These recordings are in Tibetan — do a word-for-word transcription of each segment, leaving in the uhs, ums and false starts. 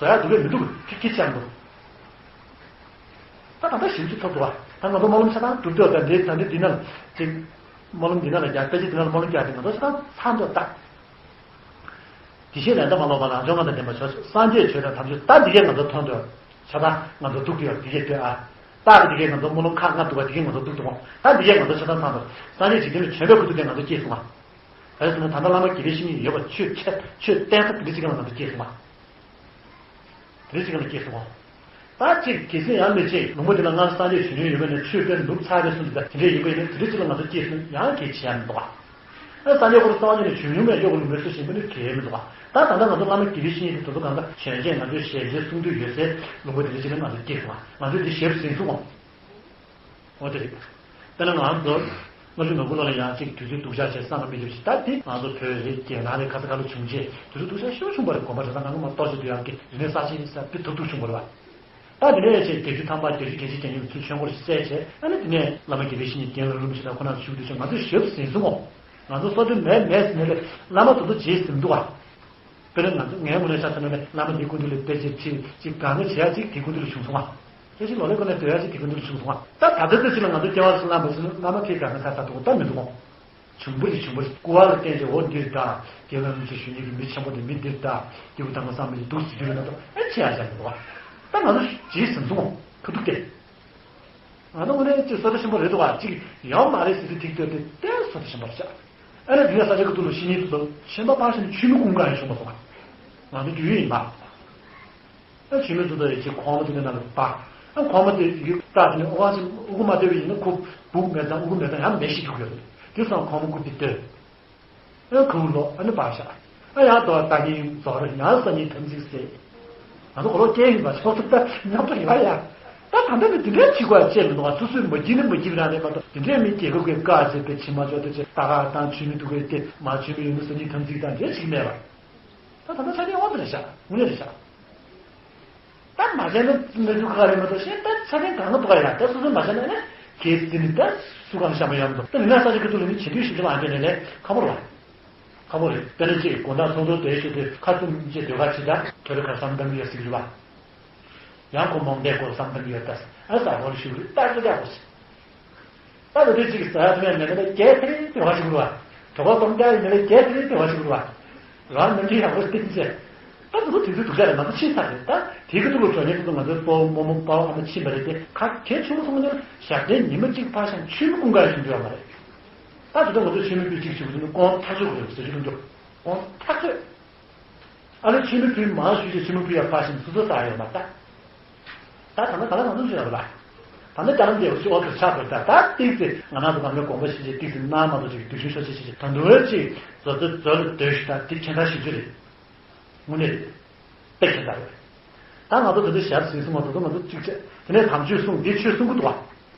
བཟོ་ཡག་འདུག་གས་མི་འདུག་ཁྱི་ཁྱི་ཆགས་འདུག་ད་ད་ལྟ་ཞིབ་ཅིག་ཐོབ་འདུག་བ། ད་ང་ཚོ་སྨོན་ལམ་ཆ་ཚང་སྒྲུབ་འདོད་ད་འདི་ད་འདི་འདི་ན་ལ་ཅིག་སྨོན་ལམ་འདི་ན་ལ་རྒྱག་དཔེ་ཆ་འདི་ན་ལ་སྨོན་ལམ་རྒྱག་དེ་ང་ཚོ་ཆ་ཚང་ཚང་འདུག་ད། དེ་བཞིན་ལས་མཐའ་མ་ལོག་པ་རང་བྱུང་ངང་དང་ལྡན་པ་ཆོས་སངས་རྒྱས་ཆོས་དང་དམ་ཆོས་ད་འདི་གས་ང་ཚོ་མཐོང་འདོད་ཆ་ཚང་ང་ཚོ་འདུག་དེ་ཡོད་འདི་གས་འདོད་ཨ། ད་འདི་གས་ང་ཚོ་སྨོན་ལམ་ཁག་ལྔ་འདུག་བ་འདི་གས་ང་ཚོ་འདུག་འདུག་ད་འདི་གས་ང་ཚོ་ཆ་ཚང་ཚང་འདུག་སངས་རྒྱས་འཇིག་རྟེན་ལ་བྱོན་པའི་ཁུ་ཐུག་དེ་ང་ཚོ་སྐྱེས་སོང་ང་། ག་རེ་ཟེར་ན་ད་ལྟ་བླ་མ་དགེ་བའི་བཤེས་གཉེན་ཡོད་པ་ཆོས་ཆོས་བསྟན་ས་དེ་འདྲ་ཅིག་ལ་ང་ཚོ་སྐྱེས་སོང་ང་། དེ་འདྲ་ཅིག་ལ་སྐྱེས་སོང་ང་། ད་ཅིག་གལ་སྲིད་ཡང་མི་ཅིག་ལུང་པ་འདི་ལ་སྔར་སངས་རྒྱས་བྱོན་མྱོང་ཡོད་པ་ནས་ཆོས་དཔེར་ནུབ་ཚར་བའི་སུ་འདི་ལྟ་དེ་འདྲ་ཡིན་པ་ཡིན་ན་དེ་འདྲ་ཅིག་ལ་ང་ཚོ་སྐྱེས་སོང་ཡང་གལ་ཆེ་ཡང་མི་འདུག་ག་ཨ་སངས་རྒྱས་ཁོ་རང་སངས་རྒྱས་ནས་བྱོན་མྱོང་མེད་ཡོད་པ་ལུང་པའི་སུ་ཞིག་ཡིན་པ་ནི་གལ་མི་འདུག་ག་ད་ད་ལྟ་ང་ཚོ་བླ་མ་དགེ་བའི་བཤེས་གཉེན་དེ་དེ་ཚོ་གང་ག་བྱོན་བྱས་ང་ཚོའི་ཞལ་མཇལ་གསུང་དུས་ཡོད་སའི་ལུང་པ་དེ་འདྲ་ཅིག་ལ་ང་ཚོ་སྐྱེས་སོང་ང་། ང་ཚོས་འདི་ཞེ་པོ་ཟིན་སོང་ངོ་། འོ་དེ་རེད། དཔེར་ན་ང་ཚོ་ལྔ་བཅུ་ང་དགུ་ལོ་ལ་ཡང་ཅིག་དུས་ཚོད་སྡུག་ཅག་བྱས་བསམ་པ་མི་འགྲུབ་ཞིག་ད་འདི་ང་ཚོ་བོད་རེད་རྒྱལ་ནང་རེད་ག་ས་ག་ལ་བྱུང་རྗེས་དུས་ཚོད་སྡུག་ཅག་ཞེ་པོ་བྱུང་བ་རེད། དགོན་པ་གྲྭ་ཚང་ནང་ལ་མ་གཏོགས་ཅིག་ཏུ་ཡང་གི་རིག་གནས་གསར་བརྗེ་ས་དཔེ་ཐབས་སྡུག་བྱུང་བ་རེད་བ། ད་འདི་ནས་ཅིག་བརྒྱད་ཅུ་ཐམ་པ་བརྒྱད་ཅུ་གྱ་གཅིག་གྱ་གཉིས་ཚུར་ཆོས་འཁོར་ཞིག་བསད་བྱས་ཨ་ནི་འདི་ནས་བླ་མ་དགེ་བའི་བཤེས་གཉེན་རྒན་ལགས་རིན་པོ་ཆེ་དང་ཁོ་རང་ཚོ་བཞུགས་དུས་ཅིག་ང་ཚོས་ཞེ་པོ་ཟིན་སོང་ངོ་། ང་ཚོ་སོ་སོའི་མེད་མེད་ཟིན་ནས་བླ་མ་དེ་ཚོ་རྗེས་ཟིན་འདུག་བ། དཔེར་ན་ང་ཚོ་ངའི་ངོས་ནས་ཆ་མཚོན་ན་བླ་མ་འདི་སྐུ་མདུན་ལ་དཔེ་ཆ་ཁྲིད་ཅིག་གང་ག་བྱེད་ཡ་ཅིག་དེ་སྐུ་མདུན་ལ་བྱུང་སོང་ང་། དེ་བཞིན་ལོ་ལེགས་སྐུ་ནས་སྡོད་ཡ་ཅིག་དེ་སྐུ་མདུན་ལ་བྱུང་སོང་ང་། ད་ད་ལྟ་དེ་ཅིག་ལ་ང་ཚོ་སྐྱེ་བ་སུ་བླ་མ་སུ་བླ་མ་ཁྱེད་གང་ག་ཚ་ཚ་འདུག་ད་མི་འདུག་གོ། བྱུང་བུ་རེད་བྱུང་བུ་རེད་སྐུ་བ་ལ་བརྟེན་ཏེ་འོ་འདིར་ད་རྒྱལ་བའི་རིན་ཆེན་ཞུ་མཁན་གྱི་མི་ཆེན་པོ་དེ་མི་འདིར་ད་སྐྱེ་བོ་དང་པོ་བསམ་པའི་འདུག་ཟེར་རྒྱུ་ན་ད་ཨེ་ཆེ་ཡ་ཅག་མི་འདུག་ག་ད་ང་ཚོ་རྗེས་ཟིན་སོང་ངོ་ཁུ་ཐུག་སྟེ། ང་ཚོ་དངོས་གནས་ཅིག་བསོད་བདེ་ཆེན་པོ་རེད་འདུག་ག་ཅིག་ཡོད་མ་རེད་ཟེར་དུས་ཐིག་ལྟོས་ཏེ་ཏེ་བསོད་བདེ་ཆེན་པོ་རེད་ཤག་ཨ་ནི་དེ་ནས་ས་ཆ་གི་ཐུགས་ལ་ཤི་ཉིན་དུ་ཆེན་པ་ཕར་ཕྱིན་ཆུ་མི་ཀུན་དགའ་ཡང་བྱུང་བ་སོང་ང་། ང་ཚོ་རྒྱུས་ཡིན་པ། ཨ་ཆུ་མི་ཚོ་ད་ཡི་ཅིག་ཁོང་མ་དེ་ནས་ནང་ལ་བབས། ཨ་ཁོང་མ་དེ་ཡི་སྐྲག་དེ་ནས་ཨོ་ཨ་ཅིག་དབུ་མ་བསྟོད་པ་ཡིན་ན་ཁོ་སྦུག་མེད་ཙང་དབུ་མེད་ཙང་ཡང་མེ་ཤི་འགྲོ་གི་ཡོད་རེད། དེ་སོང་ཁོང་མ་སྐུ་དེ་བསྟོད། ཨ་ཁུ་ལོ་ཨ་ནི་བབས་ཤག་ཨ་ཡང་དོ་ལྟ་ཉིན་རྫོགས་རེད་ཡང་ས་ཉིན་དམ་ཚིག་ཟེར། ང་ཚོ་གོ་ལོག་སྐྱེས་ཡིན་པ་ཆོག་ཐུབ་ད་མཉམ་དུ་ཡོད་ཡ། ད་ད་ལྟ་ནི་དེ་འདྲའི་ཕྱི་གོ་ཡ་བཅད་མི་འདུག་ང་སོ་སོའི་མ་སྐྱིད་ནི་མ་སྐྱིད་རང་རེད་མ་གཏོགས་དེ་འདྲའི་མི་སྐྱེ་གོ་གི་དཀའ་ཟེར་པའི་ཕྱི་མ་ཆོག་ཏུ་ཆེ་ད་ག་དང་ཆུ་མི་འདུག་གི་སྟེ་མ་ཆུ་མི་ཡོང་ནི་སོ་གཉིས་དམ་ཚིག་དང་འདྲེ་ཞིག་མེད་པ། ད་ད་ལྟ་ཆ་རྐྱེན་དབང་དུ་རེད་ཤག་དངོས་གནས་རེད་ཤག་ད་མ་བྱས་ན་མི་འདུག་ག་རེད་མ་གཏོགས་ཤེས་ད་ཆ་རྐྱེན་གང་ག་འདུག་ག་ཡ་ད་སོ་སོས་མ་བྱས་ན་ཨ་ནི་གལ་སྲིད་ནི་ད་སུ་གང་བྱ་མ་ཡོང་འདུག་ད་མི་ན་ས་ཆ་གི་ཐུག་ལ་ནི་བྱེད་དུས་ཞིབ་ཆ་མ་འདྲེན་ནས་ལས་ཁ་པོ་རེད་བ། ཁ་པོ་རེད། དཔེར་ན་ཅིག་དགོང་དག་ཚོགས་གཙོ་དེ་ཞུ་དུས་ཁ་ཐུམ་ཅེས་སྡོད་ཁ་ཅིག་དང་ཐོ་རེ་ཁ་བསམ་གཏང་གི་ཡོད་ཟེར་གྱི་རེད་བ། ཡང་ཁོ་མོང་འདས་སྐོར་བསམ་གཏང་གི་ཡོད་ད་ཨ་ས་ཧོར་ཞུ་རེད་ད་ཅི་ད་ཧོར་ཞིག་ད་ལོ་དེ་ཅིག་ཟ་ཡ་ཐུབ་ཡ་མེད་ན་ད་རྒྱལ་ཐེ་རེ་དེ་བ་ཞིག་རུ་བ། གྲོད་ཁོག་སྟོང་རྒྱག་ཡིན་ན་ད་རྒྱལ་ཐེ་རེ་དེ་བ་ཞིག་རུ་བ། རང་ནམ་རྒྱུན་ཡག་པོ་བསྟན་ཚེ། ད་དུ་དུས་ཚོད་སྡུག་ཅག་རེད་ང་ཚོ་ཕྱིན་ཚར་རེད་ད། དེ་གི་ཐུགས་ལ་འགྲོ་ཉེན་དུ་ང་ཚོའི་སྤོ་བོ་རྨོ་མོ་པ་ཕ་ཨ་མ་ཕྱིན་པ་རེད་དེ་ཁ་གལ་ཆུང་ངུ་སོང་ནས་ཞག་བདུན་ཉི་མ་གཅིག་ཕར་ཤང་ཆུ་མི་ཀུན་དགའ་ཞིག་འགྲོ་ཡ་མ་རེད། ད་དེ་ད་ང་ཚོ་ཆུ་མི་ཕུད་གཅིག་ཞིག་ཡོད་ན་ཀོང་ཐག་ཆོད་དགོས་རེད་ཟེར་རྒྱུ་འདུག་ཀོང་ཐག་ཆོད། ཨ་ནི་ཆུ་མི་ཕུད་མང་ཞུས་ཏེ་ཆུ་མི་ཕུད་ཡ་ཕར་ཕྱིན་སོ་སོ་ས་ཡོད་མ་རེད་ད། ད་ད་ལྟ་ག་ལ་ང་ཚོ་ཞུ་ཡ་རེད་པ། ད་ལྟ་ལྕགས་ལམ་དེ་ཅི་འོག་ཏུ་ཆགས་པ་རེད་ད། ད་ཏིག་ཙེ་ང་རང་ཚོ་གང་ག་དགོངས་པ་ཞིག་ཅིག་ཏིག་ཙེ་གནང་མ་གཏོགས་ཅིག་སྡུག་ཤོས་ཤོ་ཆེ་ཆེ་ཆེ་ད་འདུལ་བ་ཅིག་བཟོ་ཚོད་བཟོ་ལ་སྡོད་ཤིག་ད་འདི་ཁྱད་མཐའ་ཞིག་ཅུ་རེད། དངོས་གནས་རེད། དཔེ་ཁྱད་མཐའ་རེད། ད་ང་ཚོ་ད་ལྟ་ཞབས་ཟིན་སོང་ང་ད་ལྟ་ང་ཚོ་གཅིག་བྱས་དེ་ནས་དམ་ཆོས་གསུང་འདི་ཆོས་གསུང་གི་འདུག་བ།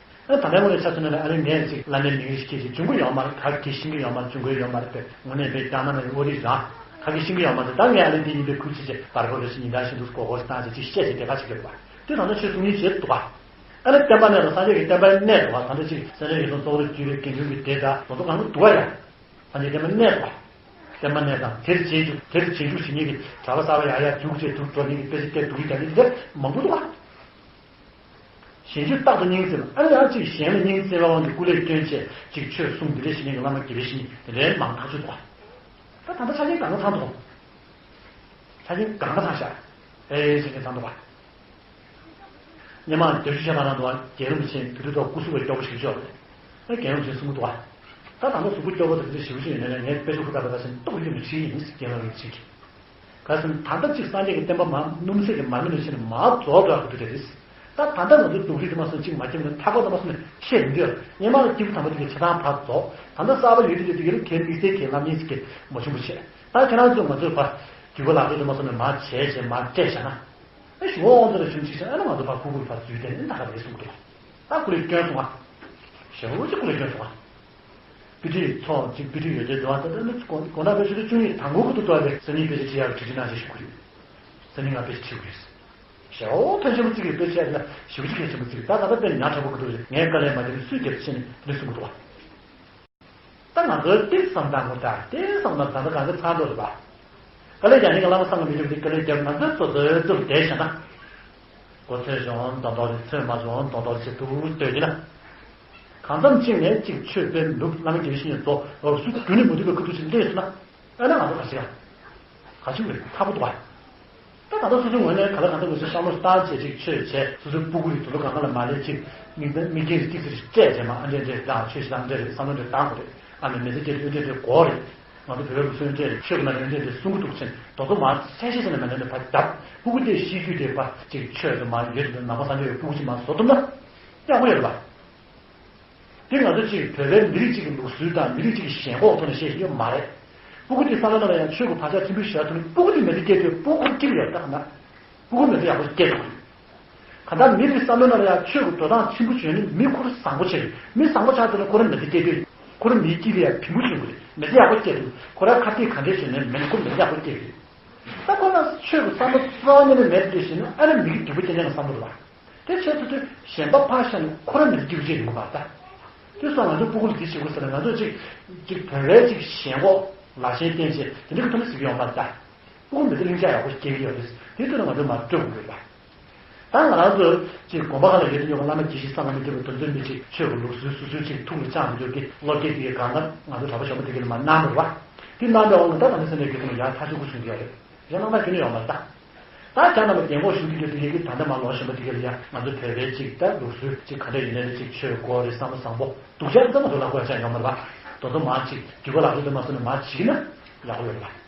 ཨ་ད་ལྟའི་ངོས་ནས་ཆ་མཚོན་ན་ཨ་ནི་ངས་ཅིག་བླ་མའི་མིང་རེ་ཞིག་སྐད་ཅིག་འབྱུང་གི་ཡོད་མ་རེད། ག་གེ་ཤེས་ཀྱི་ཡོད་མ་རེད། འབྱུང་གི་ཡོད་མ་རེད་པས་དངོས་གནས་པའི་རྒྱ་ནག་ནང་གི་ཨོ་རིགས་རང་ག་གེ་ཤེས་ཀྱི་ཡོད་མ་རེད། ད་ངས་ཨ་ནི་འདི་ཡིན་པའི་ཁུལ་ཅིག་བྱས་བར་སྐོར་རེ་ཞིག་ཉིན་ལྟར་བཞིན་དུ་སྒོར་སྒོར་བཏང་བྱས་ཅིག་བཤད་བྱས་དེ་ག་ཞིག་ཡོད་པ་དེ་ད་ལྟ་ཆོས་གསུང་ཉིན་བྱེད་འདུག་པ། ཨ་ནི་བསྟན་པ་གནས་དང་སངས་རྒྱས་ཀྱི་བསྟན་པ་གནས་འདུག་པ། ད་ལྟ་ཅིག་སེམས་ཅན་ཡོངས་སུ་རྫོགས་པར་བགྱི་བའི་དགེ་འདུན་གྱི་སྡེ་དང་དེ་ཚོ་གང་ག་འདུག་པ་ཡ། སངས་རྒྱས་བསྟན་པ་གནས་འདུག་པ། བསྟན་པ་གནས་དང་དེར་རྗེས་འཇུག་དེར་རྗེས་འཇུག་ཞུ་མཁན་གྱི་གྲྭ་པ་གསར་པ་ཡར་ཡར་རྒྱུགས་བྱས་རྒྱུགས་འགྲོ་མཁན་གྱི་དཔེ་ཆ་བལྟས་འདུག་གི་རྒྱ་མི་འདི་འདྲ་མང་པོ་འདུག་པ། གཞན་རྒྱུད་རྟག་ཏུ་སྙིང་བརྩེ་བ། ཨ་ནི་ཡང་ཅིག་གཞན་ལ་སྙིང་བརྩེ་བའི་དབང་གིས་སྐུ་ལས་བསྐྱོན་བྱས་ཅིག་ཆོས་གསུང་འདི་འདྲ་ཞིག་ཉན་གྱི་བླ་མ་དགེ་བའི་བཤེས་གཉེན་དེ་འདྲའི་མང་ཐག་ཆོད་འདུག་ག་ད་ད་ལྟ་ཆ་རྐྱེན་གང་ག་ཚང་འདུག་ཆ་རྐྱེན་གང་ག་ཚང་ཤག་ཨེ་ཆ་རྐྱེན་ཚང་འདུག་ག་སྔོན་མ་བརྒྱད་ཅུ་ཞེ་ལྔ་ནང་དུ་རྒྱལ་རིན་པོ་ཆེ་དེ་དུས་ཐོག་སྐུ་གཟུགས་ལ་སྐྱོ་པོ་ཞེ་པོ་ཅིག་ཡོད་རེད། ཨ་རྒྱལ་རིན་པོ་ཆེ་གསུང་གི་འདུག་ག་ད་ད་ལྟ་གཟུགས་པོ་སྐྱོ་པོ་དང་དེ་འདྲ་ཞེ་པོ་ཅིག་ཡོད་ན་ལས་ངས་དཔེ་ཆ་ཧུར་ཐག་པའི་ཁ་ཤས་ཏོག་ཡོད་མི་ཁྲིད་ཡིན་རྒྱལ་རིན་པོ་ཆེ་གིས། ག་ཟེར་ན་ད་ལྟ་གཅིག་སངས་རྒྱས་ཀྱི་བསྟན་པ་མར་སྣུམ་ཟད་ཀྱི་མར་མེ་ནང་བཞིན་མར་རྫོགས་འགྲོ་ཡག་གི་དུས་རེད། ད་ད་ལྟ་ང་ཚོའི་སྡུག་རུས་དེ་མ་སོང་གཅིག་མ་ཁྱབ་ན་ཐག་པ་དེ་མ་སོང་ནས་ཁྱེད་མི་འདོད། སྔོན་མ་ལ་སྐྱིད་པོ་དམ་པ་དེ་གའི་ཆ་ཚང་ཕར་རྫོགས། ད་ལྟ་གསར་པ་ཡོད་དུས་ཡོད་དུས་ཡོད་ལ་གལ་དམིགས་བསལ་གྱི་ལམ་ཡིན་ཟེར་གྱི་མ་བྱུང་བ་བྱས། ད་ཁྱེད་རང་ཚོས་ང་ཚོའི་བར་རྒྱུད་པ་ལག་ལེན་དེ་མ་སོང་ནས་མར་བྱས་བྱས་མར་སྤྲད་བཞག་ན། ཨེ་ཞུ་བ་དབང་དུ་ལ་བྱུང་ཅིག་བྱས་ཨ་ནི་ང་ཚོ་ཕར་ཁུག་ཁུག་ཕར་འཛུལ་བསྡད་ནས་ད་ག་རེ་གསུང་གི་འདུག་ད་སྐུ་ལས་བསྐྱོན་སོང་ང་། ཞེ་པོ་ཅིག་སྐུ་ལས་བསྐྱོན་སོང་ང་། དཔེ་ཁྲིད་ཚོགས་ཅིག་དཔེ་ཁྲིད་ཡོད་ཚད་འགྲོ་བ་ད་ལྟ་ནི་དགོང་དག་དཔེ་ཆ་དེ་བཅུ་གཉིས་དང་པོ་ཁུ་ཐུག་ཐོག་ལས་སང་ཉིན་དཔེ་ཆ་ཁྲིད་ཡག་གི་གྲ་སྒྲིག་གནང་ཞེས་ཞུ་གི་རེད། སང་ཉིན་ང་དཔེ་ཆ་ཁྲིད་དགོས་རེད། ཞེ་པོ་ཕལ་ཆེན་པོ་བརྩི་གི་རེད། དཔེ་ཆ་ཡག་དེ་ལ་ཞེ་པོ་ཅིག་གལ་ཆེན་པོ་བརྩི་གི་རེད། ད་ད་ལྟ་དཔེ་ཉག་ཕྲ་པོ་ཁུ་ཐུག་རེད། ངས་དཀའ་ལས་མ་བརྒྱབ་སུས་བརྒྱབ་ཕྱིན་ནས་དེ་འདྲ་གསུང་གི་འདུག་བ། ད་ང་ཚོའི་ཏིག་བསམ་སྟངས་ངོ་ད་ཏིག་བསམ་སྟངས་ད་ལྟ་གང་ག་ཚང་འགྲོ་རེད་པ། དཀའ་ལས་རྒྱག་མཁན་གྱི་བླ་མ་སངས་རྒྱས་མི་འགྲུབ་དེ་དཀའ་ལས་རྒྱབ་ང་ཚོའི་སོ་སོའི་ཚུར་བསྡད་བཞག་ན། མགོ་ཚོས་བྱུང་མདོག་མདོག་རེད། ཚོས་མ་བྱུང་མདོག་མདོག་བྱེད་དུ་སྡོད་ཀྱི་ན། གང་འཚམ་གཅིག་ནས་གཅིག་ཆོས་དཔེ་ནུབ་བླ་མ་དགེ་བའི་བཤེས་གཉེན་ཚོ་འུ་ཚོ་རྒྱུན་ནས་མ་ཐུབ་པའི་ཁ་ཐུག་ཅིག་སླེབས་སོང་ན། ཨ་ན་ང་ཚོ་ག་ཞིག་ག་ཞིག་རེད། ཁག་པོ་འདུག་བ། ད་ད་ལྟ་སོ་སོའི་ངོས་ནས་ག་ལ་གང་འཚམ་ངོས་སུ་བསམ་བློ་བཏང་བྱས་ཅིག་ཆོས་བྱས། སོ་སོའི་སྤུ་གུ་རེད། དུ་ལོ་གང་ག་ལ་མ་སླེབས་ཅིག་མིག་མིག་རྒྱན་རེ་ཏིག་ཙི་རེ་སྤྲད་བྱས་མ། ཨ་འདྲས་འདྲས་དང་ཆོས་ཤིག་དང་འདྲས་རེད། བསམ་བློ་འདྲས་བཏང་དགོས་རེད། ཨ་མས་མི་ཚེ་སྐྱེལ་དུས་ཨ་འདྲས་འདྲས་དགོས་རེད། ང་ཚོ་བོད་པའི་ལུགས་སྲོལ་འདྲས་རེད། ཆོས་ཀྱི་ནང་ལ་ཨ་འདྲས་འདྲས་གསུང་གི་འདུག་ཕྱིན་དོ་ཚོ་མ་གསལ་བཤད་བྱས་ནས་མ་ལེན་ནས་ཕར་བརྒྱབ། སྤུ་གུ་དེ་ཤེས་རྒྱུ་དེ་ཕར་ཅིག་ཆོས་དུ་མ་ཡོད་དུ་ནང་པ་སངས་རྒྱས་པའི་སྤུ་གུ་ཅིག་མ་བཟོ་ཐུབ་ན་ཡག་པོ་ཡོད་རེད་པ། དེ་ང་ཚོ་ཅིག་བོད་པའི་མི་རིགས་ཅིག་གི་ལུགས་སྲོལ་དང་མི་རིགས་ཅིག་གི་ཞེན་ཁོག་ཐོག་ནས་བཤད་ཤེས་ཡོད་མ་རེད། སྤུ་གུ་དེ་བསམ་བློ་ནང་ལ་ཡང་ཆོས་ཀྱི་བག་ཆགས་ཕྲན་བུ་ཞིག་ཐོག་ནས་སྤུ་གུ་དེ་མི་ཚེ་སྐྱེལ་དུས་སྤུ་གུ་སྐྱིད་ཡོད་ད་ག་ན། སྤུ་གུ་མི་ཚེ་ཡག་པོ་སྐྱེལ་ཐུབ་ཀྱི་རེད། གང་ལྟར་མི་དེ་བསམ་བློ་ནང་ལ་ཡང་ཆོས་ཀྱི་འགྲོ་སྟངས་ཕྲན་བུ་བྱུང་ནས་མི་ཁོ་རང་བཟང་པོ་བྱས་ཡོད། མི་བཟང་པོ་ཆགས་ཐུབ་ན་ཁོ་རང་མི་ཚེ་སྐྱེལ་དུས་ཁོ་རང་མིའི་དཀྱིལ་ལ་ཡང་ཕྲན་བུ་བྱུང་གི་རེད། མི་ཚེ་ཡག་པོ་སྐྱེལ་ཐུབ། ཁོ་རང་ཁ་གཏད་ག་འདྲས་བྱུང་ནས་མི་ཁོ་མི་ཚེ་ཡག་པོ་སྐྱེལ་གི་རེད། ད་ཁོ་རང་ཆོས་ཀྱི་བསམ་བློ་རྩ་བ་ཉིད་ནས་མེད་དུ་ཕྱིན་ན་ཨ་ནི་མི་གི་སྡུག་པོ་རྐྱང་རྐྱང་ལ་བསམ་བློ་རེད་བ། དེ་བྱས་ཚུལ་དུ་གཞན་པ་ཕར་བཞག་ནས་ཁོ་རང་མི་སྐྱིད་པོ་ཅིག་ཡོང་གི་མ་རེད་ད། དེ་སོང་ང་ཚོ་སྤུ་གུ་ལ་དེ་བྱེད་དགོས་ཟེར་ན་ང་ཚོ་ཅིག་ཅིག་བོད་པའི་ཅིག་ཞེན་ཁོག་ལག་ཆེན་བསྟན་བྱས་དེ་འདྲ་གི་ཐོག་ནས་ཟེར་གྱི་ཡོད་མ་རེད་ད། སྤུ་གུ་མི་ཚེ་ལྷིང་འཇགས་ཡག་པོ་སྐྱེལ་གྱི་ཡོད་རེད། དེ་དུས་ན་ང་ཚོ་མར་སྤྲོད་དགོས་རེད་པ། ད་ང་རང་ཚོ་ཅིག་དགོན་པ་ཁག་ལ་ཡོད་དུས་ཡོད་པ་བླ་མ་དགེ་བཤེས་སངས་རྒྱས་མི་འདུག་པའི་དོན་ཚན་མི་ཅིག་ཆོས་ཀྱི་ལུགས་སྲོལ་སོ་སོའི་ཅིག་ཐུགས་ལ་བཅངས་ཡོད་ཀྱི་བློ་སྐྱེད་དེ་གང་ལྟར་ང་ཚོ་གྲྭ་པ་གཞོན་པ་དེ་ག་ལ་མར་གནང་བ་རེད་པ། དེ་གནང་པའི་འོག་ལ་ད་ང་ཚོ་སེམས་ནས་དགེ་སློང་ཡར་ཐག་ཆོད་པོ་བྱུང་གི་ཡོད་རེད། གཞན་ལ་མ་ཁྱོན་ནས་ཡོད་མ་རེད་ད། ད་ཁྱེད་རྣམ་པ་རྒན་གོག་གཞོན་སྐྱེས་དེ་ཡི་གེ་ད་ལྟ་མ་ལོ་གཞོན་པ་དེ་ག་ལ་ཡ་ང་ཚོ་བོད་པའི་ཅིག་ད་ལུགས་སྲོལ་ཅིག་ག་འདྲ་ཡིན་ནའི་ཅིག་ཆོས་དགོས་རེད་བསམ་བློ་བཟང་པོ་སྡུག་ཅག་ཙམ་མ་གཏོགས་ལ་ཁོ་ཡ་ཆ་ཡོད་མ་རེད་པ། དོ་དོ་མ་ཅིག་རྒྱུད་པ་ལག་ཆོས་དེ་མ་སོང་ནས་མ་བྱིས་ན་ཡག་པོ་ཡོད་རེད་པ།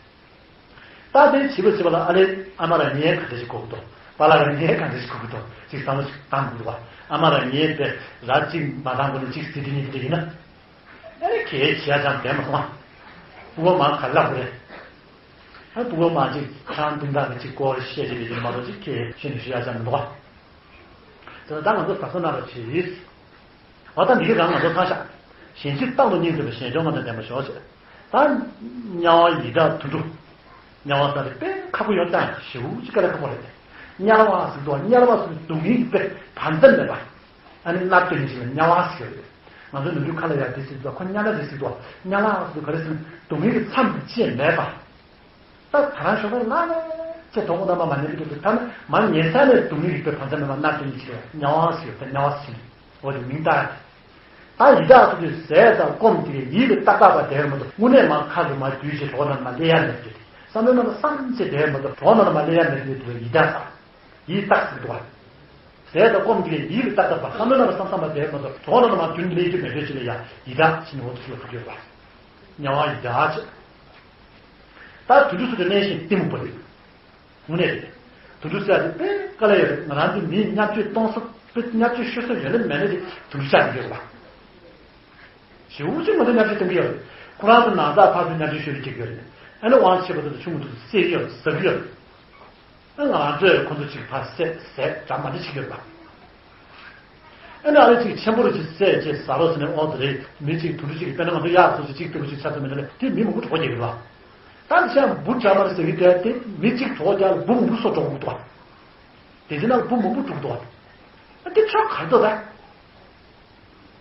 ད་དེ་བྱིས་པ་བྱིས་པ་ལ་ཨ་ལས་ཨ་མ་ར་ངས་ག་འདྲ་ཞིག་གོ་གི་འདུག་པཱ་ལགས་ར་ངས་ག་འདྲ་ཞིག་གོ་གི་འདུག་ཅིག་བསམ་བློ་ཞིག་བཏང་དགོས་འདུག་པ། ཨ་མ་ར་ངས་དཔེ་ར་གཅིག་མ་བཏང་གོང་ནས་ཅིག་ཟེར་དེ་ཉིད་དེ་འདྲ་ཡིན་ན། ཨ་ནི་གལ་ཆེ་ཡ་ཅང་བསྡད་མ་སོང་ཨ། སྤུ་གུ་མ་ག་ལབ་དགོས་རེད། ཨ་སྤུ་གུ་མ་ཅིག་ཆང་འཐུང་སྟངས་ཀྱི་ཅིག་སྐོར་བཤད་ཅིག་རེད་ཅིག་མ་གཏོགས་ཅིག་གལ་ཆེ་ནས་ཞུ་ཡ་ཅང་མི་འདུག་ཨ། དེ་ལ་ད་ང་ཚོ་ཟ་ས་ན་ར་བྱེད། འོ་ད་འདི་ག་རང་ང་ཚོ་ཚང་ཤག་གཞན་ཕྱིར་བཏང་དུ་སྙིང་འདོད་པའི་ཞེན་ཆུང་ང་ཚོ་ལྡན་པ་ཞོག་ཅིག་ད་དམྱལ་བ་ཡི་དྭགས་དུད་འགྲོ། དམྱལ་བ་ཟེར་དེ་དཔེ་ཁག་པོ་ཡོད་ཙང་ཞེ་པོ་ཅིག་དཀའ་ལས་ཁག་པོ་རེད། དམྱལ་བ་ཟེར་དུས་དམྱལ་བ་ཟེར་དུས་སྡུག་བསྔལ་གྱི་དཔེ་བར་མཚམས་མེད་པ། ཨ་ནི་མནར་གཅོད་ནི་ཞིག་ལ་དམྱལ་བ་ཟེར་གྱི་ཡོད་རེད། ང་ཚོ་ནམ་རྒྱུན་ཁ་ལ་ཡ་དེ་ཟེར་དུས་ཁོ་དམྱལ་བ་རེད་ཟེར་དུས་དམྱལ་བ་ཟེར་དུས་ག་རེ་ཟེར་ན་སྡུག་བསྔལ་གྱི་མཚམས་དེ་ཅིག་མེད་པ། ད་ད་རང་ཞོགས་པ་ལ་ནས་ཚེ་ཐོག་མ་མ་ཉལ་གི་འདུག་ད་ནི་མ་ཉལ་ས་ནས་སྡུག་བསྔལ་རིག་པའི་བར་མཚམས་མེད་པ་མནར་གཅོད་ནི་ཞིག་ལ་དམྱལ་བ་ཟེར་གྱི་ཡོད་རེད། དམྱལ་བ་ཟེར་གྱི་ཡོད་རེད། དམྱལ་བ་ཟེར་གྱི་ཡོད་རེད། འོ་དེ་མིང་བཏགས་ཡ་དེ། ད་ཡི་དྭགས་ཚོ་དེ་ཟས་དང་སྐོམ་དེ་ཡིད་ལ་ཏག་ཏག་པ་དེར་མ་གཏོགས་དངོས་གནས་མ་ཁ་ལ་མ་བསྡུས་བྱས་གྲོགས་རྣམས་མ་སླེབས་ཡ་མེད་དེ། བསམ་བློའི་ནང་ལ་བསམ་བྱས་དེར་མ་གཏོགས་གྲོགས་རྣམས་མ་སླེབས་ཡ་མེད་དེ་དེ་ཡི་དྭགས་ཟེར། ཡི་དྭགས་ཟེར་འདུག་བ། ཟས་དང་སྐོམ་དེ་ཡིད་ལ་ཏག་ཏག་པ་བསམ་བློའི་ནང་ལ་བསམ་བསམ་པ་དེར་མ་གཏོགས་གྲོགས་རྣམས་མ་མདུན་སླེབས་རྒྱུ་མེད་དེ་ཅི་ལ་ཡ་ཡི་དྭགས་ཟེར་ནས་འོ་དེ་ཚོ་ལ་གོ་རྒྱུ་ཡོད་པ། དམྱལ་བ་ཡི་དྭགས་ཟེར། ད་དུད་འགྲོ་ཚོ་དེ་གནས་ཤིང་གཏི་མུག་པ་རེད། དངོས་གནས་རེད། དུད་འགྲོ་ཟེར་ཡ་དེ་དཔེ་དཀའ་ལས་ཡོད་རེད། ང་རང་ཚོ་མིའི་བརྙས་བཅོས་གཏོང་ས་དཔེ་བརྙས་བཅོས་ཤོར་ས་ཡོད་ན་མེད་ན་དེ་དུད་འགྲོ་ཆགས་ཀྱི་ཡོད་རེད་པ། ཞེ་པོ་ཅིག་ང་ཚོ་བརྙས་བཅོས་གཏོང་གི་ཡོད་རེད། ཁོ་རང་ཚོ་ནང་ཚགས་ཕར་ཚུར་བརྙས་བཅོས་ཤོར་རེ་བྱེད་ཀྱི་ཡོད་རེད། ཨ་ནི་དབང་ཆེ་བ་དེ་ཚོ་ཆུང་ངུ་དེ་ཚོ་བསད་ཀྱི་ཡོད་རེད། ཟ་གི་ཡོད་རེད། ཨ་ང་རང་ཚོས་ཁོ་ཚོ་ཅིག་ཕར་བསད་བསད་གྲབས་མ་འདྲ་བྱེད་ཀྱི་ཡོད་རེད་པ། ཨ་ནི་ཨ་ནི་ཅིག་ཆེན་པོ་རེ་ཅིག་བསད་ཅིག་ཟ་རོགས་ཟེར་ནས་ཨོ་དེ་རེད། མི་ཅིག་དུད་འགྲོ་ཅིག་གིས་དཔེར་ན་ང་ཚོ་གཡག་ཚོ་ཅིག་ཅིག་ལྟ་བུ་ཅིག་ཆ་ཚང་མེད་ན་ལས་དེ་མི་མང་པོ་གྲོགས་རྒྱག་གི་རེད་པ། ད་འདི་ཤ་འབུ་འདྲ་མ་རེད་ཟེར་གི་དེ་དེ་མི་གཅིག་གྲོགས་རྒྱག་ལ་འབུ་མང་པོ་སོ་འགྲོ་གི་འདུག་བ། དེ་ཚེ་ན་འབུ་མང་པོ་འགྲོ་གི་འདུག་བ། ཨ་དེ་ཆོག་ག་རེ་འདུག་ད།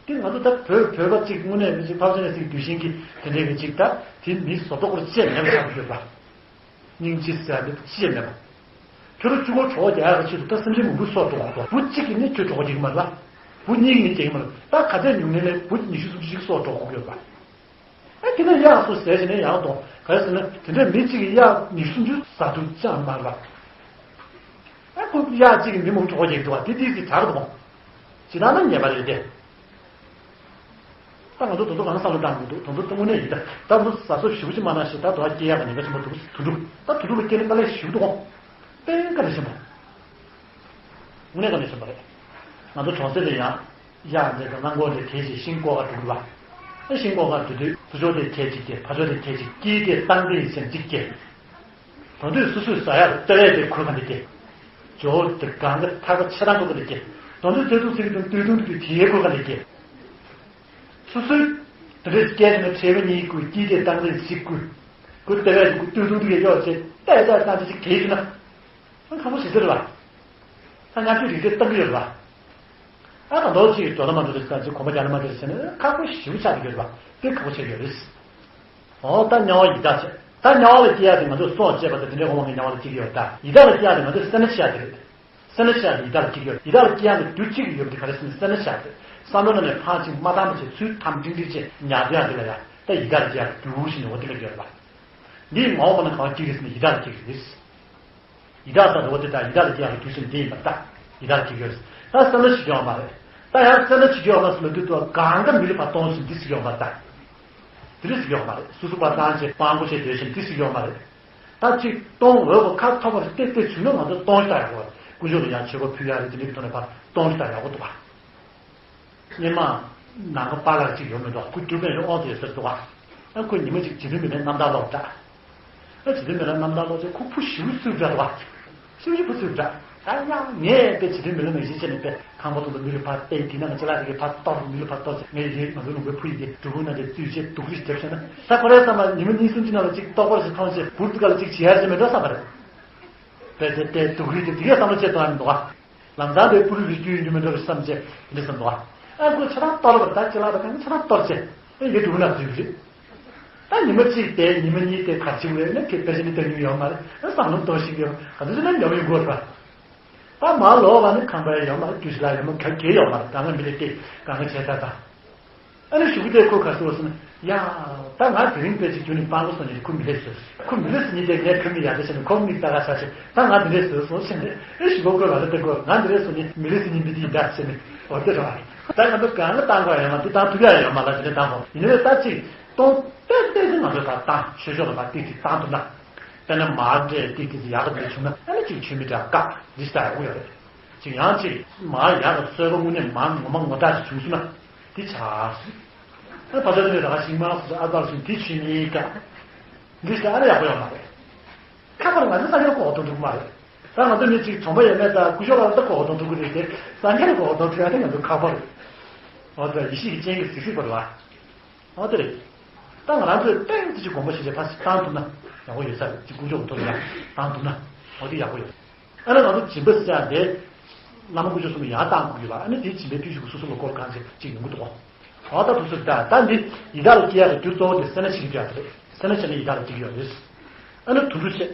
དེ་ང་ཚོ་ད་བོད་བོད་པ་གཅིག་དངོས་གནས་མི་གཅིག་ཕག་ཅན་ནས་གཅིག་གདུལ་ཞིང་གི་དེ་འདྲའི་གི་གཅིག་ད་དེ་མི་བཟོ་ལྟ་སྐོར་ཅེས་མེད་པ་ཆགས་ཡོད་པ། སྙིང་རྗེ་ཟེར་ཡ་འདི་ཅེས་མེད་པ། ཁྱོད་རང་གཅིག་པོ་གྲོགས་རྒྱག་ཡག་གི་ཆེད་དུ་ད་སེམས་ཅན་མང་པོའི་སྲོག་འདོར་དགོས། འབུ་གཅིག་གིས་ནི་ཁྱོད་གྲོགས་རྒྱག་གི་མ་རེད་པ། འབུ་གཉིས་ཀྱིས་ནི་རྒྱག་གི་མ་རེད། ད་ག་ཚད་ཉུང་ཉུང་ནས་འབུ་ཉི་ཤུ་སུམ་ཅུ་ཞིག་སྲོག་འདོར་དགོས་ཀྱི་ཡོད་པ། ཨ་དེ་ནས་གཡག་ཚོ་ཟས་བྱས་ནས་ཡང་གཏོང་། ག་རེ་ཟེར་ན་དེ་འདྲའི་མི་གཅིག་གིས་གཡག་ཉི་ཤུ་སུམ་ཅུ་ཟ་ཐུབ་ཅང་མ་རེད་པ། ཨ་ཁོ་གཡག་གཅིག་གིས་མི་མང་པོ་གྲོགས་རྒྱག་གི་འདུག་པ། དེ་དེ་དེ་དྲག་གི་འདུག་གོ། ཇི་ལྟར་ན་ཉེས་པ་རེད་དེ། ད་ང་ཚོ་དོན་དུ་གང་བསམ་བློ་བཏང་གི་འདུག་དོན་དུ་དངོས་གནས་ཡིན་ད། ད་ང་ཚོ་ཟ་སོགས་ཞེ་པོ་ཅིག་མ་གནང་ཞིག་ད་དོ་བ་སྐྱེ་ཡག་གི་ཉེན་ཁ་ཆེན་པོ་འདུག་དུད་འགྲོ། ད་དུད་འགྲོ་ལ་སྐྱེ་ན་དཀའ་ལས་ཞེ་པོ་འདུག་གོ། དཔེ་དཀའ་ལས་ཆེན་པོ། དངོས་གནས་དཀའ་ལས་ཆེན་པོ་རེད། ང་ཚོ་གྲོང་གསེབ་ལ་ཡང་གཡག་འདྲ་དང་རླངས་འཁོར་འདྲ་དེད་ཅིག་ཤིང་བཀོག་ག་འགྲོ་གི་རེད་པ། ཨ་ཤིང་བཀོག་ག་འགྲོ་དུས་ཕར་ཕྱོགས་དེ་ཁལ་གཅིག་སྐྱེལ། ཕར་ཕྱོགས་དེ་ཁལ་གཅིག་སྐྱེལ། དེ་བཏང་སྟེ་ཡིན་ཟེར་གཅིག་སྐྱེལ། དོན་དུ་སོ་སོས་ཟ་ཡག་ལྟེ་བའི་དེ་ཁུར་ག་འདི་སྐྱེལ། ཇོ་བོ་དེ་གང་གི་ཐག་པ་ཆེ་རང་ཁུར་ག་འདི་སྐྱེལ། དོན་དུ་སྟོད་ཐུང་ཟེར་གི་དང་སྟོད་ཐུང་དེ་དེའི་ཁུར་ག་འདི་སྐྱེལ། སོ་སོའི་དེ་འདྲའི་སྐྱེལ་ནས་ཁྲལ་པ་གཉིས་བསྐུར། སྐྱིད་དེ་བཏང་རེས་ཞིག་བསྐུར། ཁུར་ལྟེ་བའི་ཁུར་སྟོད་ཐུང་དེ་གས་གཡོག་བྱས་ཏེ་ད་བཏང་ཅི་ཞིག་གས་ཡོད་ན། ཨ་ཁག་པོ་ཞིག་ཟེར་བ། ད་ཉག་ཆུ་རིག་རྩེ་བཏང་གི་ཡོད་རེད་བ། ཨ་ད་ལོ་གཅིག་གི་འགྲོ་ན་མ་འགྲོ་རེད་ཟེར་ཅིག་གོམ་པ་རྒྱག་ན་མ་རྒྱག་རེད་ཟེར་ནས་ཁག་པོ་ཞེ་པོ་ཆགས་ཀྱི་ཡོད་རེད་བ། དཔེ་ཁག་པོ་ཆགས་ཀྱི་ཡོད་རེད། ཨོ་ད་དམྱལ་བ་ཡི་དྭགས་ཆེ། ད་ ད་དམྱལ་བ་ལ་སྐྱེ་ཡག་དེ་ང་ཚོས་སྲོག་བཅད་པ་དང་དེ་འདྲའི་དབང་གིས་དམྱལ་བ་ལ་སྐྱེ་གི་ཡོད། ད་ཡི་དྭགས་ལ་སྐྱེ་ཡག་དེ་ང་ཚོས་སེར་སྣ་ཕྱེ་ཡག་དེ་རེད། སེར་སྣ་ཕྱེ་ཡག་དེ་ཡི་དྭགས་ལ་སྐྱེ་གི་ཡོད། ཡི་དྭགས་ལ་སྐྱེ་ཡག་གི་རྒྱུ་གཅིག་ཡོད་པ་དེ་ག་རེ་ཟེར་ན་སེར་སྣ་ཕྱེ་ཡག་དེ། བསམ་བློ་ནང་ནས་ཕར་ཅིག་མ་བཏང་པ་བྱས་ཚུར་འཐམ་ཀྲིང་ཀྲིང་བྱས་ཉར་འདོད་ཡག་དེ་ལ་ཡ། ད་ཡི་དྭགས་ལ་སྐྱེ་ཡག་གི་རྒྱུ་ཞིག་ནི་འོ་དེ་ལ་ཡོད་རེད་པ། འདི་མ་འོངས་པ་ན་གང་སྐྱེ་གི་ཟེར་ན་ཡི་དྭགས་ལ་སྐྱེ་གི་རེད། ཡི་དྭགས་ས་རི་བོ་དེ་དག་ཡི་དྭགས་ལ་སྐྱེ་ཡག་གི་དུས་ཚོད་འདི་ཡིན་པར་ཐལ། ཡི་དྭགས་ལ་སྐྱེ་གི་ཡོད། ད་སེམས་ལ་ཞིག་ཡོང་མ་རེད། ད་ཡང་སེམས་ལ་ཞིག་ཡོང་མ་སོང་ལ་དུས་དུ་གང་ག་མི་ལ་ཕར་གཏོང་བཞིན་འདི་ཞིག་ཡོང་མ་རེད། ད་དེ་རིགས་ཞིག་ཡོང་མ་རེད། སོ་སོ་ཕར་བཏང་བྱས་སྤྲང་པོ་བྱས་སྡོད་བཞིན་འདི་ཞིག་ཡོང་མ་རེད། ད་ཅིག་གཏོང་འོས་པ་ཁ་ཐོབ་པ་རེད། ཏེ་ཏེ་བྱུང་ན་ང་ཚོ་གཏོང་ཤ་ཡག་པོ་རེད། དཀོན་མཆོག་ལ་ཡང་མཆོད་པ་ཕུལ་ཡག་རེད། དེ་འདྲའི་ཐོག་ནས་ཕར་གཏོང་ཤ་ཡག་པོ་འདུག་ག། སྔོན་མ་ནང་པ་པཱ་ལགས་ཅིག་ཡོད་མི་འདུག་ཁོ་སྐྱོ་པོ་ཡོད་དབང་དུ་ཡོད་ཟེར་འདུག་ག། ཨ་ཁོ་ཉི་མ་ཅིག་རྗེ་བཙུན་མི་ལའི་རྣམ་ཐར་ཀློག་འདྲ། ཨ་རྗེ་བཙུན་མི་ལའི་རྣམ་ཐར་ཀློག་ཚེ་ཁོ་ཕུ་ཞེ་པོ་ཚུར་འདྲ་འདུག་ག། ཞེ་པོ་ཞེ་པོ་ཚུར་འདྲ། ད་ཡང་ངས་དཔེ་རྗེ་བཙུན་མི་ལ་ངེས་ཤེས་བྱས་ནས་དཔེ་ཁང་པ་དུ་ལ་མི་ལ་ཕར་བལྟས། དེ་ན་ང་ཅ་ལག་དེ་གས་ཕར་གཏོར། མི་ལ་ཕར་གཏོར་ཚེ་ངས་ཡིན་ང་ཚོ་ལུང་པའི་ཕུ་ཡི་གེ་འབྲུ་ཁུང་ནང་དེ་བཙུད་བྱས་དུག་རིགས་བརྒྱབ་བྱས་ན། ད་ཁོ་རའི་བསམ་པ་ཉི་མ་གཉིས་གསུམ་གྱི་ནང་ལ་ཅིག་ཏོག་པར་ཞིག་མཐོང་བྱས་འབུར་དུ་ག་ལ་ཅིག་བྱེད་ཡ་ཅིག་མེད་འགྲོ་བསམ་པ་རེད། དཔེ་དེ་ལྟའི་དུག་རིགས་དེ་དེ་གས་བསམ་བློ་བྱེད་གཏོང་ཡ་མི་འདུག་ག། ལམ་སང་དེ་པུ་རུ་རི་རྒྱུ་ཡིན་རྒྱུ་མེད་འགྲོ་རེད་བསམ་བྱས་འདི་བསམ་འདུག་ག། ཨ་ཁོ་ཆ་ཚང་གཏོར་བར་ད་ཅི་ལ་ད་གང་ཆ་ཚང་གཏོར་བྱས་ཨེ་ཡེ་འབྲུ་ན་བཙུད་རེད། ད་ཉི་མ་གཅིག་དེ་ཉི་མ་གཉིས་དེ་གར་ཕྱིན་རེད་ན་ཁྱེད་དཔེ་ཆ་ནི་ལྟ་རྒྱུ་ཡོད་མ་རེད། ཨ་བསམ་བློ་གཏོང་ཤེས་ཀྱི་ཡོད་ག་ཚོད་ཅིག་ན་ཉམས་ཡོང་གི་རེད་པ། ད་མ་ལོག་པ་ནི་ཁང་པ་ཡོད་མ་རེད། རྒྱུ་ཞིག་ལ་ཡོད་མ་ག་གེ་ཡོད་མ་རེད། ད་ང་མི་ལས་ཏེ་གང་ག་བྱས་ད་ད། ཨ་ནི་གཞུག་གུ་དེ་ཁོ་ག་ཟེར་བ་ཟེར་ན། ཡ། ད་ང་དེ་རིང་དཔེ་ཅིག་རྒྱུ་ནི་སྤྲང་པོ་སོང་ནས་ཁོ་མི་ལས་ཟེར། ཁོ་མི་ལས་ཟེར་ནི་དེ་ངས་ཁོ་མི་ཡ་དེ་བྱས་ནས་ཁོ་མིག་ལྟ་ག་ཆ་ཆེ། ད་ང་དེ་འདྲས་ཟེར་སོང་ཟེར་ནས་ཨེ་གཞུག་གུ་ཁོ་ལ་ལ་དེ་ཁོ་ང་དེ་འདྲས་སོང་ནི་མི་ལས་ཟེར་ནི་མི་དེ་ཡིན་ད་ཟེར་ནས་འོ་དེ་རེད་བ། ད་ང་ཚོ་གང་ག་བཏང་དགོས་ཡོད་མ་འདི་བཏང་ཐུབ་ཡ་ཡོད་མ་ལ་དེ་འདྲས་བཏང་དགོས་ཡིན་ནའི་ད་ཅིག་གཏོང་ཏན་ཏན་ཟེར་ང་ཚོ་ད་བཏང་ཆོས་ཕྱོགས་ལ་ད་ཏིག་ཏིག་བཏང་ཐུབ་ན། དཔེར་ན་མར་འདྲས་ཏིག་ཏིག་ཡག་ག་འདྲས་བྱུང་ན་ཨ་ནི་ཅིག་ཆོས་མི་འདྲ་བཀག་འདི་ལྟ་ཡག་པོ་ཡོད་རེད། ཅིག་ཡང་ཅིག་མར་ཡག་ག་གསོལ་བ་དངོས་གནས་མར་ངོ་མ་ངོ་རྟགས་ཅིག་བྱུང་སོང་ན། འདི་ཆགས་སོང་། ཨ་ཕ་ཚ་ནི་ར་ཤིང་མ་སོ་ཨ་ཙར་སོང་འདི་ཆུ་མིའི་ཀ། འདི་ཞིག་ཨ་ནི་ཡག་པོ་ཡོད་མ་རེད། ཁ་པར་ང་ཚོ་སངས་རྒྱས་ལ་གོ་བ་གཏོང་ཐུབ་ཀྱི་མ་རེད། ད་ང་ཚོ་མི་གཅིག་གྲོང་པ་ཡོད་མེད་ད་སྐུ་ཞབས་ལ་ད་གོ་བ་གཏོང་ཐུབ་ཀྱི་རེད་དེ་སངས་རྒྱས་ལ་གོ་བ་གཏོང་ཐུབ་ཡ་དེ་ང་ཚོ་ཁ་པར་རེད། འོ་ད་ཡེ་ཤེས་ཀྱི་སྤྱན་གྱིས་གཟིགས་གཟིགས་པ་རེད་བ། འོ་དེ་རེད། ད་ང་རང་ཚོས་ཏན་ཏིག་ཅིག་དགོངས་པ་བཞེས་བྱས་ཕར་ཞིག་བཏང་ཐུབ་ན་ཡག་པོ་ཡོད་ས་རེད། ཅིག་སྐུ་ཞབས་ཀྱི་ཐོག་ལ་ཡང་བཏང་ཐུབ་ན་འོ་དེ་ཡག་པོ་ཡོད། ཨ་ནི་ང་ཚོ་སྦྱིན་པ་ཟེར་ཡ་དེ། བླ་མ་དཀོན་མཆོག་གསུམ་ལ་ཡང་བཏང་དགོས་ཀྱི་ལ་ཨ་ནི་དེའི་སྦྱིན་པའི་བརྟུལ་ཞུགས་སོ་སོ་ལ་སྐོར་གང་ཅི་ཅིག་ཡོང་གི་འདུག་གོ། འོ་ད་དུ་སུ་ད་ད་འདི་ཡི་དྭགས་ལ་སྐྱེ་ཡག་གི་རྒྱུ་གཙོ་བོ་དེ་སེར་སྣ་ཕྱེ་གི་རྒྱུ་དེ་རེད། སེར་སྣ་ཕྱེ་ན་ཡི་དྭགས་ལ་སྐྱེ་གི་ཡོད་རེད། ཨ་ནི་དུད་འགྲོ་ཆེ།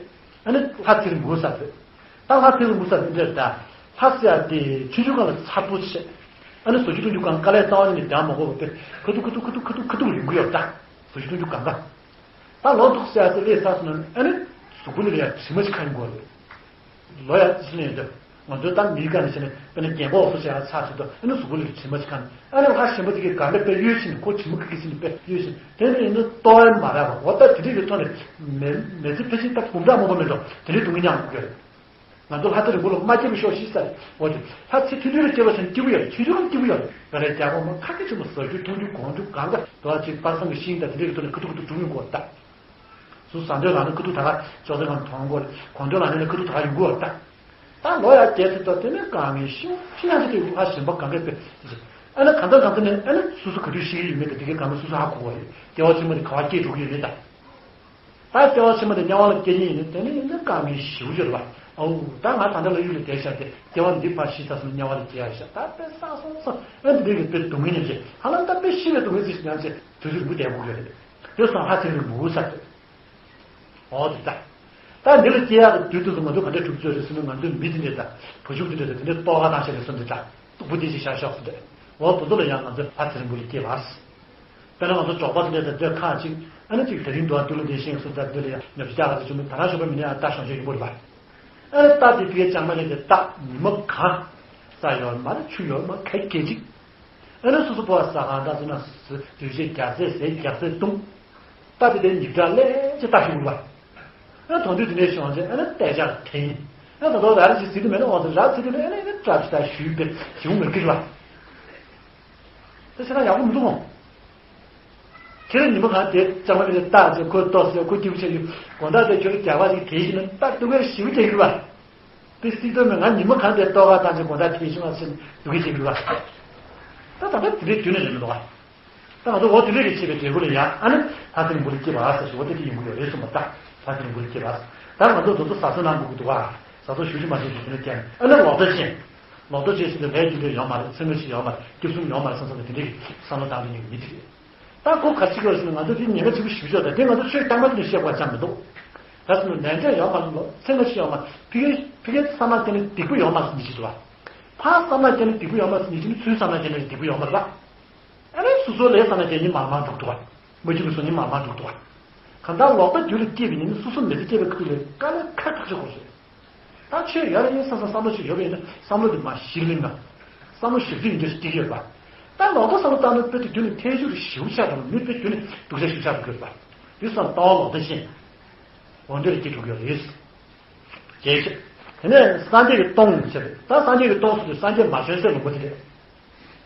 ཨ་ནི་ལྷ་ཚེ་རིང་མུ་ས་རེད། ད་ལྷ་ཚེ་རིང་མུ་ས་རེད་འདྲ་ད། ལྷ་ཟེར་ཡག་དེ་ཆུང་ཆུང་སྒང་ལ་ཚ་པོ་ཆེ། ཨ་ནི་བཟོ་རྒྱུ་བཏུང་རྒྱུ་གང་དཀའ་ལས་རྩ་བ་ཉིད་ནས་རྒྱག་མ་དགོས་པ་དཔེ་ཁ་ཐུག་ཁ་ཐུག་ཁ་ཐུག་ཁ་ཐུག་ཁ་ཐུག་ཡོང་གི་ཡོད་ད། བཟོ་རྒྱུ་བཏུང་རྒྱུ་གང་ག་ད་ལོ་ཏོག་ཙམ་ཡར་སླེབས་ཚར་སོང་ན་ཨ་ནི་གཟུགས་པོ་ལ་ཡང་དྲི་མ་ཅིག་ཁ་ཡོང་གི་རེད། ལོ་ཡར་ཅི་ནས་ཡོད་ང་ཚོའི་ད་མིའི་སྒང་ནས་བྱས་ན་དཔེར་ན་རྒན་གོག་སོ་ཞིག་ཡར་ཚར་ཚོད་དུ་ཨ་ནི་གཟུགས་པོ་ལ་དྲི་མ་ཅིག་ཁ་ནས་ཨ་ནི་ལྷ་གཞན་པ་དེ་གས་ག་འདྲ་དཔེ་གཡོལ་ཕྱིན་ཁོ་དྲི་མ་ག་གི་ཕྱིན་དཔེ་གཡོལ་ཕྱིན་དེ་ནས་ཡིན་ན་ལྟོ་ཡ་མ་རག་པ་འོ་ད་དེ་འདྲ་ཡོད་ཐོག་ནས་མེ་མེ་ཚེ་ཕལ་ཆེར་ད་འབུམ་ཕྲག་མང་པོ་མེད་འགྲོ་དེ་འདྲའི་སྡུག་བསྔལ་མྱངས་དགོས་ཀྱི་རེད། ང་ཚོ་ལྷ་ཚེ་རིང་པོ་ལ་མ་སྐྱེས་པ་ཤོག་ཤིག་ཟེར། འོ་དེ་ལྷ་ཚེ་ཐུང་ཐུང་ལ་སྐྱེས་པ་ཚོ་སྐྱིད་པོ་ཡོད་རེད། ཆུང་ཆུང་ལ་སྐྱིད་པོ་ཡོད་རེད། ང་རའི་རྒྱལ་པོ་མ་ཁ་སྐད་ཆེན་པོ་ཟ་རྒྱུ་འཐུང་རྒྱུ་གོན་རྒྱུ་གང་ག་དོ་བ་ཅིག་པར་སང་གི་ཤིང་དང་དེ་འདྲའི་གི་ཐོག་ནས་ཁ་ཐུག་ཁ་ཐུག་སྒྲུག་ཡོང་གི་ཡོད་རེད་ད། ཟུར་ཟ་འདོད་ལ་ནི་ཁ་ཐུག་ད་ག་ཅོག་ཙེ་ནང་མཐོང་གི་ཡོད་རེད། གོན་འདོད་ལ་ནི་ཁ་ཐུག་ད་ག་ཡོང་གི་ཡོད་རེད་ད། ད་ལོ་ཡར་རྒྱས་ཚེ་ད་དེ་ནས་དཀའ་ངལ་ཤི་ཤི་ཡང་ཚེ་དེ་ལྷ་གཞན་པ་གང་གས་དཔེ། ཨ་ནི་གང་ཚང་གང་ཚང་ནས་ཨ་ནི་སོ་སོ་ག་དུས་ཤི་གི་ཡོད་མེད་དང་དེ་གའི་གང་ག་སོ་སོ་ཧ་གོ་གི་ཡོད་རེད། ལྟེ་བ་ཆེན་མོ་དེ་ག་བ་སྐྱེས་འགྲོ་གི་ཡོད་མེད་ད། ད་ལྟེ་བ་ཕྱི་མ་དེ་དམྱལ་བ་ལ་སྐྱེ་ཉེན་ཡིན་ན་དེ་ནི་ཡིན་ན་དཀའ་ངལ་ཞེ་པོ་ཅིག་རེད་པ། ཨོ་ད་ང་ད་ལྟ་ལྷ་ཡུལ་ལ་བསྡད་བཞག་སྟེ་ལྟེ་བ་འདི་ཕར་ཤི་ཚར་སོང་ན་དམྱལ་བ་ལ་སྐྱེ་ཡག་བཞག་ད་དཔེ་བསགས་སོང་སོང་ཨ་འདི་འདྲའི་གི་དཔེ་སྡུག་བསྔལ་ཉམས་ཆེ་ཧ་ལམ་ད་དཔེ་ཤི་བའི་སྡུག་བསྔལ་ཅིག་ཉམས་ཆེ་དུས་ཚོད་མུ་བསྡད་དགོས་ཀྱི་རེད། དེ་སོང་ལྷ་ཚེ་རིང་མུ་ས་རེད། ཨོ་དེ་ད། ད་འདི་ལ་སྐྱེ་ཡག་གི་དུས་དུས་སུ་ང་ཚོ་ག་འདྲ་གྲུབ་ཚོད་རེད་ཟེར་ན་ང་ཚོའི་མི་འདི་འདྲས་ད། བུ་ཕྱུགས་འདི་འདྲས་ད་དེ་འདྲས་ལྟོ་ག་བཏང་བྱས་ནས་སོང་འདི་ད། སྟུག་པོ་འདི་ཅིག་བཞག་ཤོག་ཟེར་ཏེ། འོ་དེ་ཚོ་ལ་ཡང་ང་ཚོས་ལྷ་ཚེ་རིང་པོ་ལ་སྐྱེས་པ། དཔེར་ན་ང་ཚོ་འབྲོག་པ་དེ་འདྲ་དང་སྡོད་ཁག་ཅིག་ཨ་ནི་ཅིག་དེ་རིང་འདུག་ཨ་འདུག་ལ་བསྡད་ཤིང་སོ་ད་འདི་ལ་ཡང་ཉོ་ཆ་རྒྱག་ག་ཚོད་བྱུང་མི་ད་རང་ཞོགས་པ་མི་ནས་ཡང་རྟ་ཞོགས་ཞོགས་ཡིན་པོ་རེད་པ། ཨ་ནི་རྟ་དེ་དེ་གའི་ལྕང་མ་ལས་དེ་རྟ་ཉི་མ་གང་ས་ཡོད་མ་རེད་ཆུ་ཡོད་མ་ག་གེ་ཅིག་ཨ་ནི་སོ་སོ་པོ་ཟ་ཁང་ད་ཚོ་ན་སྡོད་ཆས་རྒྱག་ཚད་ཟས་རྒྱག་ཚད་བཏུང་། རྟ་དེ་དེ་ཉིབ་དྲག་ལས་ཅི་རྟ་ཞོགས་པ། ཨ་དོན་དུ་དེ་འདྲའི་བྱུང་ཚེ་ཨ་ནི་བལྟས་བཞག་དེ་ཡིན། ཨ་ད་དོ་ར་རི་ཅིག་ཟིག་དུ་མེད་ན་འོང་ཚེ་ར་ཚིག་དུ་མེད་ཨ་ནི་ཨ་ནི་བཀྲ་ཤིས་ད་ཞུས་པས་ཞུ་མི་དགོས་ལ། ད་ཤི་ན་ཡག་པོ་མི་འདུག་མོ། ཁྱེད་རང་ཉི་མ་གང་དེ་ལྕང་མ་མི་དེ་བཏགས་ཚེ་ཁོས་ལྟོགས་ཚེ་ཁོ་སྐྱིད་པོ་བྱེད་རྒྱུ་དགོང་དག་དེ་ཁྱོད་རྒྱག་པ་ཅིག་དེ་ཤི་ན་ད་སྡུག་གས་ཞུ་བྱེད་ཡོད་པ། དེ་སྲིད་དོན་མེད་ང་ཉི་མ་གང་དེ་ལྟོ་ག་བཏང་ཚེ་དགོང་དག་དེ་ཤི་མ་ཤི་ན་སྡུག་གས་བྱེད་ཡོད་པ། ད་ད་ལྟ་དེ་འདྲའི་དུས་ནས་རེད་མི་འདུག་ག། ད་ང་ཚོ་འོ་དེ་འདྲས་ཀྱི་བྱེད་པའི་འབྲས་བུ་ལ་ཡང་ཨ་ནི་ལྷ་ཚེ་རིང་པོ་ལ་སྐྱེས་པ་ཟེར་ཞིག་འོ་དེ་དེ་ཡོང་གི་ཡོད་རེད་གསུངས་པ་ད་ལྷ་ཚེ་རིང་པོ་ལ་སྐྱེས་པ། ད་ང་ཚོ་དེ་ཚོ་ཟ་ཚོད་ནང་འགྲོ་གི་འདུག་ག། ཟ་ཚོད་ཞུ་ཞུ་མ་ཞུ་ཞུ་དེ་ནས་ཀྱང་ཨ་ནི་ལོག་ལྟ་ཅན། ལོག་ལྟ་ཅན་ཞིག་ལ་ལས་རྒྱུ་འབྲས་ཡོད་མ་རེད། ཚེ་སྔ་ཕྱི་ཡོད་མ་རེད། སྐྱབས་གསུམ་ཡོད་མ་རེད་བསམ་བསམ་དེ་འདྲས་ཀྱི་བསམ་བློ་བཏང་དུ་ཉིན་མི་དེ་རེད། ད་སྒོ་ག་ཅི་ག་ཟེར་ན་ང་ཚོ་དེ་ཉེན་ཁ་ཆེན་པོ་ཞེ་པོ་ཅིག་ཡོད། ད་དེ་ང་ཚོ་ཆོས་རྐྱང་པ་དེ་ནས་བཤད་དགོས་ཅང་མི་འདུག་ག་ཟེར་ན་ལན་འདྲེན་ཡོད་མ་རེད། ཚེ་སྔ་ཕྱི་ཡོད་མ་རེད། ཕ་གིའི་ཕ་གིའི་བསམ་བློ་བསྟན་ནས་སྡིག་པ་ཡོད་མ་རེད་ཟེར་མཁན་ཅིག་འདུག་བ། ཕར་བསམ་བློ་བསྟན་ནས་སྡིག་པ་ཡོད་མ་རེད་ཟེར་མཁན་ཅིག་ནི་ཚུར་བསམ་བློ་བསྟན་ནས་སྡིག་པ་ཡོད་མ་རེད་པ། ཨ་ནི་སོ་སོ་ལས་བསམ་བློ་བསྟན་ནས་མར་མར་འགྲོ་གི་འདུག་བ། མ་གཅིག་པའི་སོ་ནི་མར་མར་འགྲོ་གི་འདུག་བ། གང་ལྟར་ལོག་ལྟ་རྒྱུད་ལ་སྐྱེས་པའི་ཉིན་ནི་སོ་སོ་མི་ཚེ་སྐྱེལ་བའི་ཁུར་ལས་དཀའ་ལས་ཁག་ཐག་ཆོད་དགོས་རེད། ད་ཆོས་ཡོད་རེད་ཡིན་བསམ་བསམ་བསམ་བློ་ཞིག་ཡོད་པ་ཡིན་ན་བསམ་བློ་དེ་མར་གཞི་ལེན་ན། བསམ་བློ་ཞིབ་ཚིག་ཡིན་འདྲ་ཞིག་སྐྱེ་གི་ཡོད་པ། ད་ལོག་ལྟ་བསམ་བློ་བཏང་ན་དཔེ་དེ་རྒྱུ་ནི་ཐལ་ཆུ་རེ་ཞིའུ་ཆགས་འགྲོ། མི་དཔེ་རྒྱུ་ནི་སྡུག་ཅག་ཞིའུ་ཆགས་འགྲོ་གི་ཡོད་པ། དེ་བསམ་བཏང་བ་ལོག་ལྟ་ཤེས། འོ་འདྲ་རེ་སྐྱེ་འགྲོ་གི་ཡོད་རེད། རྒྱལ་ཆེ། དེ་ནས་སངས་རྒྱས་ཀྱིས་སྟོང་ཟེར་རེད། ད་སངས་རྒྱས་ཀྱིས་སྟོང་ཟེར་དུས་སངས་རྒྱས་མ་བྱོན་ཟེར་ལུང་པ་དེ་རེད།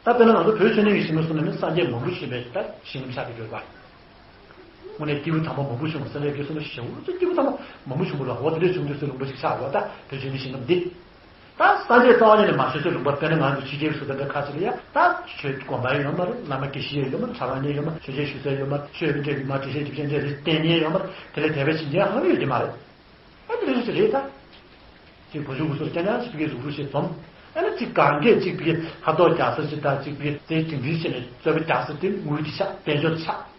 ད་དཔེར་ན་ང་ཚོ་བོད་ཆོས་ལྡན་གྱི་ཞིང་ཁམས་སུ་ནི་སངས་རྒྱས་མང་པོ་བྱོན་པའི་ད་ཞིང་ཁམས་ཆགས་ཀྱི་ཡོད་པ། དངོས་གནས་སྐྱེས་བུ་དམ་པ་མང་པོ་བྱུང་བ། སངས་རྒྱས་ཀྱི་སོ་ན་ཞེ་པོ་ཅིག་སྐྱེས་བུ་དམ་པ་མང་པོ་བྱུང་བ་ལ་འོ་དེ་འདྲའི་བྱུང་དུས་སུ་ལུང་པ་ཞིག་ཆགས་པ། ད་བོད་ཆོས་ལྡན་ཞིང་ཁམས་འདི། ད་སངས་རྒྱས་རྩ་བ་ཉིད་ནས་མ་བྱོན་ཟེར་ལུང་པ། དཔེར་ན་ང་ཚོ་ཕྱི་རྒྱལ་སུ་དང་འདྲ་ཁ་ཅིག་ལ་ཡ་ད་ཆོས་དགོན་པ་ཡོད་མ་རེད། བླ་མ་དགེ་བཤེས་ཡོད་མ་རེད། གྲྭ་པ་ཡོད་མ་རེད། ཆོས་འཆད་ཞུ་ས་ཡོད་མ་རེད། ཆོས་འབྲེལ་གྱི་མ་འགྲེལ་བཤད་རྒྱུ་མཚན་འདྲ་རེད་བསྟན་མཁན་ཡོད་མ་རེད། དེ་ལས་དད་པ་བྱེད་མཁན་ཧ་ལམ་ཡོད་ཀྱི་མ་རེད། ཨ་ནི་རེ་རེ་རེད་ད། ཅིག་བ་ཕྱུགས་སྐུ་སྲོག་རྐྱང་རྐྱང་ཞིག་ཕ་གིའི་གཟུགས་རུས་ཤིག་འཛོམས། ཨ་ནི་ཅིག་གང་གས་ཅིག་ཕ་གིའི་ཧབ་ཐོག་རྒྱག་ས་ཅིག་དང་། ཅིག་ཕ་གིའི་རྩེ་དྲིང་དྲིང་བྱས་ནས་རྩོད་པ་རྒྱག་ས་དེ་དངུལ་དེ་ཆགས། དཔལ་འབྱོར་དེ་ཆགས།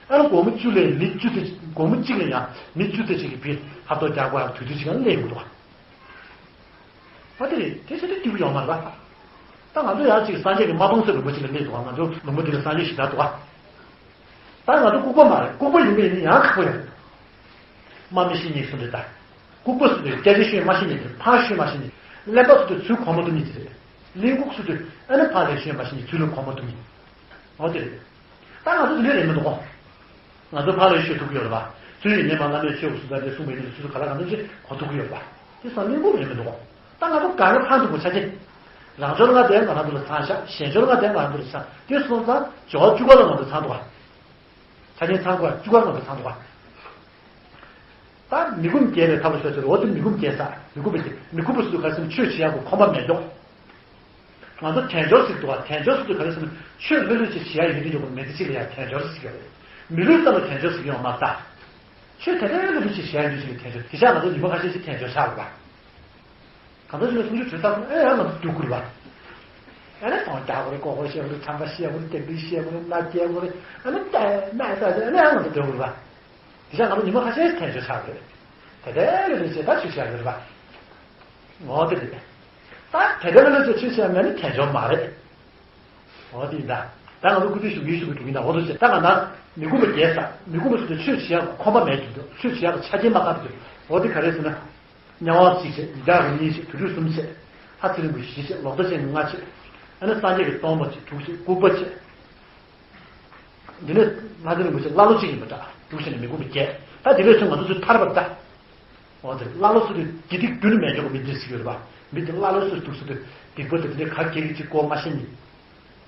ཨ་ནི་སྒོར་མོ་བཅུ་ལས་མི་བཅུ་ཚེ། སྒོར་མོ་གཅིག་ལས་ཡང་མི་བཅུ་ཚེ་གཅིག་གིས་ཕ་གིའི་ཧབ་ཐོག་རྒྱག་དགོས་ཡག་དུས་ཚོད་ཅིག་ཡང་སླེབས་ཡོང་གི་འདུག་བ། ཨ་དེ་རེད། དེ་ཚོ་དེ་སྐྱིད་པོ་ཡོང་མ་རེད་པ། ད་ང་ཚོ་ཡང་ཅིག་སངས་རྒྱས་ཀྱིས་མ་སྟོང་ཟེར་ལུང་པ་ཅིག་ལ་སླེབས་འདུག་བ། ང་ཚོ་ལུང་པ་འདི་ལ་སངས་རྒྱས་ཞེ་དྲག་འདུག་བ། ད་ང་ཚོ་ལྐུགས་པ་མ་རེད། ལྐུགས་པ་ཡིན་པ་ཡིན་ན་ཡང་ཁག་པོ་ཡོད་རེད། སྨྲ་མི་ཤེས་མཁན་སུ་འདྲ་ད། ལྐུགས་པ་སུ་འདྲ་སྐད་ཆ་ཤོད་མ་ཤེས་མཁན་དེ། ཕར་ཤོད་མ་ཤེས་མཁན། གླེན་པ་སུ་འདྲ་ཚུར་གོ་མ་ཐུབ་མཁན་དེ་རེད། གླེན་ལྐུགས་སུ་འདྲ་ཨ་ནི་ཕར་ལ་ཤོད་མ་ཤེས་མཁན། ཚུར་ལ་གོ་མ་ཐུབ་མཁན། འོ་དེ་རེད། ད་ང་ཚོ་དེ་འདྲ་རེད་མི་འདུག་གོ། ང་ཚོ་ཕར་ལ་ཤོད་ཐུབ་ཀྱི་ཡོད་རེད་པ། ཚུར་ཡིན་ནའི་མ་བླ་མས་ཆོས་གོས་སུ་འདྲ་འདྲ་གསུངས་པ་ཡིན་ན་ཚུར་ག་ལ་གང་འདྲ་ཅིག་གོ་ཐུབ་ཀྱི་ཡོད་རེད་པ། དེ་ཙང་གླེན་ལྐུགས་རེད་མི་འདུག་གོ། ད་ང་ཚོ་གང་ག་ཕར་འདུག་གོ་ཆ་རྐྱེན། རང་འབྱོར་ལྔ་དེ་ང་རང་ཚོ་ལ་ཚང་ཤག་གཞན་འབྱོར་ལྔ་དེ་ང་རང་ཚོ་ལ་ཚང་། དེ་སོང་ཙང་འབྱོར་བ་བཅུ་པ་ལ་ང་ཚོ་ཚང་འདུག་ག། ཆ་རྐྱེན་ཚང་དགོས། བཅུ་པ་ལ་ང་ཚོ་ཚང་འདུག་ག། ད་མི་ཁོམ་རྒྱས་པའི་ཐབས་ལ་ཤོག་ཟེར། འོ་དེ་མི་ཁོམ་རྒྱས་ས། མི་ཁོམ་པ་དེ། མི་ཁོམ་པ་སུ་ག་ཟེར་ན་ཆོས་བྱེད་ཡག་གི་ཁོམ་པ་མེད་མདོག། ང་ཚོ་དལ་འབྱོར་ཟེར་གྱི་འདུག་བ། དལ་འབྱོར་ཟེར་དུས་ག་རེ་ཟེར་ན་ཆོས་ལྷོད་ལྷོད་ཅིག་བྱེད་ཡག་ཡོད་དུས་ཡོད་པ་མེད་དུས་ཅིག་ལ་ཡང་དལ་འབྱོར་ཟེར་གྱི་ཡོད་རེད། མི་ལུས་ཙམ་ལ་དལ་འབྱོར་ཟེར་གྱི་ཡོད་མ་རེད་ད། ཆོས་དེ་འདྲའི་ལྷོད་ལྷོད་ཅིག་བྱེད་ཡག་ཡོད་དུས་ཅིག་ལ་དལ་འབྱོར། དེ་ཡང་ང་ཚོ་ཉི་མ་ཁ་ཤས་ཤིག་དལ་འབྱོར་ཆགས་རེད་པ། གང་ལྟར་ཞིག་ལ་སུམ་ཅུ་དྲུག་ཚར་སོང་། ཨེ་ཡང་ང་ཚོ་སྡུག་གི་རེད་པ། ཨ་ནི་ཚོང་རྒྱག་དགོས་རེད། ཀོ་ཀོ་བཤད་དགོས་རེད། ཚང་ཁ་བཤད་དགོས་རེད། སྟེགས་བུ་བཤད་དགོས་རེད། གནའ་སྐྱེལ་དགོས་རེད། ཨ་ནི་ཏེ་མེད་ས་ཟེར། ཨ་ནི་ཡང་ང་ཚོ་སྡོད་དགོས་རེད་པ། དེ་ཆ་ང་ཚོ་ཉི་མ་ཁ་ཤས་དལ་འབྱོར་ཆགས་རེད། དེ་དེ་ལས་ལས་བྱེད་ད་ཆོས་བྱ་དགོས་རེད་པ། ངོ་དེ་རེད། ད་དེ་དེ་ལས་ལས་བྱེད་ཆོས་བྱ་མེད་ན་དལ་འབྱོར་མ་རེད། འོ་དེ་ཡིན་ད། ད་ང་ཚོ་སྐུ་ཚེ་གཞུག་གི་གཞུག་གི་འགྲོ་གི་ཡིན་ད། འོ་དེ་བྱེད་ད་ང་ད་མི་ཁོམ་པ་རྒྱས་ས། མི་ཁོམ་པ་སུ་དེ་ཆོས་བྱེད་ཡག་ཁོམ་པ་མེད་དུས། ཆོས་བྱེད་ཡག་ཆ་རྐྱེན་མ་ཁག་དུས། འོ་དེ་ག་རེ་ཟེར་ན། དམྱལ་བ་གཅིག་བྱས། འཇིགས་བྲལ་གྱི་གཉིས་བྱས། དུར་ཁྲོད་གསུམ་བྱས། ལྷ་ཚེ་རིང་པོ་བཞི་བྱས། ལོག་ལྟ་ཅན་ལྔ་བྱས། ཨ་ནི་སངས་རྒྱས་ཀྱི་སྟོང་པ་བྱས། དྲུག་བྱས། ལྐུགས་པ་བྱས། འདི་ནི་ལྷ་ཚེ་རིང་པོ་བྱས་ཀླ་ཀློ་གཅིག་ཡིན་པ་འདྲ། དྲུག་བྱས་ནས་མི་ཁོམ་པ་བརྒྱད། ད་དེ་འདྲ་སོང་ང་ཚོ་ཚུར་ཐར་པ་འདྲ། འོ་དེ་ཀླ་ཀློ་སུ་དེ་དགེ་སྡིག་རྒྱུ་ནི་མེད་མཁན་གྱི་མི་འདི་ཟེར་གྱི་ཡོད་རེད་པ། མི་དེ་ཀླ་ཀློ་སུ་འདུག་སུ་དེ་སྡིག་པ་དེ་དེ་ག་གེ་གི་གཅིག་གོ་མ་ཤེས་ནི།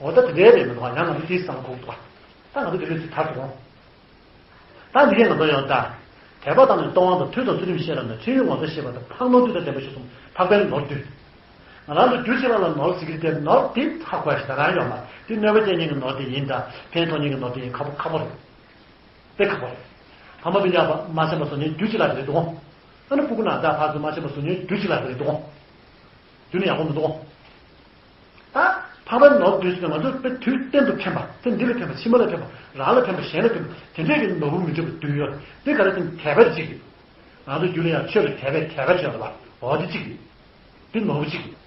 འོ་ད་དེ་འདྲའི་རེད་མི་འདུག་ག། ཡང་ང་ཚོ་དེའི་བསམ་གོ་འདུག་ག། ད་ང་ཚོ་དེ་འདྲ་ཚུར་ཐར་སོང་། ད་འདི་གས་ང་ཚོ་ཡང་ད། དད་པ་དང་ནི་གཏོང་བ་དང་ཐོས་དང་ཚུལ་ཁྲིམས་ཤེས་རབ་དང་། ཕྲིན་ཡོན་མངོན་རྟོགས་ཤེས་པ་དང་། འཕགས་ནོར་བསྡུ་དང་ལྡན་པ་ཞེས་གསུངས། འཕགས་པའི་ནོར་བསྡུ། ང་རང་ཚོ་རྒྱུ་ཆེ་ལ་ལ་ནོར་ཟེར་གྱི་དེ་ནོར་དེ་ཧ་གོ་ཡ་ཞིག་ད་རང་ཡོད་མ་རེད། དེ་གནོད་པ་སྐྱེལ་མཁན་གྱི་ནོར་དེ་ཡིན་ད། ཕན་ཐོགས་མཁན་གྱི་ནོར་དེ་ཡིན། ཁག་པོ་ཁག་པོ་རེད། དཔེ་ཁག་པོ་རེད། ཕ་མ་སྤུན་ཀྱག་མ་བྱན་པ་བཟོ་མཁན་རྒྱུ་ཆེ་ལ་རེད་འདུག་ཨ་ནི་སྤུ་གུ་ན་ད་ཕར་ཚུར་མ་བྱན་པ་བཟོ་མཁན་རྒྱུ་ཆེ་ལ་རེད་འདུག་རྒྱུ་ནི་ཡག་པོ་མི་འདུག་ད་འཕགས་པའི་ནོར་བསྡུ་ཟེར་ན་ང་ཚོ་དཔེ་དུས་གཏན་དུ་ཕན་པ། ཚེ་འདི་ལ་ཕན་པ། ཕྱི་མ་ལ་ཕན་པ། རང་ལ་ཕན་པ། གཞན་ལ་ཕན་པ། དེ་འདྲས་ཀྱི་ནོར་བུ་མི་འདྲ་བ་བསྡུས་ཡོད། འདི་ག་རེ་ཟེར་ན་དད་པ་གཅིག་རེད། ང་ཚོ་རྒྱུད་ལ་ཡང་ཆོས་ལ་དད་པའི་དད་པ་བྱས་ཡོད་རེད་པ། འོ་དེ་གཅིག་རེད། འདི་ནོར་བུ་གཅིག་རེད།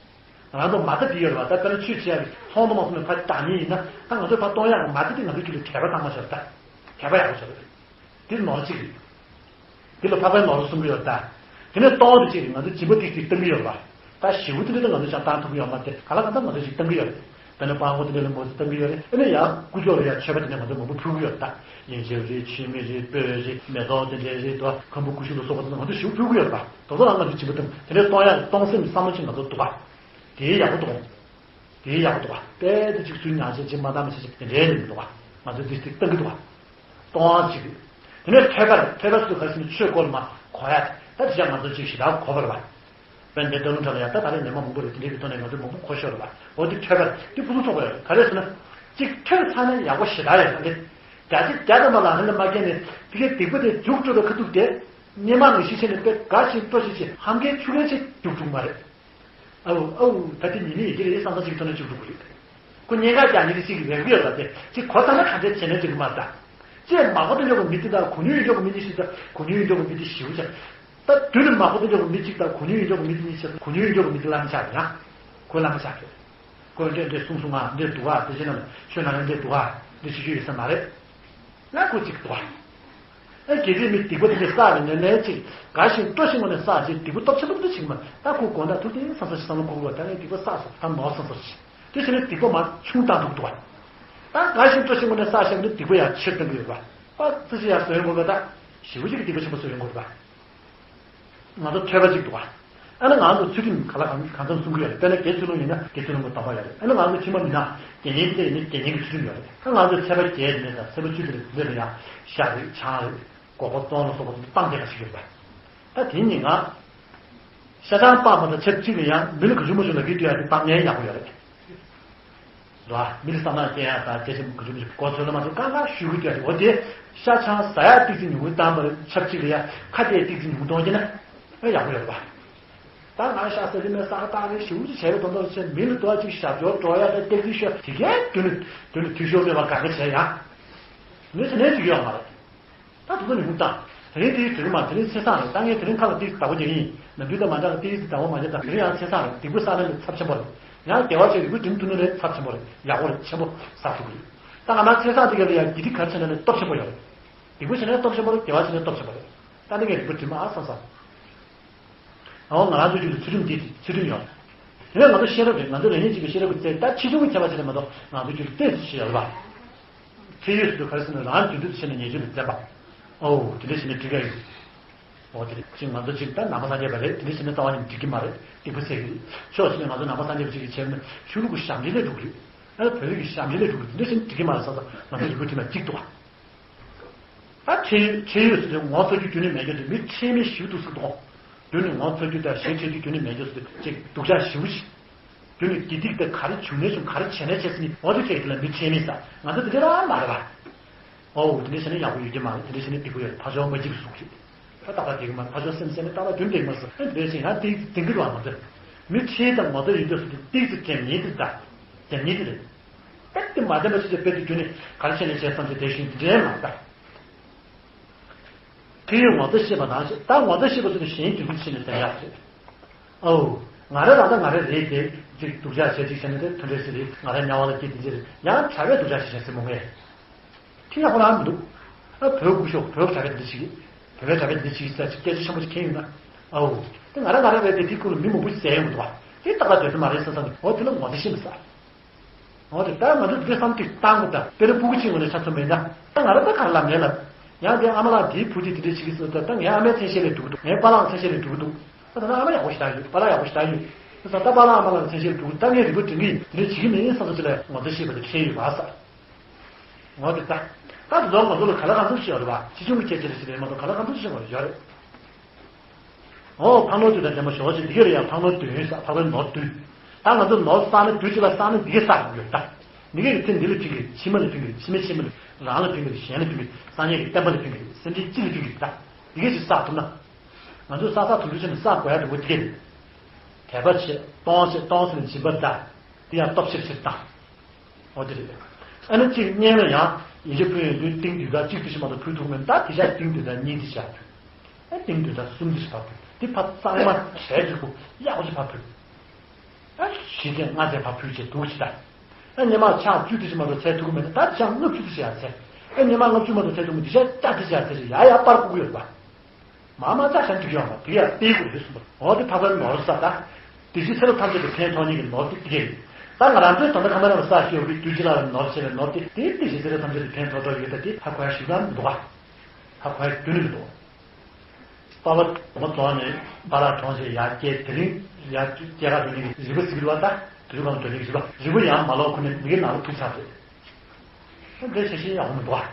ང་ཚོ་མ་རྩ་འདི་ཡོད་རེད་པ། ད་དཔེར་ན་ཆོས་བྱེད་ཡག་གི་ཚོང་དུ་མ་སོང་ནས་ཕར་བཏང་མཁན་ཡིན་ན། ད་ང་ཚོས་ཕར་གཏོང་ཡག་གི་མ་རྩ་འདི་ང་ཚོའི་རྒྱུད་ལ་དད་པ་བཏང་མ་བྱས་རེད་ད། དད་པ་ཡག་པོ་བྱས་རེད། འདི་ནོར་གཅིག་རེད། འདི་ལ་འཕགས་པའི་ནོར་གསུང་གི་ཡོད་ད། དེ་ནས་གཏོང་བ་དེ་གཅིག་རེད། ང་ཚོ་སྦྱིན་པ་ཏིག་ཏིག་བཏང་གི་ཡོད་རེད་པ། ད་ཞེ་པོ་དེ་འདྲ་ང་ཚོ་ཅང་བཏང་ཐུབ་ཀྱི་ཡོད་མ་རེད་དེ། གང་ལ་གང་འཚམ་ང་ཚོ་ཞིག་བཏང་གི་ཡོད་རེད། དཔེར་ན་སྤྲང་པོ་དེ་འདྲ་ལ་མོ་ཚོ་བཏང་གི་ཡོད་རེད། ཨ་ནི་ཡང་དཀོན་མཆོག་ལ་ཡང་མཆོད་པ་དེ་འདྲ་ང་ཚོ་མང་པོ་ཕུལ་གྱི་ཡོད་རེད་ད། ཡན་ཆད་རེད། མཆོད་མེ་རེད། སྤོས་རེད། མེ་ཏོག་དེ་འདྲ་རེད་དོ། ཁམ་བུ་ཀུ་ཤུ་ལ་སོགས་པ་དེ་ཚོ་ང་ཚོ་ཞེ་པོ་ཕུལ་གྱི་ཡོད་རེད་པ། དེ་ཚོ་ལ་ང་ཚོ་སྦྱིན་པ་བཏང་། དེ་འདྲ་གཏོང་ཡག་གཏོང་སེམས་བསམ་བློ་ཅིག་ང་ཚོ་འདུག་པ། དེ་ཡག་པོ་འདུག་དེ་ཡག་པོ་འདུག་པ། དཔེ་དེ་ཅིག་ཚུར་ཉར་བྱས་ཅིག་མ་བཏང་མི་བྱེད་ཅིག་དེ་འདྲའི་ལས་མི་འདུག་པ། ང་ཚོ་འདི་ཅིག་བཏང་གི་འདུག་པ། གཏོང་བ་གཅིག་དེ་ནས་ཐོས་པ་རེད། ཐོས་པ་ཟེར་དུས་ག་རེ་ཟེར་ན་ཆོས་སྐོར་མ་གོ་ཡ་དེ། ད་དེ་ཆ་ང་ཚོ་ཅིག་ཞེ་དྲག་གོ་བ་རེད་པ། དཔེར་ན་འདི་སྟོན་ལུང་དྲ་ལ་ཡང་ད་ད་རེས་ཉི་མ་མང་པོ་རེད། དེ་འདྲའི་གི་ཐོག་ནས་ང་ཚོས་མང་པོ་གོ་ཤོར་རེད་པ། འོ་དེ་ཐོས་པ་རེད། དེ་ཕུན་སུམ་ཚོགས་པ་ཡོད་རེད། ག་རེ་ཟེར་ན། ཅིག་ཐོས་ཚར་ན་ཡག་པོ་ཞེ་དྲག་ཡོད་རེད། བརྒྱ་ཆ་བརྒྱ་ཐམ་པ་ལག་ལེན་ལ་མ་བཀལ་ནས་དེ་གའི་སྡིག་པ་དེ་མཇུག་སྒྲིལ་བའི་ཁ་ཐུག་དེ། སྔོན་མ་ངེས་ཤེས་བྱས་ནས་དཔེ་དགའ་ཞིང་སྤྲོ་ཞིང་བྱས། ཧམ་གའི་ཆུ་རྐྱལ་ཆེ་མཇུག་འགྲིལ་མ་རེད། ཨའུ་ཨའུ། ད་དེ་ཉིད་ནི་ཡི་གེ་རེད་བསམ་བསམ་ཅིག་ཐོག་ནས་མཇུག་འགྲིལ་གི་རེད། ཁོ་གཉན་ཁ་རྒྱག་ཉིན་ཅིག་རེག་གི་ཡོད་ལ་དེ་ཅིག་གོ་ཚང་ན་ག་འདྲས་བྱས་ནས་འགྲིག་གི་མ་རེད་ད། ཅེས་མ་གོ་དོན་འཇོག་གི་མི་དེ་དང་གོ་ནུས་ཡོད་འཇོག་གི་མི་དེ་ཞིག་དང་གོ་ནུས་ཡོད་འཇོག་གི་མི་དེ་ཞིག་ཅིག་ད་དུས་ནི་མ་གོ་དོན་འཇོག་གི་མི་གཅིག་དང་གོ་ནུས་ཡོད་འཇོག་གི་མི་དེ་གཉིས་ཆགས་སོང་། གོ་ནུས་ཡོད་འཇོག་གི་མི་དེ་བླ་མ་ཆགས་རེད་ཡང་། ཁོས་བླ་མ་ཆགས་རེད། ཁོས་འདྲེ་འདྲེ་གསུང་གསུང་ང་འདྲེ་འདུག་ག་དེ་བྱས་ན་ཆོས་ནང་ལ་འདྲེ་འདུག་ག་འདྲེ་ཤི་ཤོས་ཡོད་ས་མ་རེད། ཡང་ཁོ་གཅིག་འདུག་ག་ཨ་གལ་ཏེ་མི་སྡིག་པ་དེ་འདྲ་བསགས་པའི་ནས་ནས་ཅིག་དགའ་ཞིང་སྤྲོ་ཞིང་ངོ་ནས་བསགས་ཅིག་སྡིག་པ་སྟོབས་ཆེན་པོ་དེ་འདྲ་བྱེད་ཀྱི་མ་རེད། ད་ཁོ་དགོང་དག་ཐུག་དེ་བསམ་བསམ་ཞིག་བསམ་བློ་འཁོར་གི་རེད། ད་ངས་སྡིག་པ་བསགས་སོང་། ད་ནོར་བསམ་བསམ་ཞིག་དེ་བྱས་ནས་སྡིག་པ་མར་ཆུང་བཏང་ཐུབ་འདུག་ག་ད་དགའ་ཞིང་སྤྲོ་ཞིང་ངོ་ནས་བསགས་བཞག་ནས་སྡིག་པ་ཡང་ཆེར་བཏང་གི་ཡོད་པ། པ་ཙི་ཙི་ཡང་བཟོ་ཡོང་དགོས་པ། ད་ཞེ་པོ་ཅིག་གི་སྡིག་པ་ཆེན་པོ་བཟོ་ཡོང་དགོས་པ། ང་ཚོ་ཐོས་པ་ཅིག་འདུག་ག་ཨ་ནི་ང་ཚོ་ཚུལ་ཁྲིམས་ག་ལ་གང་གང་འཚམ་སྲུང་གི་ཡོད་རེད། དཔེར་ན་དགེ་ཚུལ་སློང་ཡིན་ན་དགེ་ཚུལ་སློང་གི་སྡོམ་པ་ཡོད་རེད། ཨ་ནི་ང་ཚོ་ཕྱི་མ་མིན་ན་དགེ་བསྙེན་དེ་ཡིན་ན་དགེ་བསྙེན་གྱི་ཚུལ་ཁྲིམས་ཡོད་རེད། ད་ང་ཚོ་ཚེས་པ་བརྒྱད་ནས་ད་ཚེས་པ་བཅུ་དེ་རེད། འདི་ལ་ཡང་ཤ་རེད་ཆང་རེད་སྒོག་པ་བཙོང་ལ་སོགས་པ་སྤང་བསྡད་པ་ཞིག་ཡོད་རེད་པ། ད་དེ་ཉིན་ང་ཤ་ཆང་སྤངས་པ་དང་ཆབས་ཅིག་ལ་ཡང་མི་ལ་ག་ཞུ་མ་ཞུ་ལ་གི་དུས་ཡང་དེ་སྤང་ཉན་ཡག་པོ་ཡོད་རེད། ར། མི་ལ་བསམ་ནག་སྐྱེ་ཡག་དང་དེ་བཞིན་ག་ཞུ་མི་ཞུ་གོ་ཚོད་ལ་མ་ཚོད་གང་ག་ཞུ་གི་དུས་ཡང་དེ་འོ་དེ་ཤ་ཆང་ཟ་ཡག་ཏིག་ཙི་ཉུང་ངུ་བཏང་པ་ཆབས་ཅིག་ལ་ཡང་ཁ་གཏད་ཏིག་ཙི་ཉུང་ངུ་གཏོང་རྒྱུ་ན་ཨེ་ཡག་པོ་ཡོད་རེད་པ། ད་ང་ཤ་ཟ་གི་མེད་ས་ཁ་བཏང་རེད་ཞེ་པོ་ཅིག་བྱས་པའི་དོན་དག་ཆེ་མི་ལ་དོ་ཅིག་ཞབས་ཞུ་འགྲོ་ཡ་དང་སྟེགས་རིགས་ཤོད་དེ་གས་དུས་ནི་དུས་ནི་དུས་ཤོར་མེད་པ་ག་གེ་བྱས་ཡང་། ངས་དེ་ནས་ཅིག་ཡོད་མ་རེད། ད་དུ་ཚོ་ཉུང་དང་། དེ་རིང་དེའི་དྲི་རུ་མ་དེ་རིང་ཚེས་བཟང་རེད། ད་ངས་དེ་རིང་ཁ་ལ་ཏིག་བདག་པོ་རྒྱག་གི་ཡིན། ནམ་རྒྱུན་དང་མ་འདྲ་བ་ཏིག་ཏིག་བདག་པོ་མ་རྒྱག་དང་དེ་རིང་ཡང་ཚེས་བཟང་རེད། སྡིག་པ་བསགས་ལེན་ལ་ཚབས་ཆེན་པོ་རེད། ཡང་དགེ་བ་བྱས་རིག་པ་སྒྲིམ་ཐུབ་ན་རེད་ཚབས་ཆེན་པོ་རེད། ཡག་པོ་རེད། ཆེན་པོ་བསགས་ཐུབ་ཀྱི་རེད། ད་ང་རང་ཚེས་བཟང་དེ་ག་ལ་ཡང་དགེ་སྡིག་ག་རེ་བྱས་ན་ནི་སྟོབས་ཆེན་པོ་ཡོད་རེད། སྡིག་པ་བྱས་ན་སྟོབས་ཆེན་པོ་རེད། དགེ་བ་བྱས་ན་སྟོབས་ཆེན་པོ་རེད། ད་འདི་ངས་རིག་པ་སྒྲིམ་ཨ་བསམ་བསམ། འོ་ང་རང་ཚོའི་རྒྱུད་དུ་ཚུལ་ཁྲིམས་འདི་ཚུལ་ཁྲིམས་ཡོད། དེ་ནས་ང་ཚོ་ཤེས་རབ་རེད། ང་ཚོ་རང་ཉིད་གཅིག་པའི་ཤེས་རབ་ཀྱི་རྩལ་ད་ཆེ་ཆུང་གི་ཁྱད་པར་ཅི་རེད་མ་གཏོགས་ང་ཚོའི་རྒྱུད་དུ་ཏོག་ཙམ་ཞིག་ཡོད་པ། ཁྱད་ཡོད་སུ་ག་རེ་ཟེར་ན་རང་རྒྱུད་དུ་ཆེ་ན་ཉེ་རྒྱུད་དུ་བཙན་པ། ཨོ་དེ་འདྲ་བྱས་ན་འགྲིག་ག་ཡོད། ཨོ་དེ་རེད། ཅིག་ང་ཚོ་ཅིག་ད་ནང་པ་སངས་རྒྱས་པ་རེད། དེ་འདྲ་བྱས་ན་རྩ་བ་ནས་འགྲིག་གི་མ་རེད། སྡིག་པ་བསགས་ཀྱི་རེད། ཕྱོགས་གཅིག་ནས་ང་ཚོ་ནང་པ་སངས་རྒྱས་པ་ཅིག་གིས་བྱས་ན་ཆོས་ལུགས་ཀྱི་ཞབས་འདྲེན་ལས་འགྲོ་གི་རེད། ཨ་ནི་བོད་རིགས་ཀྱི་ཞབས་འདྲེན་ལས་འགྲོ་གི་རེད། དེ་འདྲ་བྱས་ན་འགྲིག་གི་མ་རེད་བསམ་ས་ང་ཚོ་རིག་པ་དེ་མ་གཅིག་འདུག་ག་ད་ཁྲེལ་ཁྲེལ་ཡོད་ཟེར་དུས་ངོ་ཚ་རྒྱུ་རྒྱུ་ནི་མེད་རྒྱུ་དེ་མི་ཁྲེལ་མེད་ཞིག་འདུག་ཟེར་དོ། རྒྱུ་ནི་ངོ་ཚ་རྒྱུ་དང་ཞེ་ཁྲེལ་རྒྱུ་རྒྱུ་ནི་མེད་རྒྱུ་ཟེར་དུས་ཅིག་སྡུག་ཅག་ཞེ་པོ་ཞིག་རྒྱུ་ནི་དགེ་སྡིག་དང་ག་རེ་བྱུང་ནས་བྱུང་ག་རེ་བྱས་ནས་བྱས་ཟེར་ནི་འོ་དེ་ཁྲེལ་གྱི་ལ་མི་ཁྲེལ་མེད་ས་ང་ཚོ་དེ་འདྲ་རང་མ་རེད་པ། ཨོ་དེ་འདྲ་བྱས་ན་ཡག་པོ་ཡོད་ཀྱི་མ་རེད། དེ་འདྲ་བྱས་ན་སྡིག་པ་ཡོད་རེད། ཕར་ཕྱོགས་མ་སྐྱིད་པའི་གཟུགས་རེད། ད་ཏག་ཏག་བསྡད་ཀྱི་མ་རེད། ཕར་ཕྱོགས་སེམས་སེམས་ནི་ཏག་ཏག་རྒྱུ་འདེགས་མ་སོང་། ཨེ་འདྲ་བྱས་ཡང་ཏིག་ཏིག་གི་རང་མ་རེད། མི་ཁྲེལ་དང་ངོ་ཚ་ཡོད་རྒྱུ་ཟེར་དུས་ཏིག་ཏིག་འགྲེམས་ཉེས་དེ་ད་འགྲེམས་ཉེས་དེ་རེད། དཔེ་དེ་མ་བདེན་པ་ཞིག་དེ་དཔེ་དེ་རྒྱུ་ནི་ག་རེ་བྱས་ནས་བྱས་བསམ་ཚེ་དེ་བཞིན་དེ་འདྲའི་མ་ལྟ། ཁྱེད་ཡོད་ངོ་ཚ་ཤེས་པ་དང་ཞེས་ད་ངོ་ཚ་ཤེས་པ་ཚོ་ནི་གཞན་གྱི་རྒྱུད་ཕྱིན་ནས་ཟེར་ཡག་རེད། ཨོ། ང་རེ་རང་ད་ང་རེ་རེད་དེ་ཅིག་སྡུག་ཅག་བྱས་ཅིག་བྱས་ནས་དེ་མཐུན་འབྲེལ་ཞིག་རེད། ང་རེ་དམྱལ་བ་ལ་སྐྱེས་དེ་ཅི་རེད། ཡང་གྲྭ་པས་སྡུག་ཅག་ཞིག་བྱས་ཟེར་མོ་ངས། ཁྱི་ཡག་པོ་རང་མི་འདུག་ཨ་བོད་སྐུ་ཞབས་བོད་གྲྭ་པས་འདི་བྱེད་ཀྱི། བོད་པའི་གྲྭ་པས་འདི་བྱེད་ཀྱི་ཟེར་ཅིག་སྐད་ཆ་ཆེན་པོ་ཅིག་ཁྱེར་ཡོང་ན། ཨོ། དེ་ང་རང་ང་རང་རེད་དེ་དེའི་སྐོར་ལ་མི་མང་པོ་ཞིག་ཟེར་ཡོང་གི་འདུག་བ། དེ་ཏག་ཏག་དོན་དུ་མ་རེད་བསམ་བསམ་གི་འོ་དེ་ལ་ངོ་ཚ་ཤེས་མི་ཟ། འོ་དེ་ད་ང་ཚོ་དེ་བསམ་གཏིག་བཏང་དགོས་ད་དཔེར་ན་སྤུ་གུ་གཅིག་ངོས་ནས་ཆ་མཚོན་པ་ཡིན་ན། ད་ང་རང་ད་ག་རེ་ལབ་མེད་ལབ། ཡང་དེ་ཨ་མ་ལགས་དེའི་བུ་དེ་དེ་འདྲས་བྱེད་ཀྱི་ཟེར་ད་ད་ངའི་ཨ་མའི་མཚན་ཤས་ལས་སྡུག་གི་འདུག་ངའི་པཱ་ལགས་མཚན་ཤས་ལས་སྡུག་གི་འདུག་ད་ད་ནང་ཨ་མ་ཡག་པོ་ཞེ་དྲག་ཡོད། པཱ་ལགས་ཡག་པོ་ཞེ་དྲག་ཡོད། ད་ད་པཱ་ལགས་ཨ་མ་ལགས་མཚན་ཤས་ལས་སྡུག་གི་ད་ངས་རིག་པ་སྒྲིམ་གི་ཡིན། དེ་འདྲས་བྱེད་ཀྱི་མིན་བསམ་ས་ཅིག་ལ་ངོ་ཚ་ཤེས་པ་དེ་ཁྱད་ཡོད་པ་ཟ། འོ་དེ་ལྟ། ད་དེ་ཚོ་ང་ཚོ་ལ་ག་ལ་གང་འཚམ་ཞིག་ཡོད་རེད་བ། ཆེ་ཆུང་གི་ཁྱད་ཆོས་ལ་ཞིག་རེད་མ་གཏོགས་ག་ལ་གང་འཚམ་ཞིག་ཡོད་རེད། འོ་འཕགས་ནོར་བདུན་དང་ལྡན་པ་ཞོག་ཅིག་འདི་ག་ལ་ཡང་འཕགས་ནོར་བདུན་ཡོད་ས་འཕགས་པའི་ནོར་བདུན། ད་ང་ཚོ་ནོར་བསགས་ན་དུས་གཅིག་ལ་བསགས་ན་འདི་ག་བསགས་དགོས་ཡོད་ད། འདི་ག་གི་ཚེ་འདི་ལ་ཕན་གི་རེད། ཕྱི་མ་ལ་ཕན་གི་རེད། ཕྱི་མ་ཕྱི་མ་ལ་རང་ལ་ཕན་གི་རེད། གཞན་ལ་ཕན་གི་རེད། སངས་རྒྱས་ཀྱི་བསྟན་པ་ལ་ཕན་གི་རེད། སེམས་ཅན་སྤྱི་ལ་ཕན་གི་རེད་ད། འདི་ག་ཅིག་བསགས་ཐུབ་ན། ང་ཚོ་བསགས་བསགས་ཐུབ་ཐུབ་བྱས་ནས་བསགས་དགོས་ཡ་འདུག་གོ་འདི་ག་རེད། དད་པ་བྱེད་གཏོང་བྱེད་གཏོང་ཟེར་ནས་སྦྱིན་པ་ད། འདི་ཡང་སྟོབས་ཆེར་ཆེར་བཏང་། འོ་དེ་རེད། ཨ་ནི་གཅིག་བརྙན་ལ་ཡང་ཡིན་གཅིག་ཕུལ་ཡོང་དུས་ཏིང་བདུན་ཟླ་གཅིག་ཏུ་ཞིག་མ་གཏོགས་ཕུལ་ཐུབ་མེད། ད་དེ་ཤག་ཏིང་བདུན་ཟླ་གཉིས་ཏུ་ཞག་ཕུལ། ཨ་ཏིང་བདུན་ཟླ་གསུམ་ཏུ་ཞིག་ཕར་ཕུལ། དེ་ཕར་གཙང་མ་གྲལ་འགྲིག་པོ་ཡག་པོ་ཞིག་ཕར་ཕུལ། ཨ་བཞི་ཚེས་ལྔ་ཚེས་ཕར་ཕུལ་བྱས་འདུག་ཅིག་ད། ཨ་སྔོན་མ་ཕྱག་བཅུ་ཏུ་ཞིག་མ་གཏོགས་འཚལ་ཐུབ་ཀྱི་མེད་ན་ད་དེ་ཤག་ལྔ་བཅུ་ཏུ་ཞིག་ཡར་འཚལ། ཨ་སྔོན་མ་ལྔ་བཅུ་མ་གཏོགས་འཚལ་ཐུབ་མེད་དེ་ཤག་བརྒྱ་ཏུ་ཞིག་ཡར་འཚལ་ཞིག་ཡར་ཡར་སྤར་དགོས་ཀྱི་ཡོད་པ། མ་མ་ཅག་གཞན་འགྲིག་ཡོང་བ་དེ་ཡང་སྟེར་དགོས་རེད་གསུངས་པ། འོ་དེ་འཕགས་པའི་ནོར་བསགས་ད། དེ་བཞིན་ཚེ་རབས་ཐམས་ཅད་དུ་ཕན་ཐོགས་ནི་གི་ནོར་དེ་དེ་རེད། ད་ང་རང་ཚོའི་ད་ལྟ་ཁ་མ་ར་ལ་བསགས་ཤེས་ཡོད་པའི་བདུད་ཅི་ལ་ལ་ནོར་བྱས་པའི་ནོར་དེ་དེ་དེ་བཞིན་ཚེ་རབས་ཐམས་ཅད་དུ་ཕན་ཐོགས་ཐོགས་ཡོད་ད་དེ་ཧ་གོ་ཡ་ཞིག་ལ་མི་འདུག་ག་ཧ་གོ་ཡ་རྒྱུ་ནི་མི་འདུག་པ་པ་མ་རྫོང་ནས་པཱ་ལགས་གྲོངས་རྗེས་ཡར་སྐྱེས་དེ་རིང་ཡར་སྐྱེས་ཁ་འགྲོ་ནི་གི་རིག་པ་ཟིག་རེད་བ། ད་དུས་གང་འགྲོ་ནི་གི་རིག་པ་རིག་པ་ཡང་མ་ལོག་ཁོ་ནས་མི་གི་ནང་ལ་ཐུག་ཚར་རེད། འདྲེ་ཆེ་ཤེས་ཡག་མི་འདུག་ཨ།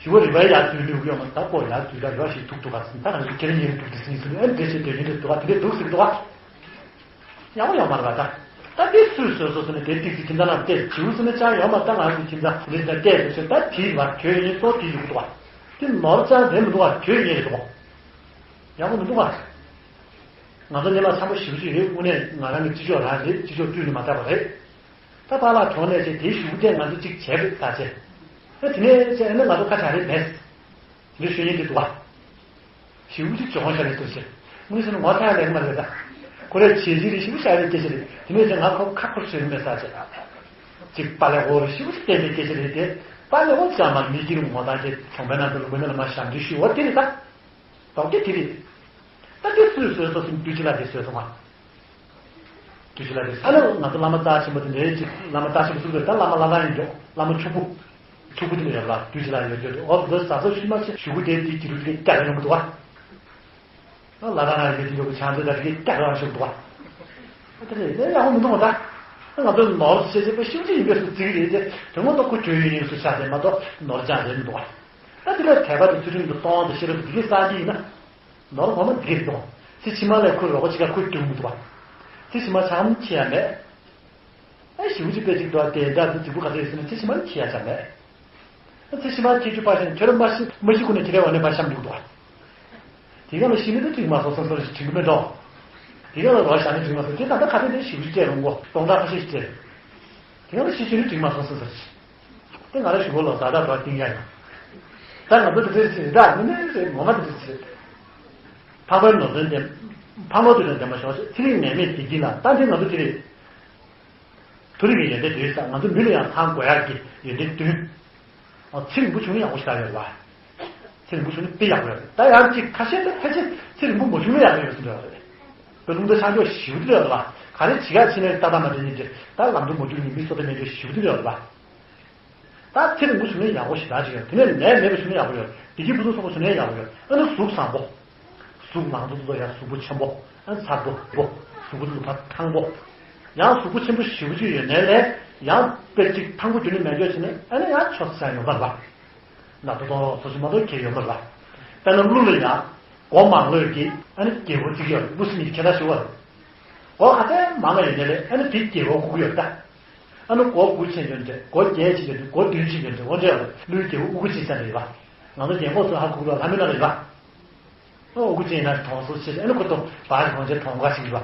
ཞི་བ་རི་བའི་ཡར་དུས་ལུག་ཡོང་མ་ད་ཀོ་ཡར་དུས་ད་རི་བ་ཞིག་ཐུག་ཐུག་ག་ཟིན་ད་ག་ནང་ཁྱེད་རང་ཉིད་ཐུག་དེ་ཟིན་ཟིན་ཨེ་འདྲེ་ཆེ་དེ་ཡིན་འདྲེ་འདུག་ཨ། དེ་འདྲེ་འདུག་ཟིན་འདུག་ཨ། ཡག་པོ་ཡོང་མ་རེད་པ་ད། ད་དེ་སུས་བཟོས་སོ་ཟེར་ནས་དེ་ཏིག་ཙི་ཁྱིམ་ཚང་ནང་བལྟས་བྱིའུ་ཟེར་ནས་ཅང་ཡོང་མ་ད་ང་ཚོ་ཁྱིམ་ཚང་དེ་འདྲེ་ཟེར་བལྟས་ཟེར་ཟེར་ད་དེ་ཡིན་པ་ཁྱོད་ཡིན་ཏོ་དེ་ཡོང་གི་འདུག་ཨ། དེ་ནོར་ཅང་རེད་མི་འདུག་ཨ། ཁྱོད་ཡིན་རེད་འདུག་ཡག་པོ་མི་འདུག་ཨ། ང་ཚོ་སླེབས་མ་འཆམ་པོ་ཞེ་པོ་ཅིག་རེད། དངོས་གནས་ང་རང་གི་སྤྱི་ཆོག་རང་རེད། སྤྱི་ཆོག་བཏུས་ནས་མ་བཏགས་པ་རེད། ད་པཱ་ལགས་གྲོངས་ནས་ཅེས་དེའི་གཞུག་གུ་དེ་ང་ཚོ་གཅིག་བྱས་པས་ད་ཅེས། ད་དེ་ནས་ཅེས་ཨ་ནི་ང་ཚོ་ཁ་བྱ་རེད་མེད། དེ་ཤོད་ཉེན་དེ་འདུག་བ། ཞེ་པོ་ཅིག་སྦྱོང་བ་ཤར་རེད་ཟེར་ཞེས། དངོས་སུ་ནི་ངོ་ཚ་ཡང་ལེགས་མ་རེད་ད། ཁོ་རེ་བྱས་རྗེས་རེ་ཞེ་པོ་ཤར་བའི་སྐད་ཆ་རེད། དེ་ནས་ཅེས་ང་ཁོ་ཁ་ཁོར་བཟོས་མེད་ས་ཅེས། ཅིག་པཱ་ལགས་འོ་རེ་ཞེ་པོ་ཅིག་བསྟན་པའི་སྐད་ཆ་རེད་དེ། པཱ་ལགས་འོ་ཅང་མ་མི་སྐྱིད་རུང་ངོ་ཐག་ཅེས་གྲོང་པའི་ནང་དུ་ལུང་པའི་ནང་ལ་མ་ཞབས་འདྲེན་ཞུ་འོ་དེ་རེད་ད། ལྡོག་སྐད་དེ་རེད། ད་དེ་སུས་བཟོས་སོ་སུ་བདུད་རྩི་ལ་དེ་བཟོས་སོང་ང་། བདུད་རྩི་ལ་དེ་ཨ་ནི་ང་ཚོ་བླ་མ་རྩ་ཆེན་པོ་དེ་འདྲའི་ཅིག་བླ་མ་རྩ་ཆེན་པོ་ཟུར་དུ་ད་བླ་མ་བླ་བྲང་ཡིན་འཇོག་བླ་མ་ཕྱུག་པོ། ཕྱུག་པོ་དེ་ལ་ཡོད་ལ་བདུད་རྩི་ལ་ཡོད་འཇོག་དེ་འོ་བཟོ་ཟ་ཟོ་ཤི་མ་ཤི་ཞུ་གུ་དེ་དེ་དེ་རུ་དེ་ཀྱག་ཡོང་གི་འདུག་བ། ད་བླ་བྲང་ལ་ཡོད་དེ་འཇོག་གི་ཆང་ཚོད་ད་དེ་ཀྱག་ཡོང་ཞུ་འདུག་བ། ད་དེ་རེད་དེ་ཡག་པོ་མི་འདུག་མ་ད། ང་ཚོ་ནོར་ཤེས་བྱེད་པ་ཤིན་ཏུ་ཡིན་པའི་སུ་ཚིག་རེད་དེ་དོན་ངོ་ཐོག་ཁོ་བྱོས་ཡིན་ཡིན་སུ་ཆགས་དེ་མ་གཏོགས་ནོར་ཅང་རེད་མི་འདུག་བ། ད་དེ་ལས་དད་པ་དང་ཚུལ་ཁྲིམས་དང་གཏོང་བ་དང་ཤེས་རབ་དང་དེ་གའི་གསར་བརྗེ་ཡིན་ན། ནོར་ངོ་མ་འདི་གས་འདུག་ཚེ་ཕྱི་མ་ལས་ཁོས་རོགས་པ་ཅི་ག་ཁོས་སྐྱོང་མི་འདུག་བ། ཚེ་ཕྱི་མ་ཆགས་མ་ཁྱེད་ཡ་མེད། ཨེ་ཞིག་ཅི་དཔེ་ཅིག་འདུག་བ་དེ་འདྲ་ཚོ་རྫིག་པོ་ག་ཚོད་ཡོད་ཟེར་ན་ཚེ་ཕྱི་མ་ཁྱེད་ཡ་ཆགས་མེད། ཚེ་ཕྱི་མ་ཁྱེད་ཆུ་ཕ་ཞིང་ཁྱོད་ར་མ་ཤི་མ་ཤི་ཁུ་ནས་ཁྱེད་རའི་འོ་ནས་མ་ཤམ་འདུག་འདུག་བ། དེ་ག་ལ་ཤི་ནི་དེ་དྲིང་མ་སོང་བསམ་སོང་རེ་དྲིང་མི་འགྲོ། དེ་ག་ལ་རོགས་བཞག་ནི་དྲིང་མ་སོང་དེ་ད་ལྟ་ཁ་དེ་དེ་ཞིག་ཅི་སྤྲད་རུང་གོ་སྟོང་ཕྲག་ཁ་ཤས་ཤིག་སྤྲད། དེ་ག་ལ་ཤི་ཤི་ནི་དྲིང་མ་སོང་བསམ་སོང་རེ། དེ་ང་རང་ཞུ་གོ་ལོ་ཟ་ད་དོ་ཏིང་ཡ་ཡང་། ད་ང་ཚོ་དེ་ཚོའི་ཚེ་རེད་ད་མི་ནི་རེད་ངོ་མ་དེ་ཚོའི་ཚེ་རེད། ཕག་པའི་ནོར་དོན་ལྡན། ཕག་མོ་དེ་ལ་ལྡན་པ་ཞོག་ཚེ་རིང་ནད་མེད་བདེ་སྐྱིད་ལ་ད་འདི་ང་ཚོ་དེ་རེད། མཐོ་རིས་ཀྱི་ཡོན་ཏན་ལྡན་ས་ང་ཚོ་མི་ལ་ཡང་ཚང་དགོས་ཡག་གི་ཡོན་ཏན་བདུན། ཚེ་རིང་པོ་བྱུང་ན་ཡག་པོ་ཞེ་དྲག་ཡོད་རེད་བ། ཚེ་རིང་པོ་བྱུང་ན་དཔེ་ཡག་པོ་ཡོད་རེད་ད་ཡང་གཅིག་ཁ་ཤས་དེ་ཕལ་ཆེར་ཚེ་རིང་པོ་མ་བྱུང་ན་ཡག་པོ་ཡོད་ཟེར་འདྲ་བ་རེད། དཔེ་རླུང་རྟ་ཆགས་འཇོག་ཞེ་པོ་ཅིག་ཡོད་རེད་བ། ག་རེ་བྱེད་ཡག་ཕྱི་ནས་ཏག་ཏག་མ་དྲན་ཉིན་གྱི་ད་ལམ་འགྲོ་མ་འགྲོ་ཉིན་མི་སོ་ད་མེད་འཇོག་ཞེ་པོ་ཅིག་ཡོད་རེད་བ། ད་ཚེ་རིང་པོ་བྱུང་ན་ཡག་པོ་ཞེ་དྲག་ཅིག་ཡོད་དེ་ནས་ནད་མེད་པ་བྱུང་ན་ཡག་པོ་ཡོད་བདེ་སྐྱིད་ཕུན་སུམ་ཚོགས་པ་བྱུང་ན་ཡག་པོ་ཡོད་ཨ་ནི་གཟུགས་བཟང་པོ། གཟུགས་མང་དུ་ཚོ་ཡང་གཟུགས་པོ་ཆེན་པོ་ཨ་ཚ་པོ་པོ་གཟུགས་པོ་ལུས་པ་ཐང་པོ། ཡང་གཟུགས་པོ་ཆེན་པོ་ཞེ་པོ་ཅིག་ཡོད་ནའི་ལས་ཡང་དཔེ་གཅིག་ཐང་པོ་རྒྱུ་ནི་མེད་འཇོག་བྱས་ནས་ཨ་ནི་ཡང་ཆོག་ས་ཡོང་བ་ལ། ན་ཏོ་ཏོ་སོ་སོ་མ་གཏོགས་གལ་ཡོད་མ་རེད་པ། དཔེར་ན་གླུ་ལ་ཡང་མགོ་མང་ལོས་ཀྱི་ཨ་ནི་རྒྱལ་པོ་བརྩི་གི་ཡོད་རེད། གླུ་སྲིད་ཉིད་ཁྱད་མཚར་ཞིག་ཡོད་རེད། མགོ་ག་ཚད་མང་བ་ཡོད་ནའི་ལས་ཨ་ནི་དེ་རྒྱལ་པོ་དགུ་ཡོད་ད། ཨ་ནི་མགོ་དགུ་ཕྱིན་ཡོད་འདྲ་མགོ་བརྒྱད་ཕྱིན་ཡོད་འདྲ་མགོ་བདུན་ཕྱིན་ཡོད་འདྲ་འོ་འདྲ་ཡོད་རེད། གླུའི་རྒྱལ་པོ་དབུ་དགུ་ཕྱིན་ས་རེད་པ། ང་ཚོ་རྒྱལ་མགོ་ཚོ་ཧ་གོ་གི་རེད་ལྷ་མོའི་ནང་རེད་པ། ཨོ་དགུ་ཅན་ན་གྲོང་སོ་ཆེ་ཨ་ནི་ཁོ་ཏོ་བར་གྲོང་ཆེ་གྲོང་ཁ་ཞིག་ལ།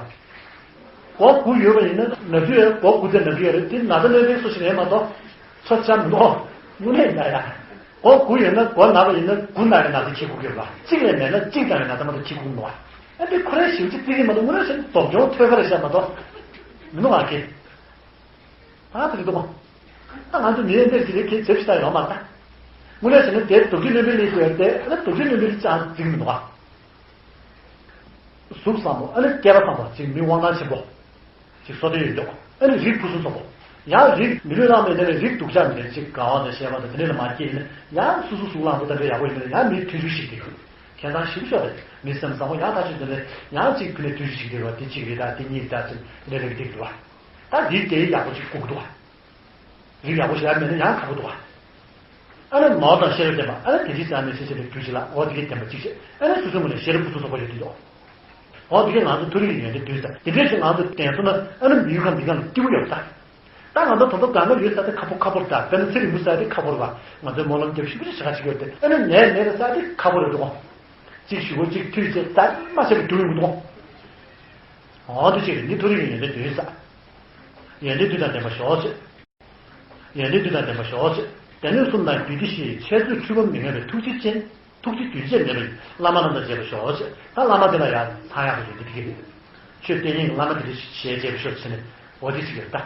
སྒོ་དགུ་ཡོད་པ་ཡིན་ན་ན་དུས་ཡོད་སྒོ་དགུ་ཚེ་ན་དུས་ཡོད་རེད་དེ་ན་ཚ་གནོད་པའི་སོ་ཞིག་རེད་མ་གཏོགས་ཚོ་ཆ་མི་འདུག་དངོས་གནས་ཡིན་ན་ཡ། སྒོ་དགུ་ཡོད་ན་སྒོ་ན་བ་ཡིན་ན་དགུ་ན་རེ་ན་ཚ་ཁྱི་དགུ་ཡོད་པ་གཅིག་ལས་མེད་ན་གཅིག་དང་རེ་ན་ཚ་མ་གཏོགས་ཁྱི་དགུ་མི་འདུག་ཨ་འདི་ཁོ་རའི་ཞིབ་ཅིག་རྩིས་ཀྱི་མ་གཏོགས་དངོས་གནས་བྱས་ན་སྡོམ་སྦྱོང་ཐོས་པ་རེད་བཤད་མ་གཏོགས་མི་འདུག་ཨ་ཁྱེད། ད་དེ་འདུག་མ། ད་ང་ཚོ་མི་ཡོད་འདིར་ཅི་རེད་ཁྱེད་ཚེ་ཕྱི་ད་ཡོང་མ་ད། དངོས་གནས་བྱས་ན་དེ་དུག་ཅུ་གནོན་པའི་ལས་དགོས་ཏེ་ཨ་ནི་དུག་ཅུ་གནོན་པའི་ལས་ཅང་འཛིན་མི་འདུག་ག་གཟུགས་བཟང་པོ་ཨ་ནི་སྐལ་པ་བཟང་པོ་ཅིག་མི་དབང་ཐང་ཆེན་པོ། ཅིག་བསོད་བདེ་ཡོད་མགྱོགས་ཨ་ནི་རིགས་ཕུན་སུམ་ཚོགས་པོ། ཡང་རིགས་མི་ལུས་བླངས་མེད་དེ་ནས་རིགས་སྡུག་ཅག་མི་འདྲ་ཅིག་དགའ་བ་དང་བཤད་པ་དང་དེ་འདྲ་ལ་མ་སྐྱེས་ནས་ཡང་སུ་སུ་གཟུགས་བླངས་པོ་དེ་འདྲ་ཡག་པོ་ཡིན་ན་ཡང་མི་མཐུན་ཕྱོགས་ཤིག་དེ་ཁྱད་མཚར་ཞིག་ཤོག་རེད། མི་སེམས་བཟང་པོ་ཡང་ཐག་ཆོད་དེ་ནས་ཡང་ཅིག་ཕུ་ནས་མཐུན་ཕྱོགས་ཤིག་དེ་བ་དེ་གཅིག་རེད་ད་དེ་གཉིས་རེད་ད་ཅིག་འདྲ་རེ་བ་དེ་འདུག་བ། ད་རིགས་དེ་ཡག་པོ་ཅིག་དགོས་ཀྱི་འདུག་བ། རིགས་ཡག་པོ་ཞིག་ཡང་མེད་ན་ཡང་ཁག་པོ་འདུག་བ། ཨ་ནི་ནོར་དང་ཤེས་རབ་ལྡན་པ་ཨ་ནི་དེ་རིགས་ཟེར་ནས་ཤེས་བྱེད་པའི་རྒྱུ་ཞིག་ལ་འོ་དེ་གའི་བདེན་པ་གཅིག་བྱེད་ཨ་ནི་སོ་སོའི་ངོས་ནས་ཤེས་རབ་ཕུན་སུམ་ཚོགས་པ་ཡོད་དུས་འདུག་འོ་དེ་གའི་ང་ཚོ་མཐོ་རིས་ཀྱི་ཡོན་ཏན་བདུན་ཟེར་དེ་འདྲས་ཞིག་ང་ཚོ་ལྡན་སོང་ན་ཨ་ནི་མི་ཡུལ་ཁམས་འདི་ག་ལ་སྐྱིད་པོ་ཡོད་ད། ད་ང་ཚོ་ད་ལྟ་གང་ག་ཡོད་ས་དེ་ཁ་ཕོ་ཁ་ཕོར་ད་དཔེར་ན་ཚེ་རིང་པོ་ས་དེ་ཁ་ཕོར་བ་ང་ཚོའི་སྨོན་ལམ་རྒྱབ་ཤུགས་ཆེ་ཞེ་ཁ་ཅིག་ཡོད་དེ་ཨ་ནི་ནས་ནས་ས་དེ་ཁ་ཕོར་རེད་འདུག་གཅིག་ཞུ་གོ་གཅིག་མཐུད་ཚེ་ད་མ་བྱས་པ་རྒྱུ་ཡོང་གི་འདུག་འོ་དེ་ཅིག་རེད་འདི་མཐོ་རིས་ཀྱི་ཡོན་ཏན་བདུན་ཟེར། ཡོན་ཏན་བདུན་དང་ལྡན་པ་ཞོག་ཅེས། ཡོན་ཏན་བདུན་དང་ལྡན་པ་ཞོག་ཅེས། སྡེ་སྣོད་གསུམ་དང་རྒྱུད་སྡེ་བཞི་ཡི་འཆད་རྩོད་འཁྲུལ་པ་མི་མངའ་བའི་ཐུགས་རྗེ་ཅན། ཐུགས་རྗེ་རྒྱུན་ཆད་མེད་པ་ཡིས་བླ་མ་རྣམས་དང་མཇལ་བར་ཤོག་ཅེས། ད་བླ་མ་དེ་ལ་ཡང་ཚང་ཡག་གི་ཡོན་ཏན་དེ་གི་རེད། ཆོས་བསྟན་ཡིན་བླ་མ་དེ་འདྲ་ཞིག་མཇལ་བར་ཤོག་ཅེས་ནས་འོ་དེ་ཅིག་ཡོད་ད།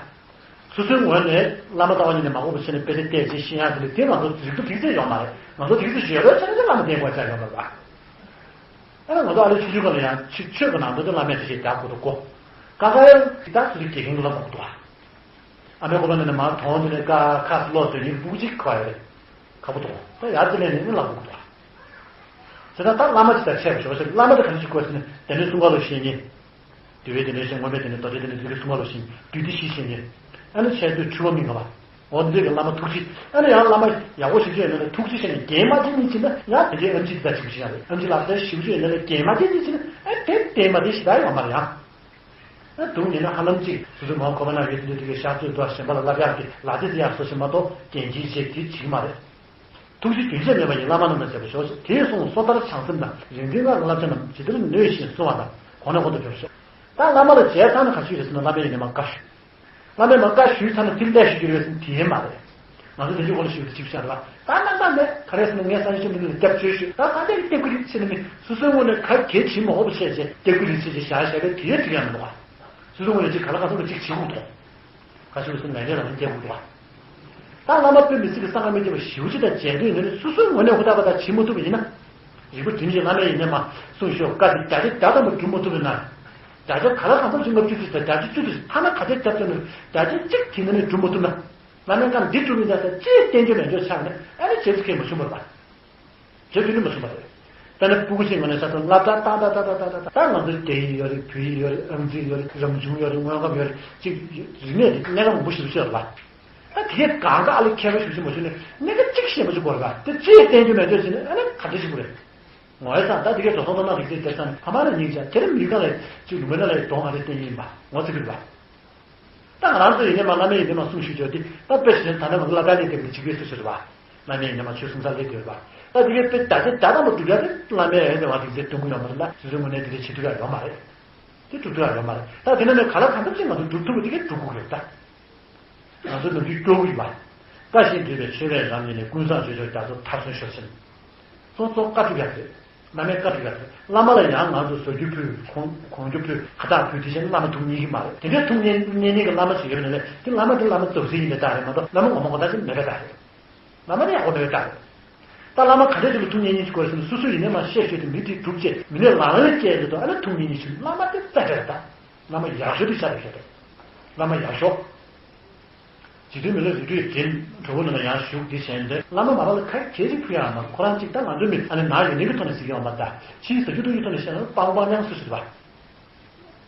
སོ་སོའི་ངོས་ནས་བླ་མ་ལྟ་བ་ཉིད་ནས་མ་གོ་བ་བྱས་ནས་དཔེ་ཆ་བལྟས་རྗེས་ཤེས་ཡག་དེ་ལས་དེ་ང་ཚོ་རིག་པ་རིག་ཚད་ཡོད་མ་རེད། ང་ཚོ་རིག་ཚད་ཡོད་རེད་བྱས་ན་བླ་མ་བསྟེན་དགོས་ཆགས་ཡོད་མ་རེད། ཨ་ནི་ང་ཚོ་ཨ་ལེ་ཆུང་ཆུང་སྒང་ལ་ཡང་ཆོས་ཆོས་ཀྱི་ནང་དུ་བླ་མས་དེ་ཞེས་བརྒྱ་དགུ་ཏུ་གོ། ཀ་ཀ་ཡང་ད་སུ་ཞིག་དགེ་རྒན་གྱི་ལམ་གོ་འདུག་ཨ་མའི་ཁོ་པ་ནས་ནས་མར་གྲོང་དེ་ནས་ཀ་ཁ་སློག་དོན་ནི་སྦུག་གཅིག་ཁ་ཡོད་རེད། ཁ་པོ་འདུག་ད་ཡར་དེ་ནས་ནི་ནི་ལམ་གོ་འདུག་ཨ། དེ་ད་ད་བླ་མ་ཅིག་དང་འཕྲད་པ་ཞོག་ཟེར་བླ་མ་དེ་ག་ནས་ཅིག་དགོས་ཟེར་ནས་དེ་ནས་གསུང་ག་ལོ་བཤད་ཉེ། དུས་བས་དེ་འདྲའི་ཞིང་ངོ་མས་དེ་ནི་མདོ་སྡེ་དེ་ནི་དེ་གི་གསུང་བ་ལོ་ཞིང་བདུད་སྡེ་བཞི་ཞེས་ནི། ཨ་ནི་འཆད་རྩོད་འཁྲུལ་པ་མི་མངའ་བ། འོ་འདི་གི་བླ་མ་ཐུགས་རྗེ། ཨ་ནི་ཡང་བླ་མ་ཡག་པོ་ཞིག་ཅིག་ཡོད་ན་ནི་ཐུགས་རྗེ་ཞེས་ནས་རྒྱན་མ་བྱེད་ཉིད་ཅིག་ན་ཡང་དེ་འདྲའི་ཨེམ་ཆི་འདི་ལྟ་ཞིག་ཞིག་ཡང་རེད། ཨེམ་ཆི་ལག་རྩལ་ཞིག་ཅིག་ཡོད་ན་ནི་རྒྱན་མ་བྱེད་ཉིད་ཅིག་ན་ཨ་དེ་དེ་མ་དེ་ཞིག་ད་ཡོད་མ་རེད་ཡང་། ཨ་དུང་ཉིན་ན་ཧ་ལམ་ཅིག་སོ་སོའི་མ་ཁོ་པ་ན་ཡོད་དེ་འདྲ་དེ་གི་ཤག་ཚོད་དུ་གཞན་པ་ལ་བསླབ་ཡག་གི་ལག་རྩལ་དེ་ཡག་སོ་ཞིག་མ་གཏོགས་རྒྱན་གྱིས་བྱེད་དེ་བྱེད་ཀྱི་མ་རེད། ཐུགས་རྗེ་རྒྱུན་ཆད་མེད་པ་ཡིས་བླ་མ་རྣམས་ལ་བྱེད་པ་ཞོག་ཅིག་དེས་གསུངས་སོ་ཐར་བྱང་སེམས་དང་རིག་འཛིན་སྔགས་ཀྱི་བསླབ་བྱ་རྣམས་ཇི་ལྟར་ནུས་ཤིང་གསུང་བ་དང་གོང་ནས་གོང་དུ་འགྲོ་ཤོག་ད་བླ་མ་ལ་མཇལ་ཚར་ན་ག་ཞུས་རེད་ཟེར་ན་བླ་མའི་ཡིན་ནས་མ་དགའ་ཞུ། བླ་མས་མ་བཀའ་ཞུས་ཚར་ན་དེ་ལས་ཞུ་རྒྱུ་རེད་ཟེར་ན་དེ་ཡིན་མ་རེད། ང་ཚོ་དེ་ཚོའི་ངོ་ལ་ཞུ་དེ་གཅིག་བྱ་རེད་བ། ད་ནམ་ཟླ་ནས་ག་རེ་ཟེར་ན་ངས་ས་ཆ་ཆེན་པོ་འདི་ལ་རྒྱབ་བཅོལ་ཞུས། ད་ས་ཆ་གི་སྟེགས་བུ་རེད་ཟེར་ན་མི་སོ་སོའི་ངོས་ནས་ག་གེ་བྱེད་མ་འོས་པ་བཤད་བྱས་སྟེགས་བུ་རེད་ཟེར་བྱས་བཞག་བཞག་པའི་དེ་ཡས་འགྲིག་ཡ་མི་འདུག་བ། སོ་སོའི་ངོས་ནས་ཅིག་ག་ལ་ག་ཚོད་ཅིག་བྱེད་དགོས་འདུག་ག་ཞུ་ཟེར་ན་ལས་ལས་རང་བསྐྱལ་དགོས་འདུག་བ། ད་བླ་མ་དཔེ་མི་སྲིད་པའི་གསང་བ་མི་སྐྱེ་བ་ཞེ་པོ་ཅིག་དང་མཇལ་འདོད་ཡོད་ནས་སོ་སོའི་ངོས་ནས་ཧུར་ཐག་པ་དང་བྱེད་མ་ཐུབ་པ་ཡིན་ན། རིག་པ་སྒྲིམ་ཞིང་བླ་མས་ཡིན་ནས་མ་གསུངས་ཤོག་བཀའ་འདི་བརྒྱ་ཆ་བརྒྱ་ཐམ་པ་སྒྲུབ་མ་ཐུབ་པ་ན། བརྒྱ་ཆ་ག་ལ་གང་འཚམ་ཞིག་ལྔ་བཅུ་ཙམ་དང་བརྒྱ་ཆ་བཅུ་ཙམ་ཞིག་ཐ་ན་ག་ཚད་བརྒྱབ་ཚར་ན་བརྒྱ་ཆ་གཅིག་དེ་ནས་ནས་སྒྲུབ་མ་ཐུབ་ན། བླ་མའི་བཀའ་འདི་སྒྲུབ་མི་འདྲ་ས་ཅིའི་བསྟན་རྒྱུ་མེད་འཇོག་ཆགས་ནས་ཨ་ནི་བྱེད་ཚུལ་ཁེངས་པ་བྱུང་བ་རེད་པ། བྱེད་ཚུལ་ནི་མ་བྱུང་བ་རེད། དཔེར་ན་སྤུ་གུ་ཆེན་ངོས་ནས་ས་ཐོག་སློབ་གྲྭ་ཏག་ཏག་ཏག་ཏག་ཏག་ཏག་ད་ང་ཚོའི་རྒྱ་ཡིག་ཡོད་རེད། བོད་ཡིག་ཡོད་རེད། ཨང་རྩིས་ཡོད་རེད། རང་བྱུང་ཡོད་རེད། དངོས་ཁམས་ཡོད་རེད། ཅིག་རིག་གནས་དེ་གནས་ཁང་མང་པོ་ཞིག་ཏུ་ཤོད་རེད་པ། ད་དེ་གས་གང་ག་ཨ་ལེ་མཁས་པ་ཞིག་ཅིག་མ་བྱུང་ན་གནད་འགག་གཅིག་ཤེས་མ་བྱུང་བ་རེད་པ། དེ་ཅིའི་བསྟན་རྒྱུ་མེད་འཇོག་བྱས་ནས་ཨ་ནི་ག་འདྲ་ཞིག་དགོས་རེད། ངོ་ཡ་སང་ད་དེ་གས་འགྲོ་སོང་བཏང་ན་རིག་རྩལ་སྡེ་ཚང་ནས་ཕ་མ་ལ་སྙིང་རྗེ་ཁྱེད་རང་མི་གང་ལས་ཅིག་ལུང་པའི་ནང་ལ་ཡི་དོ་ང་རེ་བསྟན་ཡིན་པ་ངོ་ཚ་གི་རེད་པ། ད་ང་རང་ཚོ་ཡིན་ནས་མ་བླ་མས་ཡིན་ནས་མ་གསུང་ཞུས་ཀྱང་དེ་ད་དཔེ་བཞིན་ད་ནས་མ་བླ་དར་ལས་དེ་མི་གཅིག་པའི་སུ་ཞིག་རེད་པ། བླ་མས་ཡིན་ནས་མ་ཆོས་གསུང་ས་ལས་དེ་རེད་པ། ད་དེ་གས་དཔེ་བརྒྱ་ཆ་བརྒྱ་ཐམ་པ་སྒྲུབ་ཡ་དེ་བླ་མས་ཡིན་ནས་མ་རིག་རྩལ་སྟོན་གི་ཡོད་མ་རེད་ལ་སོ་སོའི་ངོས་ནས་དེ་འདྲ་བྱེད་ཐུབ་ཡ་ཡོད་མ་རེད། དེ་སྒྲུབ་ཐུབ་ཡ་ཡོད་མ་རེད། ད་དེ་ནས་ནས་ག་ལ་གང་འཚམ་ཅིག་ང་ཚོ་སྒྲུབ་ཐུབ་པ་དེ་གས་སྒྲུབ་དགོས་རེད་ད། ང་ཚོ་ནམ་རྒྱུན་སྐྱོ་པོ་ཡིན་པ། བཀའ་བཞིན་སྒྲུབ་པའི་ཆོས་པའི་ལམ་ཡིན་ནས། ཀུན་བཟང་སྤྱོད་མཆོག་རྒྱ་མཚོ་མཐར་སོན་ཤོག་ཟེར། གཙོ་གཙོ་བཀའ་སྒྲུབ་ཡག་རེད། བླ་མའི་བཀའ་སྒྲུབ་ཡག་རེད། བླ་མ་ལ་ཡང་ང་ཚོ་ཟ་རྒྱུ་ཕུལ། གོང་གོང་རྒྱུ་ཕུལ། ཁ་བཏགས་ཕུལ། དེ་བཞིན་བླ་མ་ཐུགས་མཉེས་ཀྱི་མ་རེད། དེ་འདྲའི་ཐུགས་མཉེས་མཉེས་མཉེས་ཀྱི་བླ་མ་ཞིག་ཡོད་པ་ན་ལས་དེ་བླ་མ་དེ་བླ་མ་རྫབ་སིལ་ཡིན་པའི་རྟགས་རེད་མ་གཏོགས་བླ་མ་ངོ་མ་གོ་ཐག་ཆོད་མེད་པའི་རྟགས་རེད། བླ་མ་དེ་ཡག་པོ་མེད་པའི་རྟགས་རེད། ད་བླ་མ་ག་འདྲས་ཅིག་ལ་ཐུགས་མཉེས་མཉེས་ཅིག་དགོས་ཟེར་ན་སོ་སོ་ཡིན་ནས་མ་བཤད་ཤོད་དེ་མི་དེ་སྒྲུབ་བྱེད་མི་ནས་ལག་ལེན་བསྐྱལ་དེ་དང་ཨ་ནི་ཐུགས་མཉེས་མཉེས་ཅིག་བླ་མ་དེ་རྩ་འདྲ་རེད་ད། བླ་མ་ཡག་ཤོས་དེ་ཤ་རེད་ཤོད་དེ། བླ་མ་ཡག་ཤོས། རྗེ་བཙུན་མི་ལ་རིགས་རུས་འདྲེན་གྲོགས་པོ་ནང་ལ་ཡང་བཞུགས་འདི་བྱས་འདི་བླ་མ་མ་བ་ལ་ཁ་གྱེས་ཅིག་ཕུལ་ཡག་མ་ཁོ་རང་གཅིག་ད་ང་ཚོ་མི་ཨ་ནི་ནང་ཡོད་ནི་གི་ཐོག་ནས་ཟེར་གྱི་ཡོད་མ་ད་ཕྱིའི་ཟ་རྒྱུ་འཐུང་རྒྱུ་ཐོག་ནས་བཤད་ན་སྤང་སྤང་ཉང་སུ་ཞིག་བ།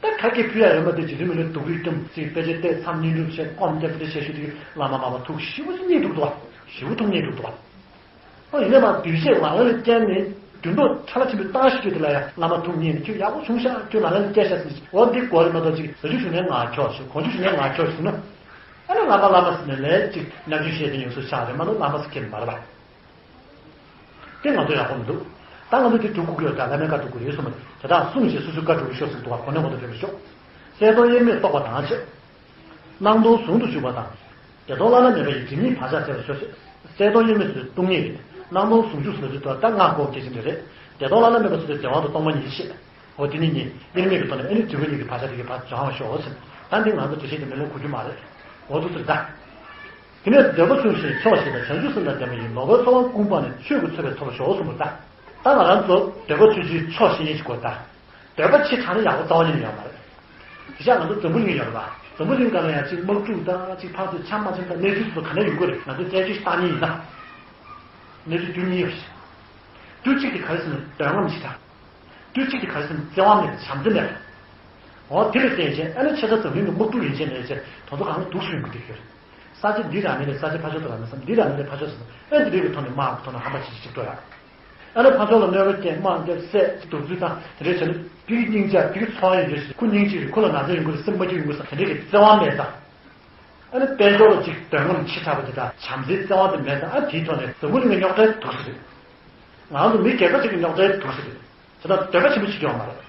ད་ཁ་གྱེས་ཕུལ་ཡག་ཡོད་མ་དེ་རྗེ་བཙུན་མི་ལ་སྡུག་རུས་སྐྱོམ་ཅིག་དཔེ་ཆ་བལྟས་མཚམས་བསྙེན་སྒྲུབ་བྱས་སྐོམ་སྟེ་དཔེ་ཆ་བཤད་ཤུལ་དེ་བླ་མ་མ་བ་ཐུགས་ཞེ་པོ་ཅིག་མཉེས་འདུག་འདུག་བ་ཞེ་པོ་ཐུགས་མཉེས་འདུག་འདུག་བ། ཨོ་ཡིན་ནས་མ་འདུས་བྱས་ལག་ལེན་ལ་བསྟན་ནས་འདུན་ཐོག་ཁྲ་ལ་ཆེན་པོའི་བཏང་ཤི་རྒྱུ་དེ་ལ་ཡང་བླ་མ་ཐུགས་མཉེས་ནས་ཁྱོད་ཡག་པོ་བྱུང་ཤག་ཁྱོད་ལག་ལེན་ལ་བསྟན་ཤག་ཟེར་ནས་འོ་འདི་གོ་རེ་མ་གཏོགས་ཅིག་ཟ་རྒྱུ་བྱུང་ནས་ང་ཁྱོག་ཞིག་གོན་རྒྱུ་བྱུང་ནས་ང་ཁྱོག་ཞིག་ཟེར་ན། ཨ་ནི་བླ་མ་བླ་མ་ཟེར་ནས་ལས་ཅིག་ནམ་རྒྱུན་བཤད་དེ་ཡོང་སྲོལ་ཆགས་རེད་མ་གཏོགས་བླ་མ་ཟེར་མཁན་མ་རེད་པ། དེ་ང་ཚོ་ཡག་པོ་མི་འདུག་ད་ང་ཚོ་དེ་སྒྲུབ་དགོས་ཀྱི་ཡོད་ད་བླ་མའི་བཀའ་སྒྲུབ་དགོས་རེད་གསུངས་པ་དེ་དག་གསུངས་བྱས་སོ་སོའི་བཀའ་སྒྲུབ་ཤོག་ཟེར་འདུག་བ་གོ་ནས་གོ་ད་ཕེབས་ཤོག་གསལ་སྟོང་དབྱེར་མེད་རྟོགས་པ་དང་བཅས། སྣང་སྟོང་ཟུང་དུ་འཇུག་པ་དང་། བདེ་སྟོང་བླ་ན་མེད་པ་ཡི་སྒྲིབ་གཉིས་བག་ཆགས་བྲལ་བར་ཤོག་ཅེས། གསལ་སྟོང་དབྱེར་མེད་སོགས་སྟོང་ཉིད་རེད། སྣང་སྟོང་ཟུང་འཇུག་ཟེར་དུས་ད་ལྟ་སྔགས་སྐོར་སྐད་ཆ་འདི་རེད། བདེ་སྟོང་བླ་ན་མེད་པ་ཟེར་དུས་བདེ་བ་དང་སྟོང་པ་ཉིད་བཤད། འོ་དེ་ནི་གཉིས་དབྱེར་མེད་ཀྱི་ཐོག་ནས་ཨེ་ནི་སྒྲིབ་པ་གཉིས་ཀྱི་བག་ཆགས་དེ་གའི་བར་སྦྱང་བར་ཤོག་ཟེར། ད་འདི་ང་ཚོ་འགྲེལ་བཤད་ཀྱི་མེ་ལོང་གོ་རྒྱུ་མ་རེད། འོ་དུ་ཟེར་ད། དེ་ནས་འདོད་པ་ཚུལ་བཞིན་ཆོག་ཤེས་པའི་བྱང་ཆུབ་སེམས་དང་ལྡན་པ་ཡིས་ལོག་པའི་ཚོར་བ་ཀུན་སྤངས་ནས་ཆོས་ཀྱི་ཚོད་པས་ཐོབ་པར་ཤོག་གསུངས་པ་ད། ད་ང་རང་ཚོ་འདོད་པ་ཚུལ་བཞིན་ཆོག་ཤེས་ཡིན་ཞིག་དགོས་ད། འདོད་པ་ཆེ་དྲགས་ན་ཡག་པོ་རྩ་བ་ཉིད་ནས་ཡོད་མ་རེད། དེ་ཆ་ང་ཚོ་འཛམ་བུ་གླིང་ཡོད་རེད་པ། འཛམ་བུ་གླིང་སྒང་ལ་ཡང་གཅིག་དམག་འཁྲུག་དང་གཅིག་ཕར་ཚུར་འཆམ་མ་འཆམ་དང་གནས་ཚུལ་དེ་ཚོ་ག་ནས་ཡོང་གི་རེད། ང་ཚོས་བཙན་བྱོལ་ཞིག་བཏང་མཁན་ཡིན་ན། གནས་ཚུལ་རྒྱུ་གཉིས་ཡོད་རེད། རྒྱུ་གཅིག་དེ་ག་རེ་ཟེར་ན་འདོད་རྔམ་ཆེ་དྲགས། རྒྱུ་གཅིག་དེ་ག་རེ་ཟེར་ན་བརྩེ་བ་མེད་པ་བྱམས་བརྩེ་མེད་པ། འོ་དེ་ལ་བརྟེན་བྱས་ཨ་ནི་ཆེ་ས་འཛམ་གླིང་གི་དམག་འཁྲུག་ཡིན་བྱས་ནས་བྱས་དོ་ཚོ་གང་ལ་སྡུག་སུ་ཡོང་གི་འདུག་ཡོད་རེད། ས་ཆ་འདི་རག་མེད་ལས་ས་ཆ་ཕར་ཕྱོགས་དུ་རག་མེད་བསམ། འདི་རག་མེད་ལས་ཕར་ཕྱོགས་སུ་ཨེ་འདི་འདྲའི་གི་ཐོག་ནས་དམག་གི་ཐོག་ནས་ཧམ་པ་བྱེད་ཀྱི་ཅིག་འགྲོ་ཡག་ཨ་ནི་ཕར་ཕྱོགས་ལ་གནོད་པ་བསྐྱལ་དམག་བརྒྱབ་བསད་གདུག་རྩུབ་དང་དེ་འདྲའི་བྱས་ནས་འདི་གི་སྙིང་རྗེ་འདི་གི་ཚོར་བ་ཡོད་རེད་ཟེར། ཁོ་སྙིང་རྗེ་རེད། ཁོ་ལ་ན་ཚ་ཡོང་གི་རེད། སེམས་མ་སྐྱིད་ཡོང་གི་རེད་ཟེར་དེ་འདྲའི་གི་བརྩེ་བ་མེད་ཙང་། ཨ་ནི་དཔལ་འབྱོར་ལ་ཅིག་འདོད་རྔམ་ཆེ་དྲགས་པ་དེ་དང་བྱམས་བརྩེའི་བརྩེ་བ་དེ་མེད་ཙང་ཨ་དེའི་ཐོག་ནས་འཛམ་བུ་གླིང་གི་རྙོག་དྲའི་དུག་སེལ་རེད། ང་ཚོ་མི་སྒེར་པ་ཅིག་གི་རྙོག་དྲའི་དུག་སེལ་རེད། བྱས་ན་འདོད་པ་ཆེན་པོ་བྱེད་ཀྱི་ཡོད་མ་རེད།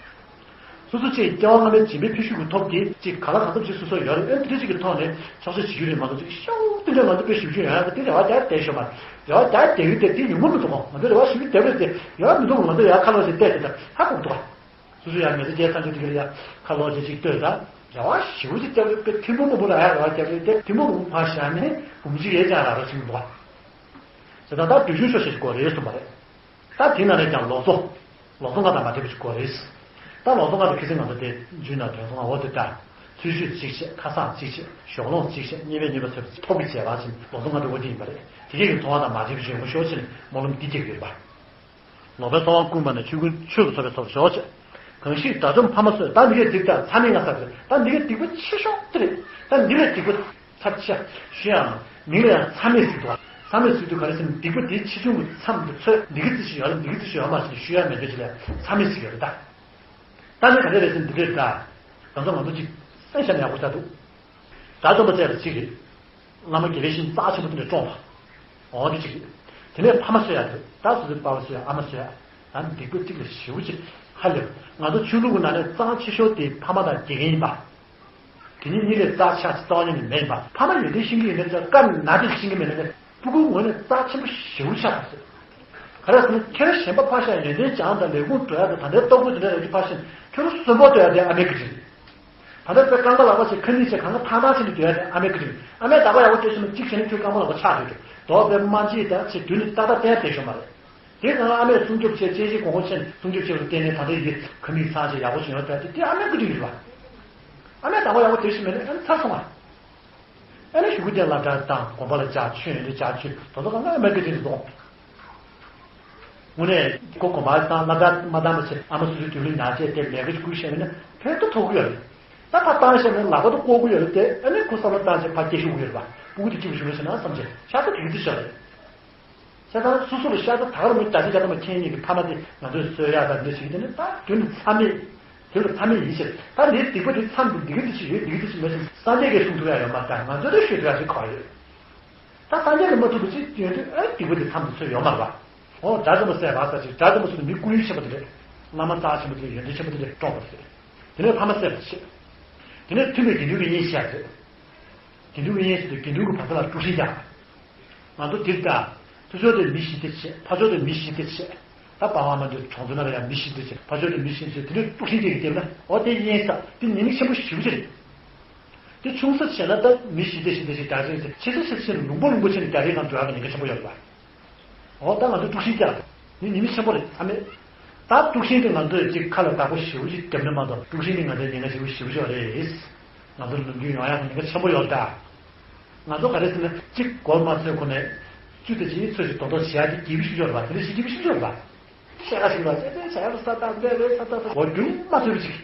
སོ་སོ་ཅིག་སྐྱེ་བ་སྔ་མའི་སྦྱིན་པའི་ཕུལ་བྱུང་གི་ཐོབ་དེ་ཅིག་ག་ལ་གང་འཚམ་ཞིག་སོ་སོར་ཡོད་རེད། ཨེ་འདི་འདྲ་ཅིག་གི་ཐོག་ནས་ཆོག་ཤེས་བྱེད་རྒྱུ་རེད་མ་གཏོགས་ཅིག་ཤོག་དེ་འདྲ་ང་ཚོ་དཔེ་ཞིབ་འཇུག་ཡོང་ཡ་དེ་རེ་བ་རྒྱག་བསྡད་ཤོག་མ་རེད། རེ་བ་རྒྱག་བསྡད་རྒྱུ་དེ་དེ་ཡོང་གི་མི་འདུག་གོ་ང་ཚོ་རེ་བ་ཞིབ་འཇུག་བསྡད་པ་རེད་དེ་ཡོང་གི་མི་འདུག་ང་ཚོ་ཡ་ཁ་ལོ་ཞིག་བལྟས་དེ་ད་ཧ་གོ་གི་འདུག་ག་སོ་སོ་ཡང་མི་ཚེ་སྐྱེལ་ས་འདྲ་དེ་ག་ལ་ཡ་ཁ་ལོ་ཞེ་ཅིག་ལྟོས་དང་རེ་བ་ཞེ་པོ་ཅིག་བརྒྱབ་ཡོད་པའི་ཐུན་མོང་མ་བུ་ལ་ཡ་རེ་བ་བརྒྱབ་ཡོད་དེ་ཐུན་མོང་མ་བུ་ཕར་བཞག་ནས་བུམ་གཅིག་ཡས་ཀྱང་ར་ར་ཅིག་འདུག་བ། ཞེ་དྲག་ད་འདོད་ཆུང་ཤོག་ཞེས་དགོས་རེད་གསུངས་པ་རེད། ད་དེ་ནང་ནས་ཀྱང་ལོག་འཚོ། ལོག་འཚོ་ང་དང་མ་འཕྲད་པ་ཅིག་དགོས་རེད། ད་ལོག་འཚོ་ང་དང་ཁ་སང་ང་ཚོ་དེ་རྒྱུན་ན་དོན་ཚོ་ང་འོ་དེ་ལྟར། ཚུལ་ཤུགས་གཅིག་བྱས་ཁ་སང་གཅིག་བྱས་ཞོགས་ལོང་གཅིག་བྱས་གཉིས་པའི་གཉིས་པ་ཚོས་ཐོབ་ཀྱི་བྱས་པ་ཕྱིན་ལོག་འཚོ་ང་དང་འོ་དེ་ཡིན་པ་རེད། དེ་གས་ཀྱི་འཚོ་བ་དང་མ་འཕྲད་པ་ཅིག་ཡོང་གི་ཤོག་ཅེས་ནས་སྨོན་ལམ་འདི་རྒྱག་གི་ཡོད་པ། ལོག་པའི་ཚོར་བ་ཀུན་སྤངས་ནས་ཆོས་ཀུན་ཆོས་ཀྱི་ཚོར་བས་ཐོབ་ཤོག་ཅེས། གང་ཞིག་དགྲ་བཅོམ་ཕ་མ་གསོས། ད་འདི་གས་སྡིག་དང་ཚ་ནི་ང་ས་རེད། ད་འདི་གས་སྡིག་པ་ཆེ་ཤོས་དེ་རེད། ད་འདི་ལས་སྡིག་པ་ཚ་ཆེ་ཞུ་ཡང་མིང་ལ་ཡང་ཚ་མེད་ཟེར་འདུག་ཚ་མེད་ཟེར་དུས་ག་རེ་ཟེར་ན་སྡིག་པ་དེ་ཆེ་ཆུང་གི་མཚམས་དུ་ཚོད་འདི་གས་རྩི་ཞིག་ཡོད་རེད། འདི་གས་རྩི་ཞིག་ཡོད་མ་ཟེར་ཞུ་ཡ་མེད་དུས་ཅི་ལས་ཚ་མེད་ཟེར་གྱི་ཡོད་རེད་ད། ད་ནི་ག་རེ་རེད་ཟེར་ན་འདི་འདྲས་ད། ད་ཚོ་ང་ཚོ་ཅིག་སེམས་ཤ་ནས་ཡག་པོ་ཆགས་འདུག་དགྲ་བཅོམ་པ་བཙལ་བ་གཅིག་རེད། བླ་མ་དགེ་བའི་བཤེས་གཉེན་རྩ་ཆེན་པོ་དེ་འདྲ་བཀྲོངས་པ། འོ་དེ་གཅིག་རེད། དེ་ནས་ཕ་མ་གསོ་ཡག་རེད། ད་སོ་སོའི་པ་ཕ་གསོ་ཡག་ཨ་མ་གསོ་ཡག་ད་སྡིག་པ་གཅིག་ལས་ཞེ་པོ་ཅིག་ཧ་ལས་པ། ང་ཚོ་ཆོས་ལུགས་ཀྱི་ནང་ནས་རྩ་ཆེ་ཤོས་དེ་ཕ་མ་དང་དགེ་རྒན་ཡིན་པ། དེ་གཉིས་གཉིས་ལས་རྩ་ཆགས་ཅིག་རྩ་བ་ཉིད་ནས་མེད་ཡིན་པ། ཕ་མ་ཡོན་ཏན་ཤེས་ཀྱི་ཡིན་ན་ཙང་དཀར་ནག་དེ་ཤེས་ཀྱི་མེད་ན་ནི་སྤུ་གུའི་ངོས་ནས་རྩ་ཆེན་པོ་ཞེ་པོ་ཆགས་པ་ཟེར། ག་རེ་ཟེར་ན་ཁྱེད་རང་གཞན་པ་ཕར་བཞག་ཡོན་ཏན་སྦྱང་དང་ལས་ཁུངས་འགྲོ་ཡ་དང་ད་ལྟའི་ལྟོ་གོས་དེ་འདྲ་ཡོད་ཀྱི་ཕར་ཕྱིན་ཁྱོད་རང་གསོན་པོ་སྡོད་ཡ་དེ་ཨ་མའི་བཀའ་དྲིན་རེད། ད་ལྟ་དཔེ་རྐང་པ་ལག་པ་ཞིག་ཁ་ནི་ཞིག་གང་ག་ཐང་ཐང་ཞིག་ནས་སྡོད་ཡ་དེ་ཨ་མའི་བཀའ་དྲིན་རེད། ཨ་མས་བདག་པོ་ཡག་པོ་སྤྲད་ཤེས་ན་གཅིག་བྱས་ན་ཁྱོད་རྐང་པ་ལག་པ་ཆག་སྡོད་ཀྱི་རེད། དོགས་པའི་སྨན་བཅོས་དང་ཆེད་དུས་ནས་ཏག་ཏག་བསྟེན་བསྡད་ཤོག་མ་རེད། དེ་གང་ཨ་མས་སྲུང་སྐྱོབ་བྱས་གཅེས་གཅེས་གོང་གོང་བྱས་ནས་སྲུང་སྐྱོབ་བྱས་པ་ལ་བརྟེན་ནས་ད་ལྟ་ཡི་ཁ་མིག་ཚང་ཞིག་ཡག་པོ་བྱུང་ཡོད་པས་དེ་དེ་ཨ་མའི་བཀའ་དྲིན་རེད་པ། ཨ་མས་བདག་པོ་ཡག་པོ་སྤྲད་ཤེས་མེད་ན་ཨ་ནི་ཚར་སོང་ང་། ཨ་ནི་གཞུག་གུ་དེ་སློབ་གྲྭ་བཏང་དགོན་པ་ལ་བཅར་ཆོས་ཡོན་ཏན་བཅར་ཆོས་དོ་དོ་གང་ག་ཨ་མའི་བཀའ་དྲིན་རེད་དོ། དངོས་གནས་ཁོ་དགོན་པ་བཏང་སློབ་གྲྭ་མ་བཏང་པ་བྱས་ཨ་མ་སོ་སོའི་དུས་ལ་ཉར་བྱས་དེ་ལས་ཀ་ཞིག་བསྐུལ་ཤེས་མེད་ན་ཕན་ཐོགས་ཐོགས་ཀྱི་ཡོད་རེད། ད་ཕར་བཏང་ཤེས་མེད་ན་ལག་པ་དུ་བཀོག་གི་ཡོད་རེད་དེ་ཨ་ནི་ཁོ་བསམ་བློ་བཏང་བྱས་ཕར་སྐྱེ་ཤུགས་ཡོད་རེད་པ། སྤུ་གུ་དེ་སྐྱིད་པོ་བྱུང་ན་ཤི་ན་བསམ་བྱས་ཤ་ཚ་དྲུག་ཅུ་ཤོར་རེད། བྱས་ཙང་སོ་སོ་ལ་ཤ་ཚ་ད་ག་རང་མི་རྒྱ་ཆེ་རྒྱ་ཐ་མ་ཁྱེད་གཉིས་ཀྱི་ཕ་མ་དེ་ང་ཚོས་གསོ་ཡག་དང་འདི་བྱེད་ཀྱི་དེ་ནི་ད་དོན་དུ་མཚམས་མེད། དེ་ལ་མཚམས་མེད་ཡིན་ཕྱིར་ད་འདིའི་སྡིག་པ་དེ་མཚམས་འདི་འདི་ག་འདི་ཞིག་ཡོད་འདི་ག་འདི་ཞིག་མེད་ཕྱིར་སངས་རྒྱས་ཀྱིས་གསུང་ཐུབ་ཡག་ཡོད་མ་རེད། ད་ང་ཚོས་ད་ཤོད་ཐུབ་ཡག་ཞིག་ག་ཡོད། ད་སངས་རྒྱས་ཀྱིས་མ་ཐུབ་པ་ཅིག་ཡོད་དུས་ཨ་སྡིག་པ་དེ་མཚམས་འདི་ཚོད་ཡོད་མ་རེད་པ། འོ་དགྲ་བཅོམ་པ་བསད་པ་ཟེར་ཅིག་དགྲ་བཅོམ་པ་ཚོ་ནི་མི་སྐུ་ཡོན་ཆེན་པོ་དེ་རེད། བླ་མ་རྩ་ཆེན་པོ་དེ་ཡོན་ཏན་ཆེན་པོ་དེ་འདྲ་བཀྲོངས་པ་རེད། དེ་ནས་ཕ་མ་བསད་པ་བྱེད། དེ་ནས་ཐུན་མོང་དགེ་འདུན་གྱི་གཉེན་བཤད་རེད། དགེ་འདུན་གྱི་གཉེན་ཞིག་ཏུ་དགེ་འདུན་གྱི་བར་ཐག་ལ་དཀྲུག་ཤིང་རྒྱག་ང་ཚོ་འདིར་ད། ཐུ་ཕྱོགས་དེ་མི་ཞི་བདེ་བྱེད་ཕ་ཕྱོགས་དེ་མི་ཞི་བདེ་བྱེད། ད་པ་ཝང་མ་འདིར་གྲོང་ཚོ་ནང་ལ་ཡང་མི་ཞི་བདེ་བྱེད་ཕ་ཕྱོགས་དེ་མི་ཞི་བདེ་བྱེད་དེ་འདྲའི་དཀྲུག་ཤིང་རྒྱག་གི་བསྡད་ན་འོ་དེ་གཉེན་ས་དེ་ཉེས་དམིགས་ཆེན་པོ་ཞེ་པོ་ཅིག་རེད། དེ་ཆུང་ས་བྱས་ན་ད་མི་ཞི་བདེ་ཞི་བདེ་ཞིག་རྒྱག་ཆེན་ཆེ་ཆེ་ཆེ་ཆེ་ལུང་པ་ལུང་པ་ཆེ་ནས་རྒྱ་རིགས་ནང་འགྲོ་ཡག་གི་ཉེན་ཁ་ཆེན་པོ་ཡོད་རེད་པ། འོ་ད་ང་ཚོས་དཀྲུག་ཤིང་རྒྱག་ནི་ཉེས་དམིགས་ཆེན་པོ་རེད་ཨ་མེད། ད་དཀྲུག་ཤིང་དེ་ང་ཚོས་ཅིག་ཁ་ལ་བདག་པོ་ཞེ་པོ་ཅིག་བརྒྱབ་ན་མ་གཏོགས་དཀྲུག་ཤིང་དེ་ང་ཚོའི་ཉེན་ཁ་ཞེ་པོ་ཞེ་པོ་ཅིག་རེད། ང་ཚོར་ནམ་རྒྱུན་ཡོང་ཡག་གི་ཉེན་ཁ་ཆེན་པོ་ཡོད་རེད་ད། ང་ཚོ་ག་རེ་ཟེར་ན་གཅིག་མགོ་མ་ཚོས་ཁོ་ནས་བཅུ་དེ་ཅིག་ཚོས་ཅིག་རྡོག་རྡོག་བྱེད་ཡག་དེ་དགེ་བའི་བཤུས་གཞོག་རེད་པ་དེ་འདྲ་ཞིག་དགེ་བའི་བཤུས་གཞོག་རེད་པ། བཤད་ཁ་ཞིག་ལ་ཅེ་ཅེ་བྱ་ཡག་ལ་ས་ཏག་འདྲ་རེད་ས་ཏག་ས་མགོ་རྒྱུན་མ་ཚོས་པ་ཅིག་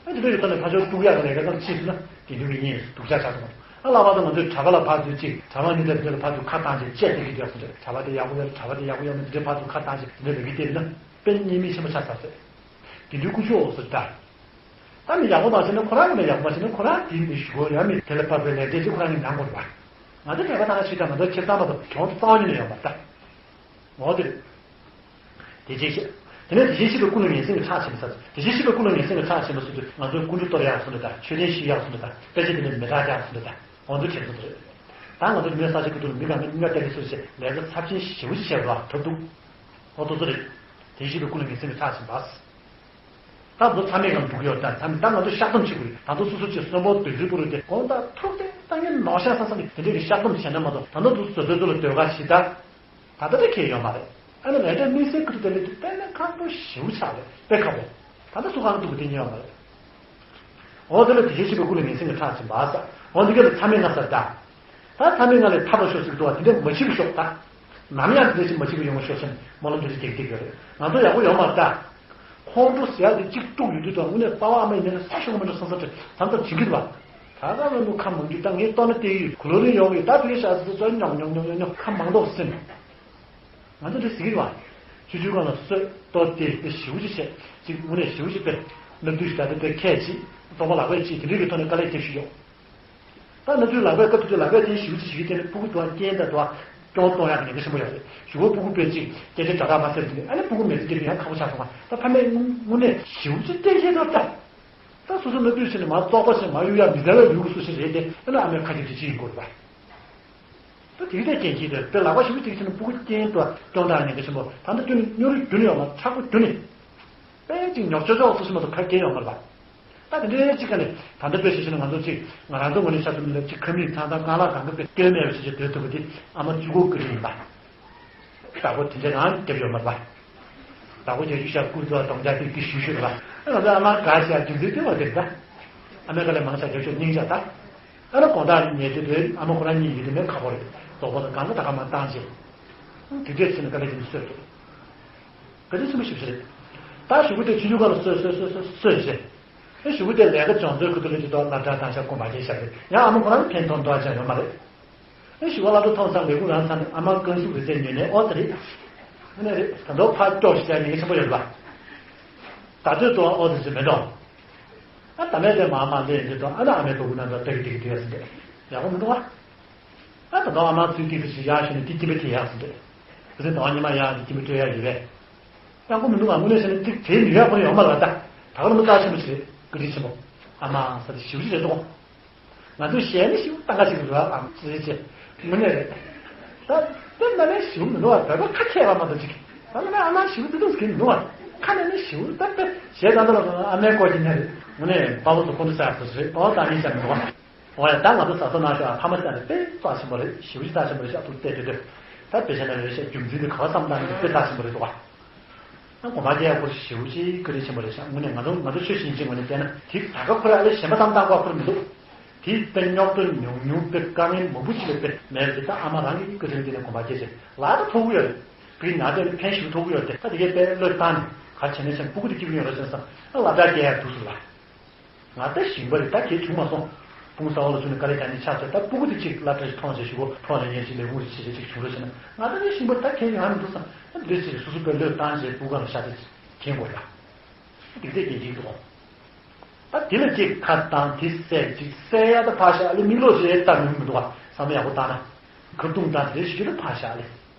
ཨ་དེ་འདྲ་ཡོད་ཙང་ནས་ཕར་ཕྱོགས་དཀྲུག་ཡག་གི་ལས་ཀ་ཙམ་བྱས་ཟིན་ན་དགེ་འདུན་གྱི་གཉེན་སྡུག་ཅག་ཆགས་སོང་། ཨ་ལགས་པ་དང་ང་ཚོས་གྲྭ་པ་ལ་ཕར་ཚུར་ཅིག་གྲྭ་པ་གཉིས་དང་དེ་ལ་ཕར་ཚུར་ཁ་བཏང་ཅིག་བཅད་བསྡད་ཀྱི་འདུག་ཟེར་གྲྭ་པ་དེ་ཡག་པོ་ཡོད་རེད་གྲྭ་པ་དེ་ཡག་པོ་ཡོད་མེད་དེ་འདྲའི་ཕར་ཚུར་ཁ་བཏང་ཅིག་དེ་འདྲ་རེ་གི་བལྟས་ན་དཔེ་ཉེས་དམིགས་ཆེན་པོ་ཆགས་ཚར་ཟེར། དགེ་འདུན་དཀོན་མཆོག་འོ་ཟེར་ད། ད་མི་ཡག་པོ་མ་བྱས་ན་ཁོ་རང་གི་མི་ཡག་པོ་མ་བྱས་ན་ཁོ་རང་དེའི་མི་ཞུ་གོ་ཡང་མི་དེ་ལ་ཕར་ཚུར་ལས་འབྲས་ཅིག་ཁོ་རང་གིས་མྱངས་དགོས་རེད་པ། ང་ཚོ་གྲྭ་པ་ད་ང་ཞིག་ད་ང་ཚོ་ཁེ་བཟང་མ་གཏོགས་གྱོང་རྩ་བ་ཉིད་ནས་ཡོད་མ་རེད་ད། འོ་དེ་རེད། དེ་བཞིན་གཤེགས། དེ་ནས་དེ་བཞིན་གཤེགས་པའི་སྐུ་ལ་ངན་སེམས་ཀྱི་ཁྲག་འབྱིན་པ་ཟེར། དེ་བཞིན་གཤེགས་པའི་སྐུ་ལ་ངན་སེམས་ཀྱི་ཁྲག་འབྱིན་པ་ཟེར་དུས་ང་ཚོས་སྐུ་མགྲོན་གཏོར་ཡག་སོང་འདྲ་དང་མཆོད་རྟེན་བཞེངས་ཡག་སོང་འདྲ་དང་དཔེ་ཆ་དེ་ནས་མེ་སྟག་རྒྱག་སོང་འདྲ་དང་འོ་འདི་དྲན་གསོ་དེ་རེད། ད་ང་ཚོ་མི་ས་ཆ་གི་ཐོག་ལ་མི་གང་གི་སྙིང་ག་གཏད་ཀྱི་སོ་ཞེས་ལས་ཀ་ཚབས་ཆེན་ཞེ་པོ་ཅིག་བྱས་པ་ཐབས་སྡུག་འོ་དེ་ཚོ་རེད། དེ་བཞིན་གཤེགས་པའི་སྐུ་ལ་ངན་སེམས་ཀྱི་ཁྲག་འབྱིན་པ། ད་ང་ཚོ་མཚམས་མེད་ངང་འདུག་ཡོད་ད་མཚམས་མེད་ད་ང་ཚོ་བཤགས་སྡོམ་བྱེད་དགོས་རེད་ད་ང་ཚོ་སོ་སོ་ཅིག་གསོན་པོ་སྡོད་ཚུལ་པོ་རེད་དེ་དགོངས་དག་ཐུགས་བདེ་ད་ངས་ནོར་ཤག་བསམ་བསམ་གི་དེ་འདྲས་ཀྱི་བཤགས་སྡོམ་བྱས་ན་མ་གཏོགས་ད་ལྟ་འདུག་སོ་སོའི་ཚོ་ལ་སྡོད་ག་ཞིག་ད། ད་ལྟ་དེ་ཁེལ་ཡོད་མ་རེད། ཨ་ནི་ལས་འབྲས་དམིགས་བསལ་ཀུན་ཏུ་བསྟན་པའི་དུས་དཔེ་ནི་ཁག་པོ་ཞེ་པོ་ཆགས་རེད་དཔེ་ཁག་པོ། ད་ལྟ་སུ་གང་འདུག་གི་དེ་ཉེ་བ་མ་རེད། འོ་དེ་ལ་དེ་བཞིན་གཤེགས་པའི་སྐུ་ལ་ངན་སེམས་ཀྱི་ཁྲག་འབྱིན་པ་ཟེར། འོ་འདི་ག་ལ་མཚམས་མེད་ལྔ་ཟེར་ད། ད་མཚམས་མེད་ལྔ་ལས་ཐར་པར་ཤོག་ཟེར་གི་འདུག་བ་དེ་འདྲ་མ་བྱེད་པར་ཤོག་ད། ནམ་ཡང་དེ་འདྲ་ཞིག་མ་བྱེད་པར་ཡོང་བར་ཤོག་ཟེར་ནས་སྨོན་ལམ་དེ་འདྲ་རྒྱག་གི་ཡོད་རེད། ང་ཚོ་ཡག་པོ་ཡོད་མ་རེད་ད། ཁོང་ཁྲོ་ཟེར་ཡག་དེ་གཅིག་དཀྲུགས་ཡོང་དུས་དང་དངོས་གནས་པ་ཝང་ཨ་མ་ཡིན་ན་ས་ཤོག་མི་འགྲོ་བསམ་བསམ་དྲན་བསམ་བསམ་བྱེད་ཀྱི་རེད་བ། ད་ག་ལ་ནུ་ཁ་མང་རྒྱུ་ད་ངས་ལྟོ་ན་བལྟས་ཡོད་གུ་ལོ་རིང་ཡོང་གི་ད་དེ་ཤ་ཟ་ཟ་ཉོག་ཉོག་ཉོག་ཉོག་ཉོག་ཁ་མང་དོག་སེམས། ང་ཚོ་འདི་ཟེར་གྱི་རེད་བ། ཆུ་ཆུ་གང་ལ་གསོད་གཏོར་ཏེ་དེ་ཞེ་པོ་ཅིག་བྱས་ཅིག་དངོས་གནས་ཞེ་པོ་ཅིག་དཔེ། སྣབས་དུས་ཤིག་ད་ལྟ་དཔེ་ཁས་ཅིག་རྩོམ་པ་ལག་པས་ཅིག་དེ་འདྲའི་གི་ཐོག་ནས་དཀའ་ལས་རྒྱབ་ཤིག་ཡོང་། ད་ང་ཚོའི་ལག་པས་སྐབས་དེ་དུས་ལག་པས་དེ་ཞེ་པོ་ཅིག་བྱེད་ཀྱི་དེ་ནི་སྤུ་གུ་དུ་བ་རྐྱེན་དང་དུ་བ་སྐྱོང་གཏོང་ཡག་གི་ཉེན་ཁ་ཆེན་པོ་ཡོད་རེད། གཞུག་གུ་སྤུ་གུ་དཔེ་ཅིག་སྐད་ཆ་འདྲ་འདྲ་མ་ཟེར་དུས་ཨ་ནི་སྤུ་གུ་མེད་ཚེ་སྐྱེ་དུས་ཡང་ཁག་པོ་ཆགས་སོང་བ་ད་ཕ་མས་དངོས་གནས་ཞེ་པོ་ཅིག་བལྟས་ཤེས་ཐུབ་ད། ད་སོ་སོ་སྣ་དུས་ཕྱིན་ནས་མ་བཙོག་པ་ཞིག་མ་གཡུག་ཡག་མི་ཟ་བའི་ལུས་ཀྱི་སུ་ཞིག་རེད་དེ་ཨ་ནི་ཨ་མའི་ཁ་རྒྱབ་ཅིག་ཅི་ཡིན་དགོས་རེད་པ། ད་དེ་གི་དེ་རྐྱེན་གྱིས་དེ་དཔེ་ལག་པ་ཞེ་པོ་ཅིག་ཕྱིན་ནས་སྤུ་གུ་རྐྱེན་དུ་སྐྱོང་དག་ཉེན་ཁ་ཆེན་པོ་ད་ལྟ་དུས་ནི་སྨྱོ་རུ་རྒྱུ་ནི་ཡོད་མ་མཁྲེགས་པོ་རྒྱུ་ནི། དཔེ་ཅིག་ཉོག་ཅོག་ཅོག་སོ་སོ་མ་གཏོགས་ཕར་སྐྱེལ་ཡོང་མ་རེད་པ། ད་དེ་འདྲའི་གཅིག་ག་ནས་ད་ལྟ་དཔེ་བཞག་ན་ང་ཚོ་གཅིག་ང་རང་ཚོ་ངོས་ནས་ཆ་ཚང་ལ་གཅིག་ཁ་མིག་ཚང་ཚང་རྐང་ལག་གང་ག་དཔེ་སྐྱོན་མེད་པ་ཞིག་ཅིག་སྡོད་ཐུབ་པ་དེ་ཨ་མ་གཅིག་པོ་གི་རེད་ཡིན་པ། བདག་པོ་དེ་འདྲ་རང་རྒྱབ་ཡོད་མ་རེད་པ། བདག་པོ་རྒྱབ་རྒྱུ་ཤ་ཀུ་ཙོག་གདོང་རྒྱག་དེ་དེ་ཞུ་ཞུ་རེད་པ། ཨ་ང་ཚོ་ཨ་མ་དགའ་ཞག་རྒྱུ་མཚན་དེ་བ་དེ་རེད་ད། ཨ་མའི་ཁ་ལས་མང་ཆ་རྒྱབ་ཤོག་སྙིང་ཆ་ད། ཨ་ན་དགོང་དག་ཉལ་དུས་དེ་ཨ་མ་ཁོ་རང་གཉིས་ཡིན་དེ་མེད་ཁག་པོ་རེད། རྫོགས་པ་དང་གང་ག་ད་ག་མ་བཏང་རྗེས། དེ་འདྲས་ཕྱིན་ན་དཀའ་ལས་ཀྱིན་གསོད་དགོས། ག་དུས་ཚིམ་པ་ཞིབ་ཞིབ་རེད། ད་ཞུ་གུ་དེ་ཆུ་ཆུ་ག་ལ་གསོད་གསོད་གསོད་གསོད་གསོད་རེད། ཨེ་ཞུ་གུ་དེ་ལས་ཀ་སྦྱོང་ཚོའི་ཁུ་ཐུ་ལ་ཅི་ཏོག་སློབ་གྲྭ་དང་ཤག་སྐུ་མ་བྱས་ཤག་རེད། ཡང་ཨ་མ་ཁོ་རང་ཕན་ཐོགས་འདུག་ཨ་ཅང་ཡོད་མ་རེད། ཨེ་ཞུ་ག་སློབ་གྲྭ་ཐོན་ཚར་ལས་ཁུངས་རང་ཚར་ནས་ཨ་མ་རྐང་ཤུགས་རེ་ཚད་ཉོས་ནས་ཨོ་དེ་རེད། ཨ་ནེ་རེད་ད་དོ་ཕར་ཀྱོག་ཞིག་ཅང་ཉེན་ཁ་ཆེན་པོ་ཡོད་པ། ད་དོད་དོ་ཨོ་དེ་ཚོ་མེད་དོ། ཨ་ད་མེད་དེ་མ་མ་ལས་འདི་དོ་ཨ་ན་ཨ་མའི་དོ་གུ་ན་དོ་ཏེག་ཏེག་ཏེག་ཟེར་ཏེ་ཡག་པོ་མི་འདུག་ཨ། ད་ད་ཨ་མ་ཚུལ་ཏིག་ཏིག་ཞིག་ཡག་ཤོས་ནས་ཏིག་ཏིག་པའི་ཏིག་ཡག་ཟིན་ཏེ། དེ་ཚེ་ད་ཉི་མ་ཡག་ཏིག་ཏིག་པའི་སྤྲོད་ཡག་ཡོད་པས། ཡག་པོ་མི་འདུག་ཨ། དངོས་གནས་བྱས་ན་ཏིག་དེའི་ནུས་ཡག་པོ་ཡོད་མ་རེད་ད། ད་ག་ལ་མི་རྩ་ཆེན་པོ་ཞིག་རེད་བཀའ་དྲིན་ཆེན་པོ། ཨ་མ་ཟེར་ཏེ་ཞེ་པོ་ཅིག་རེད་དོ། ང་ཚོས་ཞལ་ནས་ཞེ་པོ་བཏང་ག་ཞིག་རེད་ཨ་ཟེར་ཅེས་དངོས་གནས་རེད། ད་དེ་ན་ནས་ཞེ་པོ་མི་འདུག་བ། བོད་པ་ཁ་ཁྱད་པར་མ་གཏོགས་ཅིག་ད་ན་ནས་ཨ་མ་ཞེ་པོ་དེ་འདུག་གི་མི་འདུག་བ། ཁ་ནས་ནས་ཞེ་པོ་ད་དཔེ་ཞལ་ད་ད་ལ་ཨ་མའི་སྐོར་གྱི་ནས་རེད། དངོས་གནས་དཔའ་བོ་ཚོ་ཁོང་ཚོ་ཟེར་ཚོ་རེད། དཔའ་བོ་བཏང་ནས་བཤད་མི་འདུག་བ། འོ་ཡ། ད་ང་ཚོ་བཟའ་ཚོ་ནང་ཤོག་ཨ། ཕ་མ་ཟེར་ནས་དཔེ་རྩ་ཆེན་པོ་རེད། ཞེ་པོ་ཅིག་རྩ་ཆེན་པོ་རེད་ཤག་ཐུགས་གཏད་དེ་དེ་ད་དཔེ་ཆ་ན་རེད་ཤག་རྒྱུ་མཚན་དེ་ག་བ་བསམ་བཏང་ནས་དཔེ་རྩ་ཆེན་པོ་རེད་འདུག་བ། ཨ་དགོན་པ་དེ་ཡག་པོ་ཞེ་པོ་ཅིག་བཀའ་དྲིན་ཆེན་པོ་རེད་ཤག་དངོས་གནས་ང་ཚོ་ང་ཚོ་ཆོས་ཞེན་ཅན་ངོས་ནས་བལྟས་ན་དེ་ད་ག་ཁོ་རང་ཨ་ལས་གཞན་པ་བསམ་བཏང་དགོས་ཁོ་རང་མི་འདུག་དེ་དཔེ་རྙོག་དྲ་ཉུང་ཉུང་དཔེ་དཀའ་ངལ་མང་པོ་ཅིག་ལས་དཔེ་མེད་རེད། དེ་ད་ཨ་མ་རང་གི་བཀའ་དྲིན་དེ་ནས་དགོན་པ་སྐྱེས་ཚེ་ལ་ད་ཐོབ་གི་ཡོད་རེད། བཀའ་ཉག་དེ་ནས་ཕན་ཞེ་པོ་ཐོབ་གི་ཡོད་རེད། ད་དེ་གའི་དཔེ་བློས་བཏང་ནས་ག་རེ་བྱས་ནས་ཀྱང་སྤུ་གུ་དེ་སྐྱིད་པོ་ཡོང་རོགས་བྱས་ན་བསམ་ཨ་སློབ་གྲྭ་སྐྱེལ་ཡག་འདུག་ཟེར་ལ། ང་ད་ཞིང་པ་རེད། ད་གལ་བྱུང་མ་སོང་། སྤུན་ས་འོག་ལ་བཅུག་ནས་དཀའ་ལས་རྒྱག་མཁན་ཆགས་ཚེ་ད་སྤུ་གུ་དེ་གཅིག་སློབ་གྲྭ་ཞིག་ཐོངས་བྱས་ཞུ་གོ་ཐོངས་བྱས་ཉེར་གཅིག་ལས་ཁུངས་རེ་བྱས་བྱས་གཅིག་བྱུང་རོགས་བྱས་ན་ང་ད་ནི་ཞིང་པ་ད་གལ་ཡོང་ཧ་མི་འདུག་བསམ། ཨ་འདི་འདྲས་བྱས་སོ་སོ་པའི་བློས་བཏང་བྱས་སྤུ་གུ་ལ་ཤ་ཚ་གྱོན་དགོས་ཡ། འདི་འདྲས་རྒྱན་གཅིག་འདུག་གོ། ད་དེ་ལ་གཅིག་ཁ་བཏང་དེ་བསད་གཅིག་བསད་ཡ་ད་ཕར་བཞག་ལས་མིག་ལོག་བྱས་ལྟ་མི་འདུག་ག་བསམ་བློ་ཡག་པོ་བཏང་ན། ཁ་རྡུང་བཏང་དེ་འདྲས་ཞིག་ལ་ཕར་བཞག་ལས།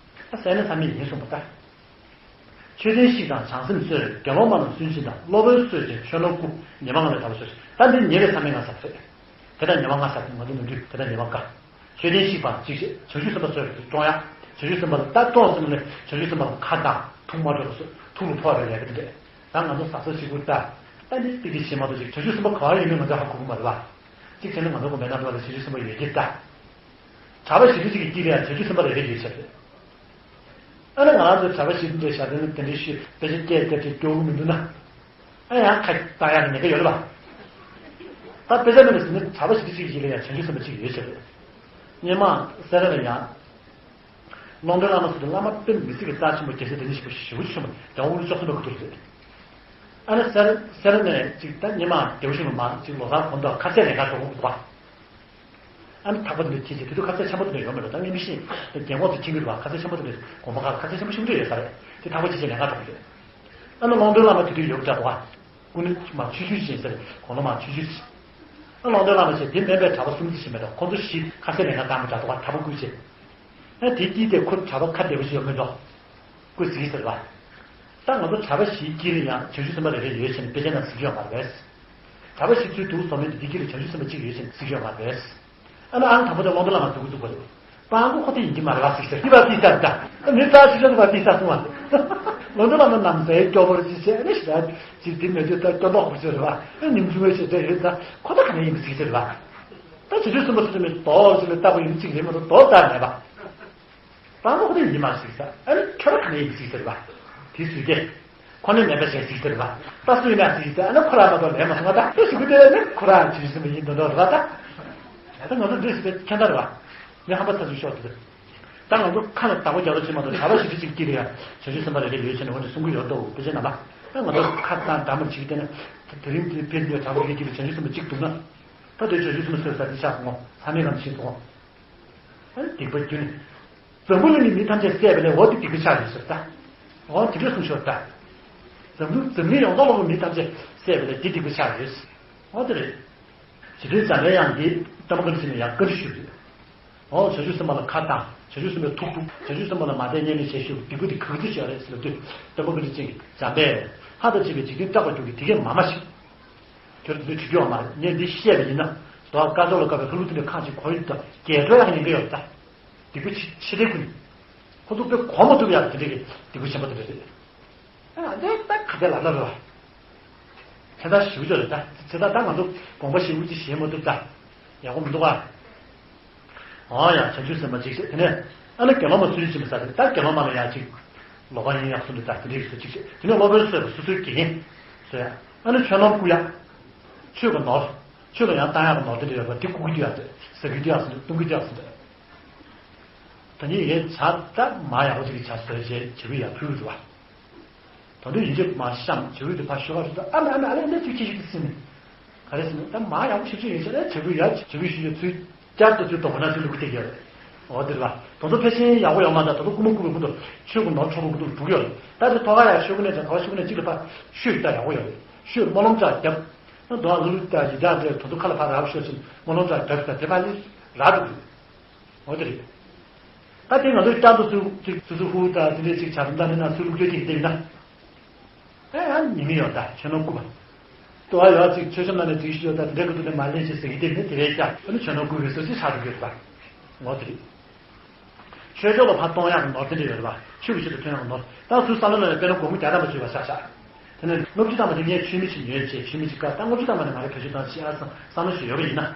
ད་བསད་ན་བསམ་མེད་ཡིན་གསུངས་པ་ད། མཆོད་རྟེན་བཤིག་དང་བྱང་སེམས་གསོལ། དགེ་སློང་མ་རྣམས་སུན་འབྱིན་དང་། སློབ་དཔོན་སྲོད་ཅན་ཆོས་ནོར་བརྐུ། ཉེས་པ་ལྔ་ལས་ཐར་པ་གསོལ། ད་འདི་ཉེས་པའི་མཚམས་མེད་ལྔ་ཟེར་རེད། དེ་དག་ཉེས་པ་ལྔ་ཟེར་ཏེ་ང་ཚོ་ནམ་རྒྱུན་དེ་དག་ཉེས་པ་ལྔ། མཆོད་རྟེན་བཤིག་པ་གཅིག་བྱས། བྱང་ཆུབ་སེམས་དཔའ་གསོལ་བ་བཀྲོངས་ཡ། བྱང་ཆུབ་སེམས་དཔའ་ལ་ད་བཀྲོངས་ཟིན་ནས་བྱང་ཆུབ་སེམས་དཔའ་ལ་ཁ་བཏང་ཐུགས་མ་སྤྲོ་བ་སོགས་ཐུགས་ལ་ཕོག་པའི་ལས་ཀ་དེ་འདྲས། ད་ང་ཚོ་བཟའ་ཚོ་ཞིག་པུ་ལྟ། ད་ནི་ཏིག་ཏིག་བྱེད་མ་གཏོགས་ཅིག་བྱང་ཆུབ་སེམས་དཔའ་ག་བ་ཡོད་མེད་ང་ཚོ་ཧ་གོ་གི་མ་རེད་བ། གཅིག་བྱས་ན་ང་ཚོ་དགོན་པའི་ནང་ལ་བྱང་ཆུབ་སེམས་དཔའ་ཡོད་ཀྱི་ལྟ། གྲྭ་པ་བཞི་བཅུ་ཅིག་གི་དཀྱིལ་ལ་ཡང་བྱང་ཆུབ་སེམས་དཔའ་རེ་རེ་ཡོད་ཚར་རེད། ཨ་ནི་ང་རང་ཚོའི་གྲྭ་པ་བཞི་བཅུ་འདྲ་བཞག་དེ་ནི་དེ་འདྲའི་ཤོད་དཔེ་ཆ་སྐྱེལ་སྐྱེལ་ཏེ་སྐྱོ་བོ་མི་འདུག་ན། ཨ་ཡང་ཁ་བཏང་ཡག་གི་ཉེན་ཁ་ཡོད་རེད་པ། ད་དཔེ་ཆ་མེད་པ་ཟེར་ན་གྲྭ་པ་བཞི་བཅུ་ཅིག་གི་ལ་ཡང་བྱང་ཆུབ་སེམས་དཔའ་གཅིག་ཡོད་ཚར་རེད། སྔོན་མ་སེ་ར་ལ་ཡང་། ཀློང་རྡོལ་བླ་མ་ཟེར་དུས་བླ་མ་དཔེ་མི་སྲིད་ཀྱི་རྩ་ཆེན་པོ་རྒྱལ་སྲས་བདག་ཉིད་ཞིག་པོ་ཞེ་པོ་ཅིག་བྱུང་བ་རྒྱལ་དབང་ཕུན་སུམ་ཚོགས་གསུམ་པའི་སྐུ་དུས་རེད། ཨ་ནི་སེ་ར་སེ་ར་ནས་ཅིག་ད་སྔོན་མ་རྒྱལ་པོ་ཤིང་ལ་མ་ཅིག་ལོ་སར་གོང་དུ་ཁ་ཟས་ལེན་ག་འགྲོ་དགོས་པ། ཨ་ནི་ཐག་པ་དེ་འདྲ་ཁྱེར་བྱས་དེ་དུས་ཁ་ཟས་ཆེན་པོ་དེ་འདྲ་ཡོད་མེད་ལ་ད་ངས་མི་ཤེས། རྒན་གོག་ཚོ་ཁྱེར་གྱི་རེད་པ། ཁ་ཟས་ཆེན་པོ་དེ་འདྲ་དགོན་པ་ཁག་ཁ་ཟས་ཆེན་པོ་ཆེན་པོ་འདྲ་ཡོད་ས་རེད། དེ་ཐག་པ་ཁྱེར་བྱས་ལེན་ག་འགྲོ་གི་རེད། ཨ་ནི་ཀློང་རྡོལ་བླ་མ་དེ་དུས་ཡོད་འདྲ་པོ། སྐུ་ནི་མ་ཆུང་ཆུང་ཅིག་ཡིན་ས་རེད། དགུང་ལོ་མ་ཆུང་ཆུང་ཅིག་ཨ་ཀློང་རྡོལ་བླ་མ་བྱས་དེ་སྨན་པའི་གྲྭ་པ་གསུམ་ཅིག་ཞིག་མེད་དོ། ཁོང་ཚོ་བཞི་ཁ་ཟས་ལེན་ག་བཏང་པ་འདྲ་འདུག་ག་གྲྭ་པ་སྐུ་བྱས། ཨ་དེ་དཀྱིལ་དེ་ཁོ་གྲྭ་པ་ཁ་བདེ་པོ་ཞིག་ཡོད་མེད་འགྲོ། སྐུ་གཟིགས་ཟེར་བ། ད་ང་ཚོ་གྲྭ་པ་བཞིའི་དཀྱིལ་ལ་ཡང་བྱང་ཆུབ་སེམས་དཔའ་རེ་རེ་ཡོད་ཟེར་ནས་དཔེ་ཆ་ནང་གཟིགས་ཡོད་མ་རེད། གྲྭ་པ་བཞི་ཚོའི་འདུག་བཟོ་མེད་དེ་དཀྱིལ་ལ་བྱང་ཆུབ་སེམས་དཔའ་གཅིག་ཡོད་ཟེར་ནས་གཟིགས་ཡོད་མ་རེད། ཨ་ནི་ཨང་དང་པོ་དེ་ཀློང་རྡོལ་བླ་མ་འདུག་གི་འདུག་པ་རེད། པང་གོ་ཁོ་དེ་ཡིན་གྱི་མ་རེད་བ་གཟིགས་ཟེར་དེ་བ་དེ་ལྟར་ད་མི་རྩ་ཆུ་ཆུ་དེ་བ་དེ་ལྟར་གསུང་བ། ཀློང་རྡོལ་བླ་མ་ནམ་ཟས་སྐྱོ་པོར་ཅི་བྱས་ནས་ཞེ་དྲག་ཅིག་དེ་མེད་དུས་ད་སྐྱོ་མདོག་པོ་ཅིག་རེད་བ། ཨ་ཉིན་ཆུང་བའི་ཞེ་དྲག་ཡོད་ད་ཁོ་ད་ག་ནས་ཡིན་གཟིགས་ཟེར་བ། ད་བྱང་ཆུབ་སེམས་དཔའ་སུ་དེ་མེད་དོག་ཅིག་ལ་ལྟ་བུ་ཡིན་གཅིག་རེད་མ་གཏོགས་དོག་ལྟར་མེད་པ། པང་གོ་ཁོ་དེ་ཡིན་མ་གཟིགས་ས། ཨ་ནི་ཁྱོད་ར་ག་ནས་ཡིན་གཟིགས་ཟེར་བ། དེ་སུས་ཏེ། ཁོ་ནི་མེད་པ་ཞིག་གཟིགས་ཟེར་བ། ད་སུ་ཡིན་ན་གཟིགས་ཟེར། ཨ་ནི་ཁོ་ར་མ་གཏོགས་ལས་མ་སོང་བ། ད་དེ་ཞུ་གི་དེ་ནི་ཁོ་ར་བྱང་ཆུབ་སེམས་དཔའ་ཡིན་འདོད་འདོད་རེད་བ་ད། ད་ང་ཚོ་འདི་ཞིག་ཁྱད་མཚར་རེད་བ། ངས་ཧམ་པ་ཚ་ཚུལ་ཤོར་དེ། ད་ང་ཚོ་ཁ་ནས་བདག་པོ་རྒྱག་རོགས་བྱེད་མ་གཏོགས་གྲྭ་པ་བཞི་བཅུ་གཅིག་དཀྱིལ་ལ་ཡང་བྱང་ཆུབ་སེམས་དཔའ་རེ་རེ་ཡོད་ཟེར་ནས་འོ་འདི་གསུང་གི་ཡོད་འདུག་དེ་བྱས་ན་ལ། ད་ང་ཚོ་ཁ་བཏང་འདྲ་མོ་བྱེད་ཀྱི་བསྡད་ན། དེ་རིང་དེ་ཕེབས་མཁན་གྲྭ་པ་རེ་རེ་དཀྱིལ་ལ་བྱང་ཆུབ་སེམས་དཔའ་གཅིག་འདུག་ན། ད་དེ་བྱང་ཆུབ་སེམས་དཔའ་གསོལ་ས་འདི་ཆགས་སོང་ངོ་། ཚང་མའི་ལམ་ཤེས་སོང་ངོ་། ཨ་ནི་སྡིག་པ་རྒྱུ་ནི། འཛམ་བུ་གླིང་གི་མི་ཐམས་ཅད་བསད་པ་ལས་འོ་དེ་སྡིག་པ་ཆགས་ཡོད་ཟེར་ད། འོ་དེ་འདྲ་གསུངས་ཤོག་ད། འཛམ་བུ་འཛམ་གླིང་ཡོངས་རྫོགས་ལ་མི་ཐམས་ཅད་བསད་པ་ལས་དེ་སྡིག་པ་ཆགས་ཡོད། འོ་དེ་རེད། རྗེ་བཙུན་འཇམ་པའི་དབྱངས་ཀྱིས་སྟོན་པ་བཀའ་དྲིན་ཆེན་ལ་ཡང་བཀའ་འདྲི་ཞུས་པ་རེད། འོ་བྱང་ཆུབ་སེམས་དཔའ་ལ་ཁ་བཏང་། བྱང་ཆུབ་སེམས་དཔའི་ཐུགས་དཀྲུགས། བྱང་ཆུབ་སེམས་དཔའ་ལ་མ་བསྟེན་ཉེས་མེད་ཞལ་བཞེས་སྡིག་པ་དེ་ག་གི་ཆེ་རེད་ཟེར་ལབ་དུས་སྟོན་པ་བཀའ་དྲིན་ཅན་གྱིས་འཇམ་པས། ལྷ་དང་བཅས་པའི་འཇིག་རྟེན་སྐྲག་པར་འགྱུར་གྱི་དེ་སྐད་མ་སྨྲ་ཞིག་ཁྱོད་ཚོས་བྱེད་རྒྱུ་ཡོད་མ་རེད། ངས་འདི་བཤད་པ་ཡིན་ན་དོ་བ་དཀར་ཕྱོགས་ལ་བཀབ་པའི་ལྷ་ཀླུ་ཐེམ་པའི་ཁང་ཅིག་གོ་ཡི་འདུག་རྒྱལ་སྒྲོལ་ཡག་ཉེན་ཁ་ཡོད་ད། སྡིག་པ་ཆེ་ཆེ་དྲགས་ཀུན། ཁོ་ཚོ་དཔེ་གོ་མ་ཐུབ་ཡག་དེ་འདྲའི་སྡིག་པ་ཆེན་པོ་དེ་འདྲ་རེད། ཨ་འདི་ད་ག་དེ་ལབ་ལབ་རེད་བ། དེ་ད་ཞུ་རྒྱུ་རེད་ད། དེ་ད་ད་ང་ཚོ་དགོངས་པ་ཞེ་པོ་ཅིག་བཞེས་མ་ཐུབ་ད། ཡག་པོ་མི་འདུག་ག་ཨོ་ཡ་བྱང་ཆུབ་སེམས་དཔའ་གཅིག་བྱས་དེ་ནས་ཨ་ནི་དགེ་སློང་མ་ཚུལ་ཁྲིམས་ཟེར་རེད་ད། དགེ་སློང་མ་ལ་ཡ་གཅིག་ལོག་པ་ཡིན་ཡག་གསུངས་འདུག་ད་དེ་འདྲའི་སུ་གཅིག་བྱས་དེ་ནས་སློབ་དཔོན་སུ་ཡ་སོ་སོའི་དགེ་རྒན་སུ་ཡ་ཨ་ནི་ཆོས་ནོར་བརྐུ་ཡག་ཆོས་ཀྱི་ནོར། ཆོས་ལ་ཡང་བཏང་ཡག་གི་ནོར་དེ་འདྲ་ཡོད་པ་དེ་བརྐུ་གི་འདུག་ཡག་དེ་ཟ་གི་འདུག་ཡག་གསུངས་འདུག་བཏུང་གི་འདུག་ཡག་གསུངས་འདུག་ད་ནི་ཡའི་ཇ་ད་མ་ཡག་པོ་ཅིག་གི་ཇ་བཟོས་བྱས་བྱ་བའི་ཡར་ཕུལ་རུ་བ། ད་དུང་ཡིན་གཅིག་མ་བཤམས་བྱ་བའི་དེ་ཕར་ཤོག་ག་ཞུ་ད་ཨ་མ་ཨ་མ་ཨ་ལས་ཨ་ལས་ཚུལ་ཁྱེད་ཞིག་ཏུ་སྲིད་ནས། ག་རེ་ཟེར་ན་ད་མ་ཡག་པོ་ཞིག་ཅིག་ཡིན་ཟེར་ན་བྱ་བའི་ཡར་བྱ་བའི་ཞུ་ཡོད་ཚུལ་བསྐྱར་དུ་ཚུལ་དོ་མ་ན་ཚུལ་ལུགས་དེ་ཡོད་རེད། འོ་དེ་རེད་བ། དོ་ཚོ་ཕལ་ཆེར་ཡག་པོ་ཡོང་མ་ད་ད་དུང་རྐུ་མ་རྐུ་བའི་ཁུ་ད་ཆོས་ཀྱི་ནོར་འཕྲོག་པའི་ཁུ་ད་འགྲུག་ཡོད་རེད། ད་དེ་ཐོག་ཁ་ཡར་ཤོག་གི་ནས་ད་ཐོག་ཤོག་གི་ནས་གཅིག་ལ་ཕར་ཤོད་ད་ཡག་པོ་ཡོད་རེད། ཤོད་སྨོན་ལམ་ཙག་རྒྱབ། ད་དོ་ཨ་ལུ་ལུ་ད་ཡི་ད་དེ་དོ་ཚོ་ཁ་ལ་ཕར་རག་ཤོད་ཅིག་སྨོན་ལམ་ཙག་རྒྱབ་ད་དེ་ཕར་ལས་རག་འགྲོ་གི་རེད། འོ་དེ་རེད། ད་དེ་ང་ཚོའི་བསྐྱར་དུ་ཚུར་ཅིག་ཚུར་ཚུར་ཧུར་ད་དེ་འདྲས་ཅིག་བྱ་རིམ་ད་ནི་ན་ཚུར་ལུགས་སྐྱོ་ཅིག་བསྡད་ཡིན་ན། ཨེ་ཡང་ཉི་མ་ཡོད་ད་ཆོས་ནོར་བརྐུ་བ། དུ་བ་ཡོད་ཅིག་ཆོས་ཆོས་ནང་ནས་སྒྲིག་གཞི་ཡོད་ད་དེ་འདྲའི་ཀུ་ཏུ་ནས་མ་ལེན་ཅིག་ཟེར་གི་དེ་ནི་དེ་རེད་ཀྱང་ཨ་ནི་ཆོས་ནོར་བསྐུར་བའི་སོ་ཅིག་ཆགས་འགྲོ་གི་རེད་པ། ངོ་དེ་རེད། ཆོས་ཕྱོགས་ལ་ཕར་གཏོང་ཡག་གི་ནོར་དེ་འདྲ་ཡོད་རེད་པ། ཆོས་ཀྱི་ཆེད་དུ་ཐོན་ཡག་གི་ནོར་ད་ཚུར་བསམ་བློ་ནང་ནས་དཔེར་ན་སྒོར་མོ་བརྒྱ་ཐམ་པ་བཅོས་པ་ཆགས་ཆགས། དེ་ནས་ལྔ་བཅུ་ཐམ་པ་དེ་ངས་ཆོས་མི་ཅིག་ཉོས་བྱས་ཆོས་མི་ཅིག་བཀག་ད་ལྔ་བཅུ་ཐམ་པ་ནས་ང་རང་བེད་སྤྱོད་གཏོང་ཤེས་ཨ་བསམ་བསམ་བློ་ཞིག་ཡོད་པ་ཡིན་ན།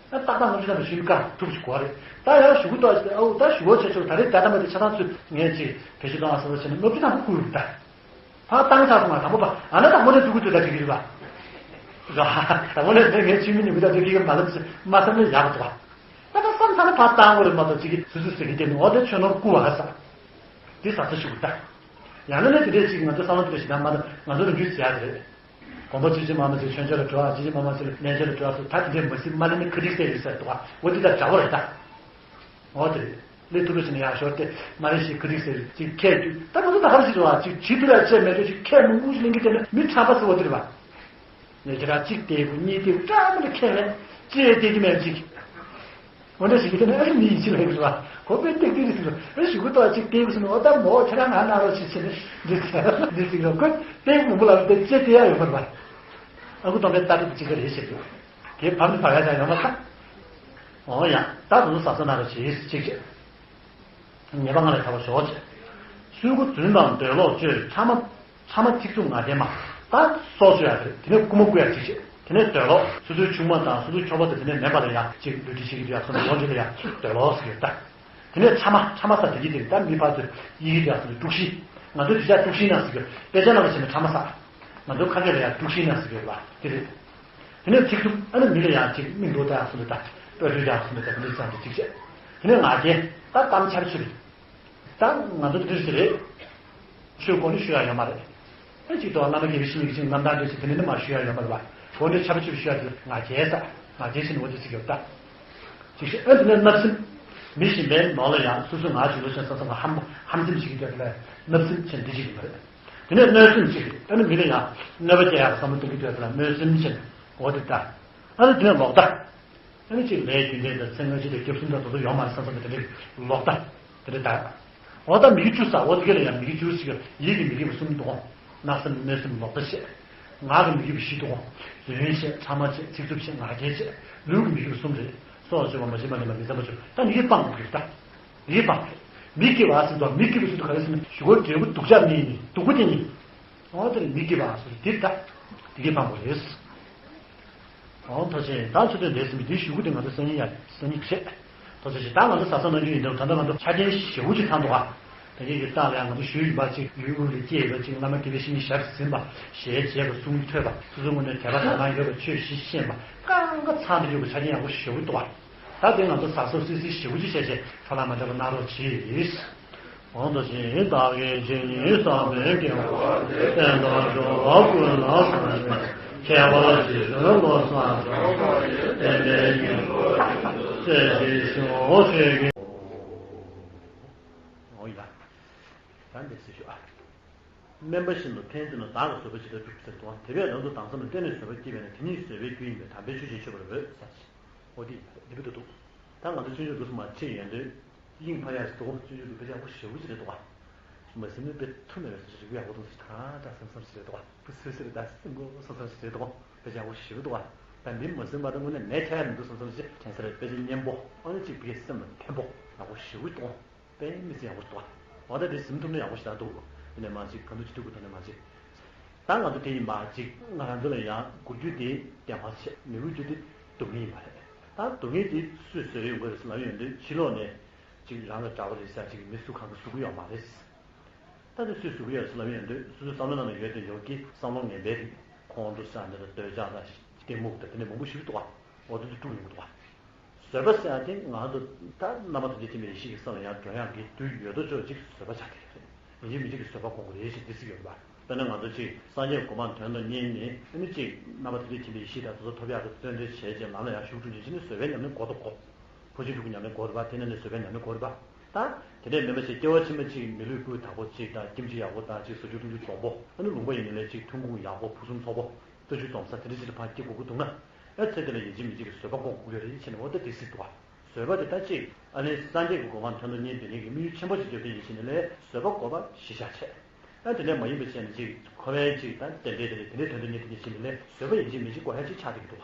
ད་ཏག་ཏག་ལྔ་བཅུ་ཐམ་པ་ཆོས་མི་བཀག་ཐུབ་ཅིག་གོ་རེད། ད་ཡང་ཞུ་གི་ཏོག་ཅིག་ཨའུ་ད་ཞུ་གོ་ཆེ་ཆོག་ད་རེས་བརྒྱ་ཐམ་པ་དེ་ཆ་ཚང་ཚུར་ངས་ཅིག་བེད་སྤྱོད་གཏོང་ཨ་བསམ་བློ་བྱས་ནས་ལྔ་བཅུ་ཐམ་པ་བསྐུར་རུ་ད། ཕར་བཏང་ཚར་སོང་ང་དང་པོ་པ་ཨ་ན་དང་པོ་ནས་འཛུགས་དགོས་འདུག་ད་འགྲིག་གི་རེད་པ། ར། དང་པོ་ནས་ངས་ཆུ་མི་ཉུང་གི་ད་འགྲིག་གི་མ་ལབ་ཅི་མ་བསམ་ནས་ཡག་པ་འདུག་པ། ད་ད་བསམ་ཚར་ན་ཕར་བཏང་དགོས་རེད་མ་གཏོགས་ཅིག་གི་སུ་སུ་ཟེར་གི་དེ་ནི་འོ་དེ་ཆོས་ནོར་བསྐུར་བ་ཧ་ས། འདི་ཟ་ས་ཞུ་གི་ད། ཡང་ན་ནི་དེ་འདྲས་ཅིག་ང་ཚོ་བསམ་བློ་དེ་འདྲས་ཞིག་ད་མ་ད་ང་ཚོ་རང་རྒྱུད་ཟེར་ཡ་དེ་རེད། དགོན་པ་ཅི་ཅི་མ་མ་ཟེར་མཆོད་མཇལ་ལ་འགྲོ་ཨ་ཅི་ཅི་མ་མ་ཟེར་གནས་མཇལ་ལ་འགྲོ་ཨ་ཟེར་ད་དེ་འདྲས་མ་ཟིན་མ་ལེན་ནི་ཁ་ཏིག་ཟེར་ཡོད་ཟེར་འདུག་ཨ། འོ་དེ་ད་འདྲ་བོ་རེད་ད། འོ་དེ་རེད། ལས་ཐུབ་རེ་བྱས་ནས་ཡར་ཞོར་ཏེ་མ་རེད་ཞེས་ག་རིགས་ཟེར་ཅིག་ཁས་བསྒྱུར་ད་མ་གཏོགས་ད་ག་རེ་ཞིག་རེད་བ་ཅིག་བྱེད་ཐུབ་ཡ་བྱས་མེད་འགྲོ་ཞིག་ཁས་མང་པོ་ཞིག་ལེན་གི་དེ་ནི་མི་ཁྲམ་པ་ཟེར་བ་དེ་རེད་བ། ངས་ཁྱེད་རང་གཅིག་བལྟས་དགོས་གཉིས་བལྟས་དགོས་ཀྲང་མི་ལ་ཁས་ལེན་ཅི་ཡང་བལྟས་ཀྱི་མེད་ཅིག་འོ་འདྲ་ཞིག་གི་དེ་ནི་ཨ་རི་མི་ཡིན་ཅི་ལ་ཡིན་རེད་བ་གོ་པའི་ཏིག་ཏིག་རེད་ཟེར་རོ་ཨ་ཞུ་གུ་ཏོ་ཅིག་བལྟས་དགོས་ཟེར་ནས་འོ་ད་མོ་ཁྱེད་རང་ང་ན་རོ་ཞིག་བྱས་ནས་འདི་ཟེར་འདི་ཟེར་རོ་ཁོས་བལྟས་མང་པོ་ལ་བལྟས་ཅི་བལྟས་ཡ་ཡོད་མ་རེད་བ། ཨ་ཁུ་སྟོན་པའི་ལྟ་གྲུབ་ཅིག་ག་རེད་ཞེས་དགོས་དེ་བབ་ནི་བབ་ཡ་ཅང་ཡོད་མ་རེད། འོ་ཡ། ད་དུང་ཟབ་ས་ན་ར་བྱེད་ཅིག་བྱེད། ཉེས་པ་ལྔ་ལས་ཐར་བར་ཤོག་ཅེས། སོལ་གུ་རྫུན་དང་འདོད་ལོག་སྤྱོད་ཕྲ་མ། ཕྲ་མ་ཚིག་རྩུབ་ངག་འཁྱལ་མ། ད་སྲོག་གཅོད་ཡ་རེད་དེ་ནས་རྐུ་མ་རྐུ་ཡ་ཅིག་བྱེད། དེ་ནས་འདོད་ལོག་སོ་སོའི་ཆུང་མ་དང་སོ་སོའི་ཁྱོ་ག་དང་དེ་ནས་མེད་པ་ལ་ཡ་ཅིག་ལུས་འབྲེལ་བྱེད་ཀྱི་འདུག་ཡ་སོ་སོ་ལོག་འཇུག་ལ་ཡ་འདོད་ལོག་ཟེར་གྱི་ཡོད་ད། དེ་ནས་ཕྲ་མ་ཕྲ་མ་ཟ་དེ་གྱིས་དེ་ད་མི་ཕར་ཚུར་གཡུག་གི་འདུག་ཡ་སོ་སོའི་དཀྲུག་ཤིང་། ང་ཚོའི་དུས་ཆ་དཀྲུག་ཤིང་ན་ཟེར་གྱི་ཡོད་དཔེ་ཆ་ནང་ལ་བྱས་ན་ཕྲ་མ་ཟ། ང་ཚོའི་ཁ་སྐད་ལ་ཡ་དཀྲུག་ཤིང་ན་ཟེར་གྱི་ཡོད་པ་དེ་རེད། དེ་ནས་ཚིག་རྩུབ་ཨ་ནི་མི་ལ་ཡང་ཅིག་མིག་མདོག་ལྟ་ཡག་སོང་ནས་ད་དཔེ་སྤྲོད་རྒྱག་སོང་ནས་ད་དེ་འདྲའི་ཙམ་དུ་ཅིག་བྱས། དེ་ནས་ང་རྒྱལ་ད་གཏམ་འཆལ་ཆུ་རེད། ད་ང་ཚོ་འདི་འདྲ་ཞིག་རེད། ཆོས་སྐོར་ནི་ཞུ་ཡག་ཡོད་མ་རེད། ཨ་ཅིག་ཏུ་བླ་མ་དགེ་བའི་བཤེས་གཉེན་གྱི་ཅིག་རྣམ་ཐར་འདྲ་ཞིག་དེ་འདྲ་ནི་མ་ཞུ་ཡག་ཡོད་མ་རེད་བ། འོ་འདྲའི་འཆལ་པོ་ཆུ་ཞུ་ཡག་དེ་ང་རྒྱལ་ས་ང་རྒྱལ་ཞིག་ནི་འོ་དེ་ཅིག་ཡོད་ད། ཅིག་ཤོད་ཨ་འདི་ནས་བརྣབ་སེམས། མི་གཞན་པའི་ནང་ལ་ཡང་སོ་སོའི་ངག་ཅིག་ལོ་ཆེན་ས་ཚང་ག་ཧམ་ཧམ་སེམས་ཤིག་གི་སྟེང་ལ་བརྣབ་སེམས་ཆེན་འདི་ཞིག་ཡིན་པ་རེད། དེ་ནས་གནོད་སེམས་ཅིག་ཨ་ནི་མི་ལ་ཡང་གནོད་པ་སྐྱེལ་ཡག་བསམ་བློ་གཏོང་གི་འདོད་ལ་གནོད་སེམས་ཅན་འོ་དེ་ལྟ། ཨ་ནི་དེ་ནས་ལོག་ལྟ། ཨ་ནི་ཅིག་ལས་རྒྱུན་ལྡན་དང་ཚེ་སྔ་ཕྱི་དང་སྐྱབས་གསུམ་དང་དེ་ཚོ་ཡོང་མ་རེད་བསམ་བསམ་གི་དེ་འདྲའི་ལོག་ལྟ། དེ་འདྲ་ལྟ། འོ་ད་མི་དགེ་བཅུ་ཟ་འོ་དེ་ག་ལ་ཡང་མི་དགེ་བཅུ་ཟེར་གི་ཡིད་ཀྱི་མི་དགེ་བ་གསུམ་འདུག་གོ། བརྣབ་སེམས་གནོད་སེམས་ལོག་ལྟ་བཤད། ངག་གི་མི་དགེ་བ་བཞི་འདུག་གོ། རྫུན་བཤད་ཕྲ་མ་བཤད་ཚིག་རྩུབ་བཤད་ངག་འཁྱལ་བཤད་ལུས་ཀྱི་མི་དགེ་བ་གསུམ་རེད། སྲོག་གཅོད་པ་མ་བྱིན་པ་ལེན་པ་མི་བསམ་པ་བཅོས་ད་མི་དགེ་སྤང་དགོས་ཀྱི་རེད་ད། མི་དགེ་སྤང་དགོས། མི་དགེ་བ་ཟེར་དུས་མི་དགེ་བ་ཟེར་དུས་ག་རེ་ཟེར་ན་ཞུ་བ་འབྲས་བུ་སྡུག་ཅག་ནི་ཡིན་སྡུག་པོ་དེ་ཡིན། འོ་དེར་མི་དགེ་བ་ཟེར་དེ་ད། དེ་གས་སྤང་དགོས་རེད། འོ་ཐུགས་རྗེ་ཆེ། ད་ཆུ་ཚོད་འདས་ཟིན་པའི་འདི་ཞུ་གི་དེ་ང་ཚོ་སང་ཉིན་ཡ་སང་ཉིན་བྱེད། ཐུགས་རྗེ་ཆེ། ད་ང་ཚོ་གཟབ་གཟབ་གནང་རྒྱུ་ཡིན་འདུག་ད་ལྟ་ང་ཚོ་ཆ་རྐྱེན་ཞེ་པོ་ཅིག་ཚང་འདུག་ཨ། ད་གིན་གྱི་རྟགས་ལ་ང་ཚོ་ཞུ་ཡིན་པ་ཅིག་ཡུལ་དབུས་ལ་སྐྱེས་ཡོད་པ་ཅིག་བླ་མ་དགེ་བའི་བཤེས་གཉེན་ཞབས་ཟིན་པ་ཞལ་མཇལ་བ་གསུང་ཐོས་པ་སོ་སོའི་ངོས་ནས་དད་པ་དག་སྣང་ཡོད་པ་ཆོས་བཞི་ཤེས་པ་གང་ག་ཚང་འདུག་རྒྱུ་གི་ཆ་རྐྱེན་ཡག་པོ་ཞེ་པོ་འདུག་ཨ། ད་དེ་ང་ཚོ་གཟབ་གཟབ་སིལ་སིལ་ཞེ་པོ་ཅིག་བྱས་བྱས་ཕ་ལ་མ་འདྲ་བ་གནང་རོགས་གྱིས། འོང་དུ་ཞིང་བདག་གིས་ཇི་སྙེད་བསགས་པའི་དགེ་བ་བསྟན་དང་སྦྱོར་བ་ཀུན་ལ་བསམ་པའི་ཁྱད་པར་ཞི་ཁྲོའི་བློ་བཟང་གྲགས་པ་ཡི་བསྟན་པའི་སྙིང་པོ་གསལ་བྱེད་ཞུ་ཆོས་ཀྱི། འོང་ཡ། ད་འདི་སྲིད་ཞུ་ཨ། སྨན་པ་བཞིན་དུ་ཕན་བདེ་ན་བདག་གི་བཟོད་པ་ཇི་ལྟར་འགྲུབ་ཟེར་དོ། དེ་བས་རང་ཚོ་དང་མཚམས་ལ་གཏན་ནས་བཟོད་པ་སྐྱེས་པས་ན་དེ་ཉིད་བཟོད་པའི་རྒྱུ་ཡིན་པས་དམ་པའི་ཆོས་ཀྱི་མཆོད་པར་འོས་ཟེར། འོ་དེ་ཡིན་པ་རེད་འདི་བུ་ཏུ་འདུག་ད་ང་ཚོ་སྤྱོད་འཇུག་འདུག་སེ་མར་ཁྲིད་ཡོང་དུས་དབྱིངས་ཕར་ཡག་ཞིག་འདུག་སྤྱོད་འཇུག་འདུག་དཔེ་ཆ་ཡག་པོ་ཞེ་པོ་ཅིག་རེད་འདུག་ག་མ་ཟིན་ན་དཔེ་ཐུབ་མེད་པའི་བཟོ་ཞིག་ཡག་པོ་འདུག་སེ་ད་ད་བསམ་བསམ་ཞིག་རེད་འདུག་ག་བུ་སུ་སུ་རེད་ད་སེམས་ཁོ་བསམ་བསམ་ཞིག་རེད་འདུག་ག་དཔེ་ཆ་ཡག་པོ་ཞེ་པོ་འདུག་ག་ད་འདི་མ་ཟིན་པ་ད་དངོས་གནས་མེད་ཁྱད་ཡག་མི་འདུག་བསམ་བསམ་ཞིག་དྲན་ས་རེད། དཔེ་ཆ་སྙན་པོ་ཨ་ནི་གཅིག་དཔེ་སེམས་ལ་ཕན་པོ་ཡག་པོ་ཞེ་པོ་འདུག་དཔེ་མི་སྲིད་ཡག་པོ་འདུག་ག་འོ་ད་དེ་ཟིན་ཐུབ་ན་ཡག་པོ་ཞེ་དྲག་འདུག་དེ་ནས་མ་གཅིག་ག་འདུག་ཅི་ཐུབ་ཀྱི་ཐོག་ནས་མ་གཅིག་ད་ང་ཚོ་དེ་ཡིན་པ་གཅིག་ང་རང་ཚོ་ལ་ཡང་དགོས་རྒྱུ་དེ་བདེ་བ་བྱས་མི་དགོས་རྒྱུ་དེ་སྡུག་བསྔལ་ཡིན་པ་རེད། ད་སྡུག་བསྔལ་དེ་སུས་བཟོད་ཡོང་གི་རེད་ཟེར་ལབ་ཡོང་དུས་ཕྱི་ལོགས་ནས་གཅིག་རང་ལ་དགའ་བ་རེད་ཟེར་གཅིག་མི་སུ་གང་གིས་བཟོ་གི་ཡོད་མ་རེད། ད་དེ་སུས་བཟོ་གི་ཡོད་ཟེར་ལབ་ཡོང་དུས་སོ་སོའི་བསམ་བློ་ནང་ལ་ཡོད་དེ་ཡོད་ཀྱི་བསམ་བློ་ངན་པའི་རིགས་ཁོང་ཁྲོ་ཟ་འདྲ་དང་འདོད་ཆགས་དང་གཏི་མུག་དང་དེ་འདྲ་མང་པོ་ཞིག་འདུག་ག་འོ་དེ་ཚོ་དཀྲུག་ཡོང་གི་འདུག་ག་བཟོད་པ་ཟེར་ཡ་དེ་ང་ཚོ་ད་རྣམ་པ་ཐམས་ཅད་མཁྱེན་པའི་ཡེ་ཤེས་ཀྱི་ས་ལ་ཡར་འགྲོ་ཡག་གི་དུས་ཡོད་དོ་ཅོག་ཅིག་བཟོད་པ་བྱ་དེ་རེད། ཡིན་གཅིག་མིན་གཅིག་གི་བཟོད་པ་སྒོམ་དགོས་རེད་ཞེས་འདི་ཟེར་གྱི་ཡོད་རེད་པ། དཔེར་ན་ང་ཚོ་གཅིག་སངས་རྒྱས་གོ་འཕང་དོན་དུ་གཉེར་ནས་ཨ་ནི་གཅིག་རྣམ་པ་ཐམས་ཅད་མཁྱེན་པའི་ཡེ་ཤེས་དང་དེ་ཚོ་ཐོབ་ཡག་གི་བརྩོན་འགྲུས་བྱས་རྗེས་ལམ་ལ་ཡར་ཞུགས་འགྲོ་ཉིན་ཕྱིན་ནས་བཟོད་པའི་ཉམས་ལེན་དགོས་དང་དགོས། ཕར་ཕྱིན་དྲུག་གི་ཉམས་ལེན་དགོས་རེད་པ། དེ་ནས་ནི་བཟོད་པའི་ཉམས་ལེན་དགོས་རེད་པ། ད་དེ་འདྲས་མིན་པ་ཞིག་སྐྱེ་བ་ཕྱི་མ་གཅིག་མི་ལུས་སྐུ་དག་པོ་གཅིག་དང་ཁྱིམ་གཅིག་ཡག་པོ་དང་གཅིག་བཟའ་རྒྱུ་འཐུང་རྒྱུ་འཛོམས་པོ་ཨ་ནི་ལུང་པ་ཡིན་ནའི་ལས་གཅིག་ཐོན་ཁུངས་ཡག་པོ་ཕུན་སུམ་ཚོགས་པོ་ལྟ་རྒྱུ་འཛོམས་ས་དེ་འདྲ་ཞིག་ལ་ཕར་སྐྱེ་དགོས་ཀྱི་འདུག་ན། ཨེ་ཚེ་འདི་ལ་ཡིན་གཅིག་མིན་གཅིག་གི་བཟོད་པ་སྒོམ་དགོས་ཀྱི་རེད་ཅེས་ནས་འོ་ད་དེ་སྲིད་དུ་བ། བཟོད་པ་དེ་ད་གཅིག་ཨ་ནི་སངས་རྒྱས་ཀྱི་གོ་འཕང་དོན་དུ་གཉེར་འདོད་མཁན་གྱི་དམིགས་ཡུལ་ཆེན་པོ་ཞིག་འཇོག་མཁན་ཡིན་ཕྱིན་ནས་ལས་བཟོད་པ་དགོས་པ་གཞི་བཞག་བྱས། ཨ་དེ་འདྲ་མ་ཡིན་པ་བྱས་ནས་ཅིག་ཁོ་པའི་ཅིག་ད་དེ་འདྲའི་དེ་འདྲའི་དེ་འདྲའི་དོན་དུ་ཉིད་དེ་འདྲ་བྱེད་ནས་ལས་བཟོད་པ་ཡིན་གཅིག་མིན་གཅིག་དགོས་ཡ་ཅིག་ཆགས་བསྡད་ཀྱི་འདུག་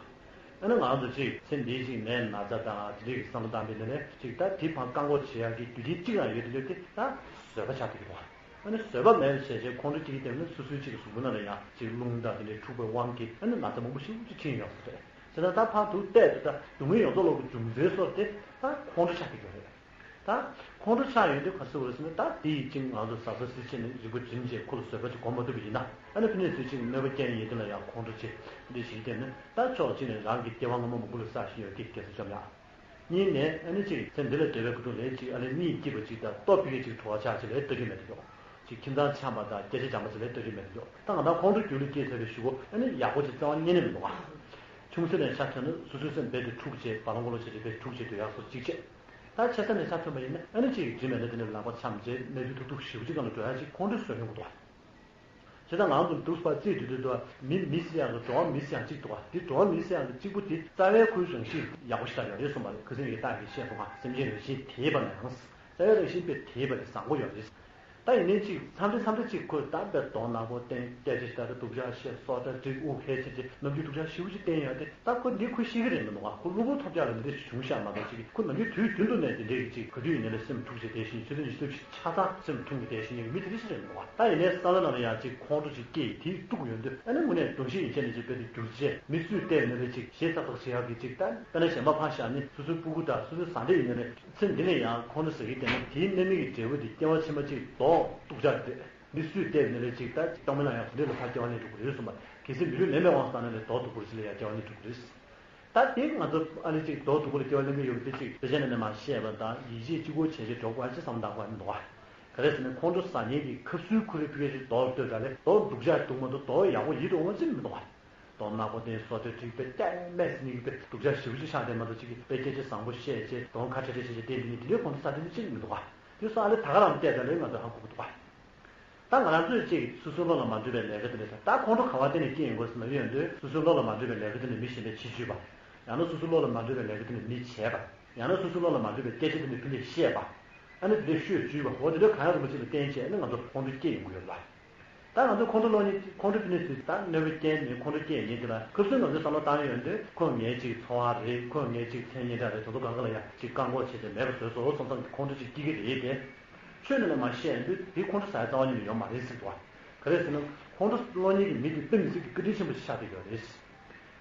ཨ་ནི་ང་ཚོ་ཅིག་ཚེ་འདིའི་ཅིག་ནད་ན་ཚ་དང་དེ་འདྲའི་གི་བསམ་བློ་བཏང་པའི་ནང་ནས་ཅིག་ད་དེ་ཕར་བཀག་འགོག་བྱེད་ཡ་གི་རྒྱུ་རྐྱེན་གཅིག་རང་ཡོད་དེ་ཡོད་དེ་ད་བཟོད་པ་ཆགས་བསྡད་ཀྱི་འདུག་ཨ་ནི་བཟོད་པ་མེད་པ་བྱས་བྱས་ཁོང་ཁྲོ་སྐྱེ་གི་བསྡད་ན་སོ་སོའི་ཅིག་གཟུགས་པོ་ནང་ལ་ཡང་ཅིག་རླུང་དང་དེ་འདྲའི་འཁྲུགས་པའི་དབང་གིས་ཨ་ནི་ན་ཚ་མང་པོ་ཞེ་པོ་ཅིག་ཕྱིན་ཡོང་ས་རེད། བྱས་ཙང་ད་ཕར་དུ་བལྟས་ཏེ་ད་སྡུག་བསྔལ་ཡོངས་རྫོགས་ལོག་གི་རྒྱུ་མཚན་སོགས་དེ་ད་ཁོང་ཁྲོ་ཆགས་ཀྱི་ཡོད་རེད། ད་ཁོང་ཁྲོ་ཆགས་ཡོང་དུས་ག་ཚོད་རེད་ཟེར་ན། ད་དེ་ཡི་རྐྱེན་ང་ཚོ་གཟའ་གསོལ་གཟི་བྱས་ནས་རིག་པ་འཛིན་བྱས་ཁོ་ལ་བཟོད་པ་ཅིག་སྒོམ་མ་ཐུབ་པ་ཡིན་ན། ཨ་ནི་ཕ་ནས་ཚུལ་གཅིག་གནོད་པ་རྐྱེན་ཡིན་དེ་ལ་ཡང་ཁོང་ཁྲོ་ཆེ་འདི་ཞིག་བསྟན་ནས་ད་ཕྱོགས་གཅིག་ནས་རང་གི་སྐྱེ་བ་སྔ་མ་མང་པོ་ལ་བསགས་བཞིན་ཡོད་ཀྱི་སྐྱེ་ས་བཅོམ་ཡག་གཉིས་ནས་ཨ་ནི་ཅིག་ཚེ་འདི་ལ་བསྡད་པའི་ཁ་ཐུག་ལས་ཅིག་ཨ་ལས་གཉིད་སྐྱིད་པ་ཅིག་དང་ལྟོ་ཕི་གེ་ཅིག་བྲོ་བ་ཆགས་ཅིག་ལས་ལྟ་རྒྱུ་མེད་དེ་ཡོད། ཅིག་ཁྱིམ་ཚང་འཆམ་པ་དང་སྐད་ཆ་འཇམ་པ་ཅིག་ལས་ལྟ་རྒྱུ་མེད་དེ་ཡོད། ད་ང་དང་ཁོང་ཁྲོ་རྒྱུགས་ལ་སྐྱེས་ཚར་བའི་གཞུག་གུ་ཨ་ནི་ཡག་པོ་ཅིག་རྩ་བ་ཉིད་ནས་མི་འདུག་ག་ཆུང་ས་ནས་ཆ་མཚོན་ན་སོ་སོའི་སེམས་རྦད་དེ་འཁྲུག་བྱས་བ་ལང་གོ་ལོ་བྱས་བྱས་རྦད་འཁྲུག་བྱས་སྡོད་ཡག་སོགས་ཅིག་བྱས། ད་ཆེ་ས་ནས་ཆ་མཚོན་པ་ཡིན་ན་ཨ་ནི་ཅིག་འགྲིག་མེད་ན་དེ་ནས་ལག་པ་འཆམ་བྱས་གནས་ཚུལ་ཐུག་ཐུག་ཞེ་པོ་ཅིག་སྒང་ལ་འགྲོ་ཡག་ཅིག་ཁོང་ཁྲོའི་བཟོད་མྱོང་གི་འདུག་ག་བྱས་ཙང་ང་ཚོ་འདུག་པ་རྩིས་དུས་དུས་དུ་མི་མི་སྲིད་ཡག་གི་འགྲོ་བ་མི་སྲིད་ཡག་གཅིག་འདུག་ག་འདི་འགྲོ་བ་མི་སྲིད་ཡག་གི་གཅིག་པུ་འདི་རྩ་བའི་ཁོའི་རང་བཞིན་ཡག་པོ་ཞེ་དྲག་ཡོད་རེད་གསུངས་པ་རེད། ཁ་སང་ངས་ཏང་གིས་བཤད་སོང་ང་། སེམས་ཅན་རང་བཞིན་དེས་པ་ནའང་རྩ་བའི་རང་བཞིན་དཔེ་དེས་པ་དེ་བཟང་པོ་ཡོད་རེད། ད་ཡིན་ནའི་ཅིག་མཚམས་རེ་མཚམས་རེ་ཅིག་ཁོས་ད་དཔེ་གདོང་ནག་པོ་བསྟན་སྐད་ཆ་ཞིག་ད་ལྟ་སྡུག་ཅག་བཤད་སྲོག་ཁྲ་སྒྲིག་དབུགས་ཧལ་བྱས་ཏེ་ནམ་རྒྱུན་སྡུག་ཅག་ཞེ་པོ་ཅིག་བསྟན་ཡོད་དེ་ད་ཁོ་འདི་ཁོ་ཤེས་ཀྱི་རེད་མི་འདུག་ག་ཁོ་གློ་བུར་ཐོལ་རྒྱག་ལ་འདི་འདྲ་ཞིག་བྱུང་ཤག་མ་གཏོགས་ཅིག་ཁོ་ནམ་རྒྱུན་དུས་རྒྱུན་དུ་ནས་འདི་འདྲའི་ཅིག་ག་དུས་ཡིན་ནའི་ལ་སེམས་འཁྲུག་བྱས་བསྡད་བཞིན་ཆུ་ཚོད་ཉི་ཤུ་རྩ་བཞི་ཆ་ཚང་སེམས་འཁྲུག་ནས་བསྡད་བཞིན་མི་དེ་འདྲ་ཞིག་རེད་མི་འདུག་ག་ད་ཡིན་ནའི་བསམ་བློ་ནང་ལ་ཡང་ཅིག་ཁོང་ཁྲོ་ཅིག་སྐྱེས་དེ་དཀྲུག་ཡོང་དུས་ཨ་ནི་དངོས་གནས་གདོང་ཤེས་ཡིན་ཆད་ནས་ཅིག་དཔེ་དེ་བསྒྱུར་བྱས་མི་སུས་བལྟས་ཡོད་ནའི་ལ་ཅིག་ཞེ་ཚག་ཚག་བྱེད་ཡག་གི་ཅིག་ད་དཔེར་ན་གཞན་པ་ཕར་བཞག་ནས་སོ་སོའི་སྤུ་གུ་དང་སོ་སོའི་བཟའ་ཟླ་ཡིན་ནའི་ལ་ཚེ་འདི་ནས་ཡང་ཁོང་ཁྲོ་ཟ་གི་བསྡད་ན་དེའི་གནད་མིག་གི་འབྲས་བུ་དེ་སྐྱེ་བ་ཕྱི་མ་ཅིག་མདོག་སྡུག་ཅག་རེད། མི་སུས་བལྟས་ནས་ལས་ཅིག་ད་གཏོང་མི་ལ་ཡང་དེ་འདྲ་ལ་ཕར་སྐྱེ་བ་ལེན་འགྲོ་གི་རེད་གསུངས་པ། གལ་སྲིད་མི་ལུས་ལེན་པའི་དབང་དུ་བཏང་ན་ལས་མདོག་སྡུག་པོ་ཞིག་ལ་ཡང་སྐྱེ་བ་ལེན་འགྲོ་གི་རེད། ད་དེ་ང་ཚོ་ཨ་ནི་ཅིག་མདོག་སྡུག་པོ་ལ་སྐྱེ་བ་ལེན་གི་ཡོད་པ་དེ་ཅིག་དཔེ་ཆ་ནང་ནས་མར་བཤད་པ་དང་ཡིད་ཆེས་གཅིག་པོ་བྱས་བྱས་འགྲོ་དགོས་ཅིག་བསམ་བློ་བཏང་དགོས་མི་འདུག་ག་ག་རེ་ཟེར་ན་ཁོང་ཁྲོ་ཟ་མཁན་གྱི་ཁ་ཟུར་ཁོ་རའི་ཕི་གའི་མདོག་ལྟོས་དང་ལས་མདོག་སྡུག་ཅག་འདུག་མ་གཏོགས་མདོག་ཡག་པོ་ཡིད་དུ་འོང་བ་ཅིག་མི་འདུག་ག་གདོང་ནག་པོ་དེ་སོ་ཐོས་འགྲིག་པའི་ལྟད་མོ་ཟེར་ནས་ཡིན་པའི་སྡུག་ཅག་ཞེ་པོ་ཅིག་ཆགས་བསྡད་མ་གཏོགས་ཅིག་གིས་དཔེ་སྐད་ཆ་བཟང་པོ་བཤད་བྱས་གདོང་ཁ་ཁྲ་ཁྲ་བྱས་བྱས་བསྡད་འདི་འདྲའི་ཁོང་ཁྲོ་ཟ་བསྡད་མཁན་ཅིག་མི་འདུག་ག་དེ་སོང་ཨ་ལེ་ད་ག་རང་བལྟས་ད་ལེ་ང་ཚོས་ཧ་གོ་གི་འདུག་ག་ད་ང་རང་ཚོས་ཅིག་སོ་སོའི་བློ་ལ་མ་འདོད་པའི་ལས་ཀ་དེ་འདྲ་བྱས་ད་ཁོང་ཁྲོ་ག་བ་བརྟེན་ནས་སྐྱེ་ཡོང་དགོས་ཟེར་ན་ཡོད་འདོད་སོ་སོའི་བློ་ལ་མ་འདོད་པའི་ལས་ཀ་དེ་འདྲ་མི་གཞན་པས་བྱེད་བཅུག་པ། ཡང་ན་སོ་སོའི་བློ་ལ་མ་འདོད་པའི་ལས་ཀ་དེ་འདྲ་མི་བྱས་པ། ཡང་ན་སོ་སོའི་བློ་ལ་མ་འདོད་པའི་སྐད་ཆ་དེ་འདྲ་ཕི་ལས་བཤད་པ། ཨ་ནི་དེ་འདྲ་ཤོད་བཅུག་པ་འོ་དེ་འདྲ་གང་ཡང་རིན་པོ་ཆེ་ལ་བརྟེན་བྱས་ཨ་ནི་ང་ཚོ་ཁོང་ཁྲོ་སྐྱེ་ཡོང་གི་ཡོད་ལ། ད་ང་ཚོ་ཁོང་ཁྲོ་སློང་ཉེན་ཁོང་ཁྲོ་ཕི་ནས་ཚུད་ད་གནོད་པ་རྐྱེན་ནི་ཁོང་ཁྲོ་སྐྱེ་ཉེན་དེ་ལ་ཁ་སང་ང་ཚོས་བསམ་བློ་བཏང་ཡོད་འདོད་ཁོ་ངའི་ཅིག་འཚོ་བ་རེད་ཁོ་ངའི་ཅིག་མཚན་སྙན་གྲགས་རེད་དེ་ཚོ་གང་ག་ལ་ཡང་ཅིག་བཀག་འགོག་བྱས་ཏེ་མེད་པ་བཟོས་སོ་སོང་ཙང་ཁོང་ཁྲོ་ཅིག་སྐྱེ་གི་རེད་དེ། ཆོས་ནང་ལ་མ་བཤད་ཡོད་འདོད་དེ་ཁོང་ཁྲོ་ཟ་ཡ་རྩ་བ་ཉིད་ནས་ཡོད་མ་རེད་ཟེར་འདུག་བ། ག་རེ་ཟེར་ན་ཁོང་ཁྲོ་སློང་ཉེན་གྱི་མི་དེ་དཔེ་མི་སྲིད་ཀྱི་བཀའ་དྲིན་ཆེན་པོ་ཞིག་ཆགས་བསྡད་ཡོད་རེད།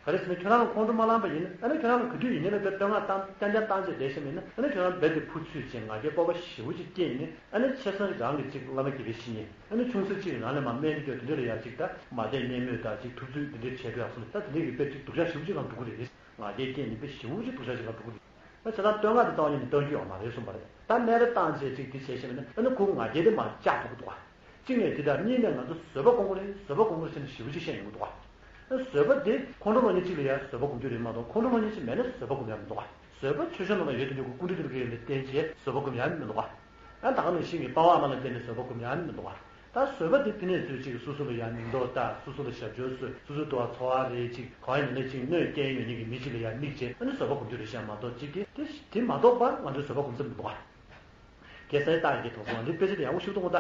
ག་རེ་ཟེར་ན་ཁྱོད་རང་ལ་ཁོང་ཁྲོ་མ་ལངས་པ་ཡིན་ན་ཨ་ནི་ཁྱོད་རང་ལ་ག་དུས་ཡིན་ནའི་ལ་དཔེ་བསྟོད་བསྔགས་བཏང་རྐྱང་རྐྱང་བཏང་བྱས་བསྡད་ཤེས་མེད་ན་ཨ་ནི་ཁྱོད་རང་རྦད་དེ་ཕུ་ཚུད་བྱས་ང་རྒྱལ་སྤོབས་པ་ཞེ་པོ་ཅིག་སྐྱེས་ནས་ཨ་ནི་ཆེ་ས་རང་གི་ཅིག་བླ་མ་དགེ་བའི་བཤེས་གཉེན་ཨ་ནི་ཆུང་ས་ཅིག་རང་ལས་མར་དམན་ནས་ཀྱང་དེ་འདྲ་ལ་ཡ་ཅིག་ད་མ་བསྡད་སྙན་མོད་ད་ཅིག་ཐུབ་ཚོད་འདི་འདྲའི་བྱས་འགྲོ་ཡག་སོང་ད་དེ་འདྲའི་གི་དཔེ་ཅིག་སྡུག་ཅག་ཞེ་པོ་ཅིག་ལ་འགྲོ་གི་རེད། ང་རྒྱལ་སྐྱེས་ནས་དཔེ་ཞེ་པོ་ཅིག་སྡུག་ཅག་ཅིག་ལ་འགྲོ་གི་རེད། ད་བྱས་ཙང་བསྟོད་བསྔགས་དེ་རྩ་བ་ཉིད་ནས་གཏོང་རྒྱུ་ཡོད་མ་རེད་གསུངས་པ་རེད། ད་སྨད་ར་བཏང་བྱས་ཅིག་དེ་བྱས་ཤེས་མེད་ན་ཨ་ནི་ཁོ་ང་རྒྱལ་དེ་མར་བཅག་ཐུབ་ཀྱི་འདུག་ག་གཅིག་ནས་དེ་དང་གཉིས་ནས་ང་ཚོ་བཟོད་པ་སྒོམ་དགོས་རེད་བཟོད་པ་སྒོམ་དགོས་ཟེར་ནས་ཞེ་པོ་ཅིག་བཤད་ཡོང་གི་འདུག་ག་བཟོད་པ་དེ་ཁོང་ཁྲོ་སློང་མཁན་གཅིག་ལ་ཡང་བཟོད་པ་སྒོམ་རྒྱུ་རེད་མ་གཏོགས་ཁོང་ཁྲོ་སློང་མཁན་གཅིག་མེད་ན་བཟོད་པ་སྒོམ་ཡ་མི་འདུག་ག་བཟོད་པ་ཆོས་བཤད་ནང་ལ་ཡོད་དུ་འཇུག་གི་ཀུན་འདུས་རྡོ་རྗེ་ལ་བརྟེན་བྱས་བཟོད་པ་སྒོམ་ཡ་མི་འདུག་ག་ཨ་ད་ག་ནང་བཞིན་གྱི་པ་ཝ་ཨ་མ་ལ་བརྟེན་ནས་བཟོད་པ་སྒོམ་ཡ་མི་འདུག་ག་ད་བཟོད་པ་དེ་ཕི་ནས་ཚུལ་གཅིག་སོ་སོ་ལ་ཡང་མིང་འདོགས་ལྟ་སོ་སོ་ལ་ཞབས་ཞུ་སོ་སོ་དུ་བ་འཚོ་བ་རེད་ཅིག་གང་ཡིན་ནས་ཅིག་གནོད་སྐྱེལ་ཡོད་མཁན་གྱི་མི་གཅིག་ལ་ཡང་དམིགས་བྱས་ཨ་ནི་བཟོད་པ་སྒོམ་རྒྱུ་རེད་ཤག་མ་གཏོགས་ཅིག་གིས་དེ་དེ་མ་གཏོགས་པ་ང་ཚོས་བཟོད་པ་སྒོམ་ས་མི་འདུག་ག་གེ་སར་རྟགས་ཀྱི་དོགས་སོང་བ་འདི་དཔེ་ཆ་དེ་ཡག་པོ་ཞིག་མཐོང་གོ་ད།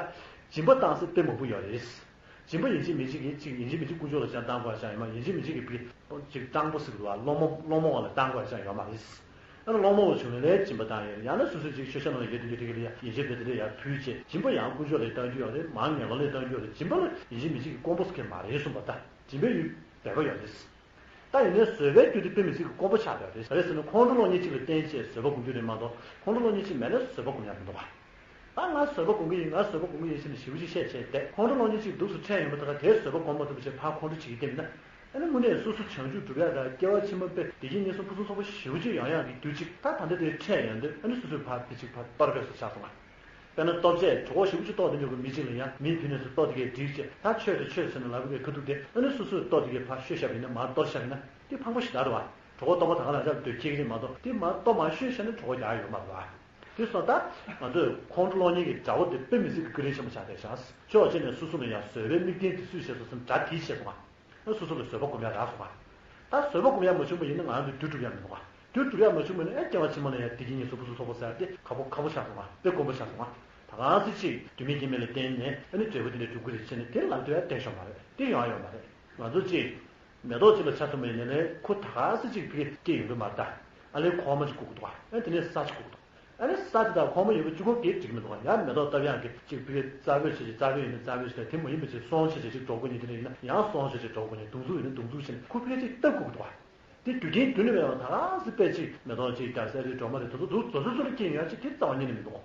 སྦྱིན་པ་བཏང་སའི་དཔེ་མང་པོ་ཡོད་རེད། སྦྱིན་པ་ཡིན་གཅིག་མིན་གཅིག་གིས་གཅིག་ཡིན་གཅིག་མིན་གཅིག་དཀོན་མཆོག་ལ་ཅང་བཏང་དགོས་ཅང་ཡོད་མ་ཡིན་གཅིག་མིན་གཅིག་གིས་ཅིག་སྤྲང་པོ་ཟེར་གི་འདུག་བ་སློང་མོ་སློང་མོ་བ་ལ་བཏང་དགོས་ཅང་ཡོད་མ་རེད། ཨ་ནི་སློང་མོ་བ་བྱུང་ནས་ལས་སྦྱིན་པ་བཏང་ཡོད་ཡང་ན་སོ་སོའི་ཅིག་ཤོ་ཤ་ནང་ལ་ཡོད་དུ་ཡོད་དུ་གི་ལ་ཡ་ཡིན་གཅིག་དེ་དེ་འདྲ་ཡ་ཕུལ་བྱས་སྦྱིན་པ་ཡང་དཀོན་མཆོག་ལ་བཏང་རྒྱུ་ཡོད་རེད་མང་ངན་པ་ལ་བཏང་རྒྱུ་ཡོད་རེད་སྦྱིན་པ་ལ་ཡིན་གཅིག་མིན་གཅིག་གིས་དཀོན་པོ་ཟེར་མཁན་མ་རེད་གསུངས་པ་ད་སྦྱིན་པའི་ཡུལ་བདེ་བ་ཡོད་རེད། ད་ཡིན་ནའི་བཟོད་པའི་རྒྱུ་དེ་དཔེ་མི་སྲིད་ཀྱི་དཀོན་པོ་ཆགས་བསྡད་རེད། ག་རེ་ཟེར་ན་ཁོང་ཁྲོ་སློང་མཁན་གཅིག་ལ་བརྟེན་བྱས་བཟོད་པ་སྒོམ་རྒྱུ་རེད་མ་གཏོགས་ཁོང་ཁྲོ་སློང་མཁན་གཅིག་མེད་ན་བཟོད་པ་སྒོམ་ཡག་མི་འདུག་ག་ད་ང་བཟོད་པ་སྒོམ་གྱི་ཡིན་ང་བཟོད་པ་སྒོམ་གྱི་ཡིན་ཟེར་ནས་ཞེ་པོ་ཅིག་བཤད་བྱས་བསྡད་ཁོང་ཁྲོ་སློང་མཁན་གཅིག་འདུག་སེ་འཕྲད་ཡོང་པ་ད་ག་དེར་བཟོད་པ་སྒོམ་མ་ཐུབ་པ་བྱས་ཕར་ཁོང་ཁྲོ་བྱེད་ཀྱི་བསྡད་ན། ཨ་ནི་དངོས་གནས་སོ་སོ་བྱང་ཆུབ་སྒྲུབ་ཡག་དང་སྐྱེ་བ་ཕྱི་མ་དཔེ་བདེ་སྐྱིད་ངན་སོང་ཕུན་སུམ་ཚོགས་པ་ཞེ་པོ་ཅིག་ཡོང་ཡག་གི་རྒྱུ་གཅིག་ད་ད་ལྟ་དེར་འཕྲད་ཡོང་དུས་ཨ་ནི་སོ་སོས་ཕར་དེ་གཅིག་ཕར་གཏོར་དགོས་སོ་ཆགས་སོང་ང་། དཔེར་ན་ལྟོ་ཆས་གྲོད་ཁོག་ཞེ་པོ་ཅིག་ལྟོགས་བསྡད་མྱོང་གི་མི་གཅིག་ལ་ཡང་མིའི་ཕི་ནས་སུ་ལྟོ་དེ་གས་སྒྲིག་བྱས་ད་ཆོས་དང་ཆོས་ཟེར་ནས་ལབ་པའི་ཁ་ཐུག་དེ་ཨ་ནི་སོ་སོས་ལྟོ་དེ་གས་ཕར་བཤོས་བཞག་པ་ཡིན་ན་མར་གཏོར་བཞག་པ་ཡིན་ན་དེ་ཕངས་པོ་ཞེ་དྲག་རེད་བ། གྲོད་ཁོག་ལྟོགས་པ་ད་ག་ལ་ཡང་སྡོད་ཁྱེད་ཀྱི་རེད་མ་གཏོགས་དེ་མར་ལྟོ་མར་བཤོས་བཞག་ན་གྲོད་ཁོག་རྒྱག་ཡ་ཡོད་མ་རེད་བ། དེ་སོང་ད་ང་ཚོས་ཁོང་ཁྲོ་སློང་ཉེན་གྱི་དགྲ་བོ་དེ་དཔེ་མི་སྲིད་ཀྱི་བཀའ་དྲིན་ཆེན་པོ་ཆགས་བསྡད་ཤག་ཕྱོགས་གཅིག་ནས་སོ་སོ་ལ་ཡང་བཟོད་པའི་དམིགས་རྟེན་དེ་སུས་བྱས་སོང་ཟེར་ན་དགྲ་དེས་བྱས་སོང་བ། ཨ་སོ་སོ་ལ་བཟོད་པ་སྒོམ་ཡ་རག་སོང་ང་། ད་བཟོད་པ་སྒོམ་ཡ་མ་བྱུང་བ་ཡིན་ན་ང་རང་ཚོས་དུས་སྒྲུབ་ཡ་མི་འདུག་ག་དུས་སྒྲུབ་ཡ་མ་བྱུང་བ་ཡིན་ན་ཨ་སྐྱེ་བ་ཕྱི་མ་ལ་ཡ་བདེ་སྐྱིད་ངན་སོང་ཕུན་སུམ་ཚོགས་པ་ཟེར་ཏེ་ཁག་པོ་ཁག་པོ་ཆགས་སོང་ང་། དཔེ་དཀོན་པོ་ཆགས་སོང་ང་། ད་ གང་སེ་ཅིག་དུས་མེད་རྐྱེན་མེད་ལ་བརྟེན་ནས་ཨ་ནི་འབྲས་བུ་དེ་འདྲ་འགྲུབ་ཀྱི་རེད་ཟེར་ནས་དེ་ལབ་དུས་ཡང་བསྡད་ཤོག་མ་རེད། དེ་ཡོང་ཡ་ཡོད་མ་རེད། ང་ཚོ་ཅིག་མེ་ཏོག་ཅིག་ལ་ཆ་མཚོན་པ་ཡིན་ན་ནི་ཁོ་ད་གང་སེ་ཅིག་ཕ་གི་སྐྱེ་ཡོང་གི་མ་རེད་ད། ཨ་ལས་གོང་མ་ཅིག་སྐུག་གི་འདུག་ཨ་དེ་ནས་ས་ཅིག་སྐུག་གི་འདུག་ཨ་ནི་ས་དེ་དང་གོང་མ་ཡོད་པ་གཅིག་པོ་གིས་འགྲིག་གི་མི་འདུག་ཡང་མེ་ཏོག་བཏབ་ཡག་གི་ཅིག་ཕ་གི་རྩ་བོད་བྱས་ཅིག་རྩ་བོད་ཡིན་ན་རྩ་བོད་ཞིག་དང་དེ་མ་ཡིན་པ་ཅིག་སོང་བྱས་ཅིག་ཅིག་འབྲོག་པ་ཉིད་དེ་འདྲ་ཡིན་ན་ཡང་སོང་བྱས་ཅིག་འབྲོག་པ་ཉིད་མདུང་ཚུགས་ཡིན་ན་མདུང་ཚུགས་བྱས་ནས་ཁོ་ཕ་གི་ཅིག་བཏབ་སྐུག་གི་འདུག་དེ་རྒྱུ་རྐྱེན་རྒྱུ་ནི་མེད་པར་ད་ག་སེ་དཔེ་ཅིག་མེ་ཏོག་ཅིག་རྒྱ་སེ་རེད་སྒྲོལ་མ་རེད་དེ་ཚོ་འདུག་རྫོགས་ཚོད་ཚོད་ལ་སྐྱེ་ཡོང་ཡ་ཅིག་དེ་རྩ་བ་ཉིད་ནས་མི་འདུག་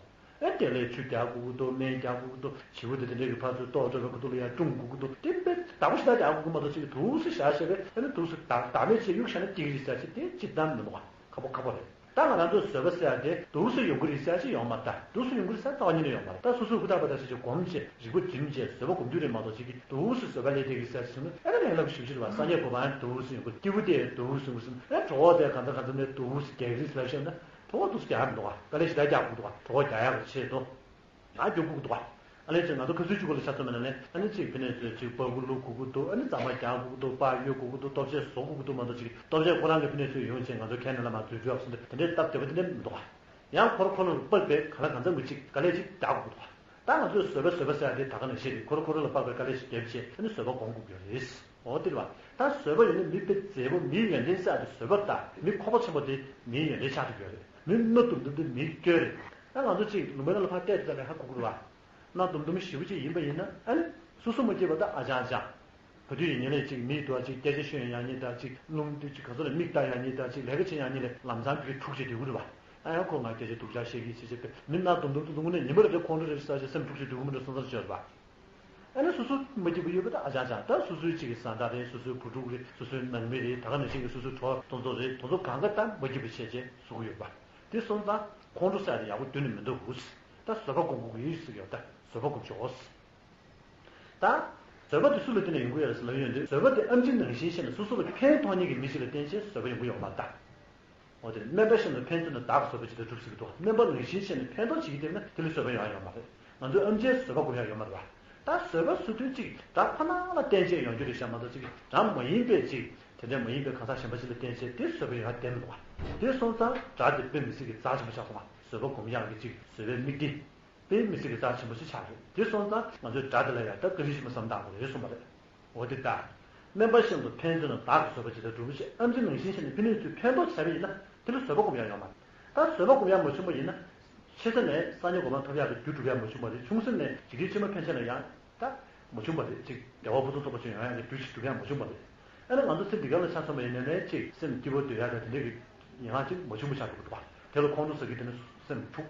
ཨེ་དེ་ལས་ཆུ་རྒྱག་དགོས་ཀྱི་འདུག་སྨན་རྒྱག་དགོས་ཀྱི་འདུག་བྱིའུ་དེ་དེ་འདྲས་ཀྱི་ཕར་ཚུར་ལྟོགས་འགྲོ་བའི་ཁ་ཐུག་ལ་ཡར་སྲུང་དགོས་ཀྱི་འདུག་དེ་དཔེ་བདག་པོ་ཞེ་དྲག་རྒྱག་དགོས་ཀྱི་མ་གཏོགས་ཅིག་དུས་སུ་བཞག་བཞག་པས་ཨ་ནི་དུས་སུ་བདག་བདག་མེད་བྱས་གཡུག་བཞག་ན་སྐྱེ་གི་རེད་ཟེར་ཅིག་དེ་ཅིག་གཏན་མི་འདུག་ག་ཁག་པོ་ཁག་པོ་རེད། ད་ང་རང་ཚོས་བཟོད་པ་ཟེར་ཡ་དེ་དུས་སུ་ཡོང་གི་རེད་ཟེར་ཅིག་ཡོང་མ་རེད། ད་དུས་སུ་ཡོང་གི་རེད་ཟེར་རྩ་བ་ཉིད་ནས་ཡོང་མ་རེད། ད་སོ་སོས་ཧུར་ཐག་པ་ད་ཞེ་ཅིག་གོམས་བྱས་རིག་པ་སྒྲིམ་བྱས་བཟོད་པ་སྒོམ་རྒྱུ་རེད་མ་གཏོགས་ཅིག་གིས་དུས་སུ་བཟོད་པ་ལས་བསྡད་གི་ཟེར་ཅིག་སོང་ན་ཨ་ནི་ལས་སླ་པོ་ཞེ་པོ་ཅིག་རེད་བ། སངས་རྒྱས་གོ་འཕང་དུས་སུ་ཡོང་གི་སྐྱེས་བུ་དེ་དུས་སུ་ཡོང་གི་སོང་ན་ཨ་གྲོགས་པོ་དེ་གང་འཚམ་གང་འཚམ་ནས་དུས་སུ་རྒྱག་གི་རེད་ཟེར་བཤད་ན། གྲོགས་པོ་དུས་སུ་རྒྱག་མི་འདུག་ག་དཀའ་ལས་ཞེ་དྲག་རྒྱག་དགོས་འདུག་ག་གྲོགས་པོ་རྒྱག་ཡག་གི་ཆེད་དུ། ཡང་རྒྱུག་དགོས་འདུག་ག་ཨ་ལས་ཅིག་ང་ཚོ་ཁ་སང་གཅིག་པོ་ལ་ཆ་མཚོན་པ་ན་ནས་ཨ་ནི་ཅིག་ཕི་ནས་ཚོས་ཅིག་པར་ཁུ་བླུག་དགོས་ཀྱི་འདུག་ཨ་ནི་རྩམ་པ་རྒྱག་དགོས་ཀྱི་འདུག་པར་གཡོག་དགོས་ཀྱི་འདུག་ལྟོ་ཆས་བཟོ་དགོས་ཀྱི་འདུག་མ་གཏོགས་ཅིག་ལྟོ་ཆས་ཁོ་རང་གི་ཕི་ནས་ཚོས་ཡོང་བྱས་ང་ཚོ་ཁྱེད་ནས་ལ་མ་འཛུལ་འགྲོ་ཟེར་ནས་དེ་འདྲའི་སྟབས་བདེ་པོ་དེ་འདྲ་མི་འདུག་ག་ཡང་ཁོ་ར་ཁོ་རང་ལ་དཔག་པའི་ག་ལ་གང་འཚམ་གྱི་ཅིག་དཀའ་ལས་ཅིག་རྒྱག་དགོས་ཀྱི་འདུག་ག་ད་ང་ཚོས་བཟོད་པ་བཟོད་པ་ཟེར་ཡ་དེ་ད་ག་ནང་བཞིན་རེད། ཁོ་ར་ཁོ་ར་ལ་དཔག་པའི་དཀའ་ལས་ཤིག་བརྒྱབ་བྱས་ཨ་ནི་བཟོད་པ་སྒོམ་དགོས་ཀྱི་རེད། འོ་དེ་རེད་བ། ད་བཟོད་པ་ཡོད་ན་མི་དཔེ་མཛེས་པོ་མིའི་ཡོན་ཏན་གསལ་དུ་བཟོད་པ་དང་མི་ཁོག་པ་ཆེན་པོ་དེ་མིའི་ཡོན་ཏན་ཆགས་ཐུབ་ཀྱི་ཡོད་རེད། མི་སྣ་དུམ་དུམ་དེ་མིའི་སྐྱོན་རེད། ད་ང་ཚོ་གཅིག་ལུང་པའི་ནང་ལ་ཕར་བལྟས་ཙམ་ལས་ཧ་གོ་གི་རེད་བ། སྣ་དུམ་དུམ་ཞེ་པོ་ཅིག་ཡིན་པ་ཡིན་ན་ཨ་ནི་སོ་སོ་མ་སྐྱིད་པ་ད་ཨ་ཅང་ཅང་། ག་དུས་ཡིན་ཉིན་ལས་གཅིག་མིའི་དུ་བ་གཅིག་སྐད་ཆ་ཤོད་ཡང་ཉིན་དང་གཅིག་རླུང་དུ་གཅིག་ག་ཚོད་ལ་མིག་ལྟ་ཡང་ཉིན་དང་གཅིག་ལས་ཀ་བྱེད་ཡང་ཉིན་ལས་ལམ་སང་གི་འཁྲུག་བྱེད་དུས་གུ་རེད་བ། ཨ་ཡང་ཁོ་ང་སྐད་ཆ་སྡུག་ཅག་བཤད་ཀྱི་ཞེས་བྱས་པས་མི་སྣ་དུམ་དུམ་དུ་ལུང་ནས་ཉིན་མོ་རེ་རེ་ཁོང་ཁྲོ་རེ་ཟ་བྱས་སེམས་འཁྲུག་བྱེད་དུས་གུ་མི་འགྲོ་སོང་ཙང་བྱས་པ། ཨ་ནི་སོ་སོ་མ་སྐྱིད་པ་ཡོད་པ་ད་ཨ་ཅང་ཅང་ད་སོ་སོའི་གཅིག་གི་བཟའ་ཟླ་རེད། སོ་སོའི་བུ་ཕྲུག་རེད། སོ་སོའི་ནང་མི་རེད། ད་ག་ནང་བཞིན་གྱི་སོ་སོའི་གྲོགས་དེ་ཚོ་རེད། དེ་ཚོ་གང་ག་ད་མ་སྐྱིད་པ་བྱས་བྱས་བཟོ་གི་ཡོད་པ། དེ་སོང་ཙང་ཁོང་ཁྲོ་ཟ་ཡ་དེ་ཡག་པོ་གཏན་ནས་མི་འདུག་ད་བཟོད་པ་སྒོམ་དགོས་ཀྱི་ཡོད་ཟེར་གི་ཡོད། ད་བཟོད་པ་སྒོམ་ཆོག་ད་བཟོད་པ་དེ་སུ་ལ་བརྟེན་ནས་ཡོང་གི་ཡོད་རེད་ཟེར་ལབ་ཡོང་དུས་བཟོད་པ་དེ་ཨེམ་ཆི་ནང་བཞིན་བཤད་ན་སོ་སོ་ལ་ཕན་ཐོགས་མཁན་གྱི་མི་ཞིག་ལ་བརྟེན་བྱས་བཟོད་པ་ཡོང་གི་ཡོད་མ་རེད་ད། འོ་དེ་སྨན་པ་བཞིན་དུ་ཕན་ཚུན་ལ་བདག་གིས་བཟོད་པ་ཇི་ལྟར་སྒྲུབ་ཟེར་གྱི་འདུག་སྨན་པ་ནང་བཞིན་བྱས་ནས་ཕན་ཐོགས་བྱེད་ཀྱི་བསྡད་ན་དེ་ལ་བཟོད་པ་ཡོང་ཡ་ཡོད་མ་རེད། ང་ཚོས་ཨེམ་ཆིའི་བཟོད་པ་སྒོམ་ཡ་ཡོད་མ་རེད་བ། ད་བཟོད་པ་ཟེར་དུས་གཅིག་དགྲ་ཁོ་ན་ལ་བརྟེན་བྱས་ཡོང་རྒྱུ་རེད་ཤག་མ་གཏོགས་གཅིག་དགྲ་མ་ཡིན་པའི་གཅིག་དེ་འདྲ་མ་ཡིན་པའི་གང་ཟག་གཞན་པ་ཞིག་ལ་བརྟེན་བྱས་དེ་བཟོད་པ་ཡོང་ཡ་བསྡད་མི་འདུག་བ། དེ་སོང་ཙང་དགྲ་དེ་དཔེ་མི་སྲིད་ཀྱི་རྩ་ཆེན་པོ་ཆགས་སོང་བ། བཟོད་པ་སྒོམ་ཡག་གི་གཅིག་བཟོད་པའི་དམིགས་གཏད་དཔེ་མི་སྲིད་ཀྱི་རྩ་ཆེན་པོ་ཞིག་ཆགས་རེད། དེ་སོང་ཙང་ང་ཚོས་དགྲ་དེ་ལ་ཡ་ད་ག་རེ་ཞིག་མ་བསམ་བཏང་དགོས་རེད་གསུངས་པ་རེད། འོ་དེ་ལྟར། སྨན་པ་བཞིན་དུ་ཕན་ཚུན་ལ་བདག་གིས་བཟོད་པ་ཇི་ལྟར་སྒྲུབ་ཅེས་ཨེམ་ཆི་ནང་བཞིན་བྱས་ནས་ཕན་གནོད་ཚུལ་ཕན་ཐོགས་བྱས་པ་ཡིན་ན་དེ་ལ་བཟོད་པ་སྒོམ་ཡ་ཡོད་མ་རེད། ད་བཟོད་པ་སྒོམ་ཡ་མ་བྱུང་བ་ཡིན་ན། ཆེ་ས་ནས་སངས་རྒྱས་གོ་འཕང་ཐོབ་ཡག་གི་རྒྱུ་སྒྲུབ་ཡ་མ་བྱུང་བ་རེད། ཆུང་ས་ནས་འཇིག་རྟེན་ཕྱི་མ་ཕན་ཆད་ལ་ཡང་ད་མ་བྱུང་བ་རེད། ཅིག་བདེ་བ་ཕུན་སུམ་ཚོགས་པ་ཅིག་ཡོང་ཡག་གི་རྒྱུ་ཞིག་སྒྲུབ་ཡ་མ་བྱུང་བ་རེད། ཨ་ནི་ང་ཚོ་ཚེ་འདི་ག་ལ་ཆ་མཚོན་པ་ཡིན་ན་ནས་ཅིག་སེམས་སྐྱིད་པོ་སྡོད་ཡག་དང་དེ་འདྲ་གི་ཡན་ལག་ཅིག་མ་བྱུང་བ་ཆགས་འགྲོ་གི་འདུག་བ། དེ་ལ་ཁོང་ཁྲོ་ཟ་གི་དེ་ནི་སེམས་འཁྲུག་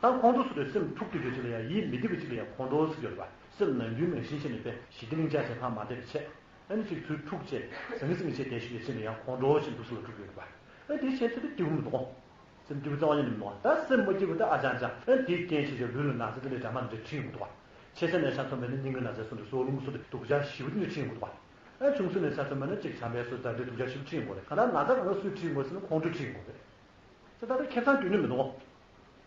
ད་ཁོང་ཁྲོ་ཟ་དུས་སེམས་འཁྲུག་དུས་དུས་ཅིག་ལ་ཡང་ཡིད་མི་བདེ་བ་ཅིག་ལ་ཡང་ཁོང་ཁྲོ་ཟེར་གྱི་ཡོད་རེད་པ། སེམས་ནམ་རྒྱུན་ནང་བཞིན་བྱས་ནས་པས་ཞི་བདེ་གླེང་བྱ་བྱས་ཕར་མ་བསྡད་པ་བྱས། ཨ་ནི་ཅིག་ཚུར་འཁྲུག་བྱས་ཟང་ངེ་ཟིང་ངེ་བྱས་བསྡད་ཤིག་ཡོད་ཕྱིན་ལ་ཡང་ཁོང་ཁྲོ་ཞིག་འདུག་སེ་ལ་འཁྲུག་གི་ཡོད་རེད་པ། ཨ་དེ་བྱས་ཚེ་དེ་སྐྱིད་པོ་མི་འདུག་གོ། སེམས་སྐྱིད་པོ་རྩ་བ་ཉིད་ནས་མི་འདུག་གོ། ད་སེམས་མ་སྐྱིད་པ་ད་ཨ་ཅང་ཅང་ཨ་དེའི་རྐྱེན་བྱས་ཀྱང་ལུས་ལ་ན་ཚ་དེ་འདྲའི་འདྲ་མ་འདྲ་འཁྲི་ཡོང་གི་འདུག་གོ། ཆེ་ས་ནས་ཆ་མཚོན་པ་ཡིན་ན་སྙིང་གི་ན་ཚ་སོགས་འདྲ་སྲོག་རླུང་སོགས་དེ་སྡུག་ཅག་ཞེ་པོ་དེ་འདྲ་འཁྲི་ཡོང་གི་འདུག་གོ། ཨ་ཆུང་ས་ནས་ཆ་མཚོན་པ་ཡིན་ན་ཅིག་ཆམ་པའི་སོགས་ད་འདྲའི་སྡུག་ཅག་ཞེ་པོ་འཁྲི་ཡོང་གི་རེད། གང་ལྟར་ན་ཚ་གང་ག་སུས་འཁྲི་ཡོང་གི་ཟེར་ན་ཁོང་ཁྲོས་འཁྲི་ཡོང་གི་རེད། ད་ལྟ་ཁེ་བཟང་སྐྱོན་ནི་མི་འདུག་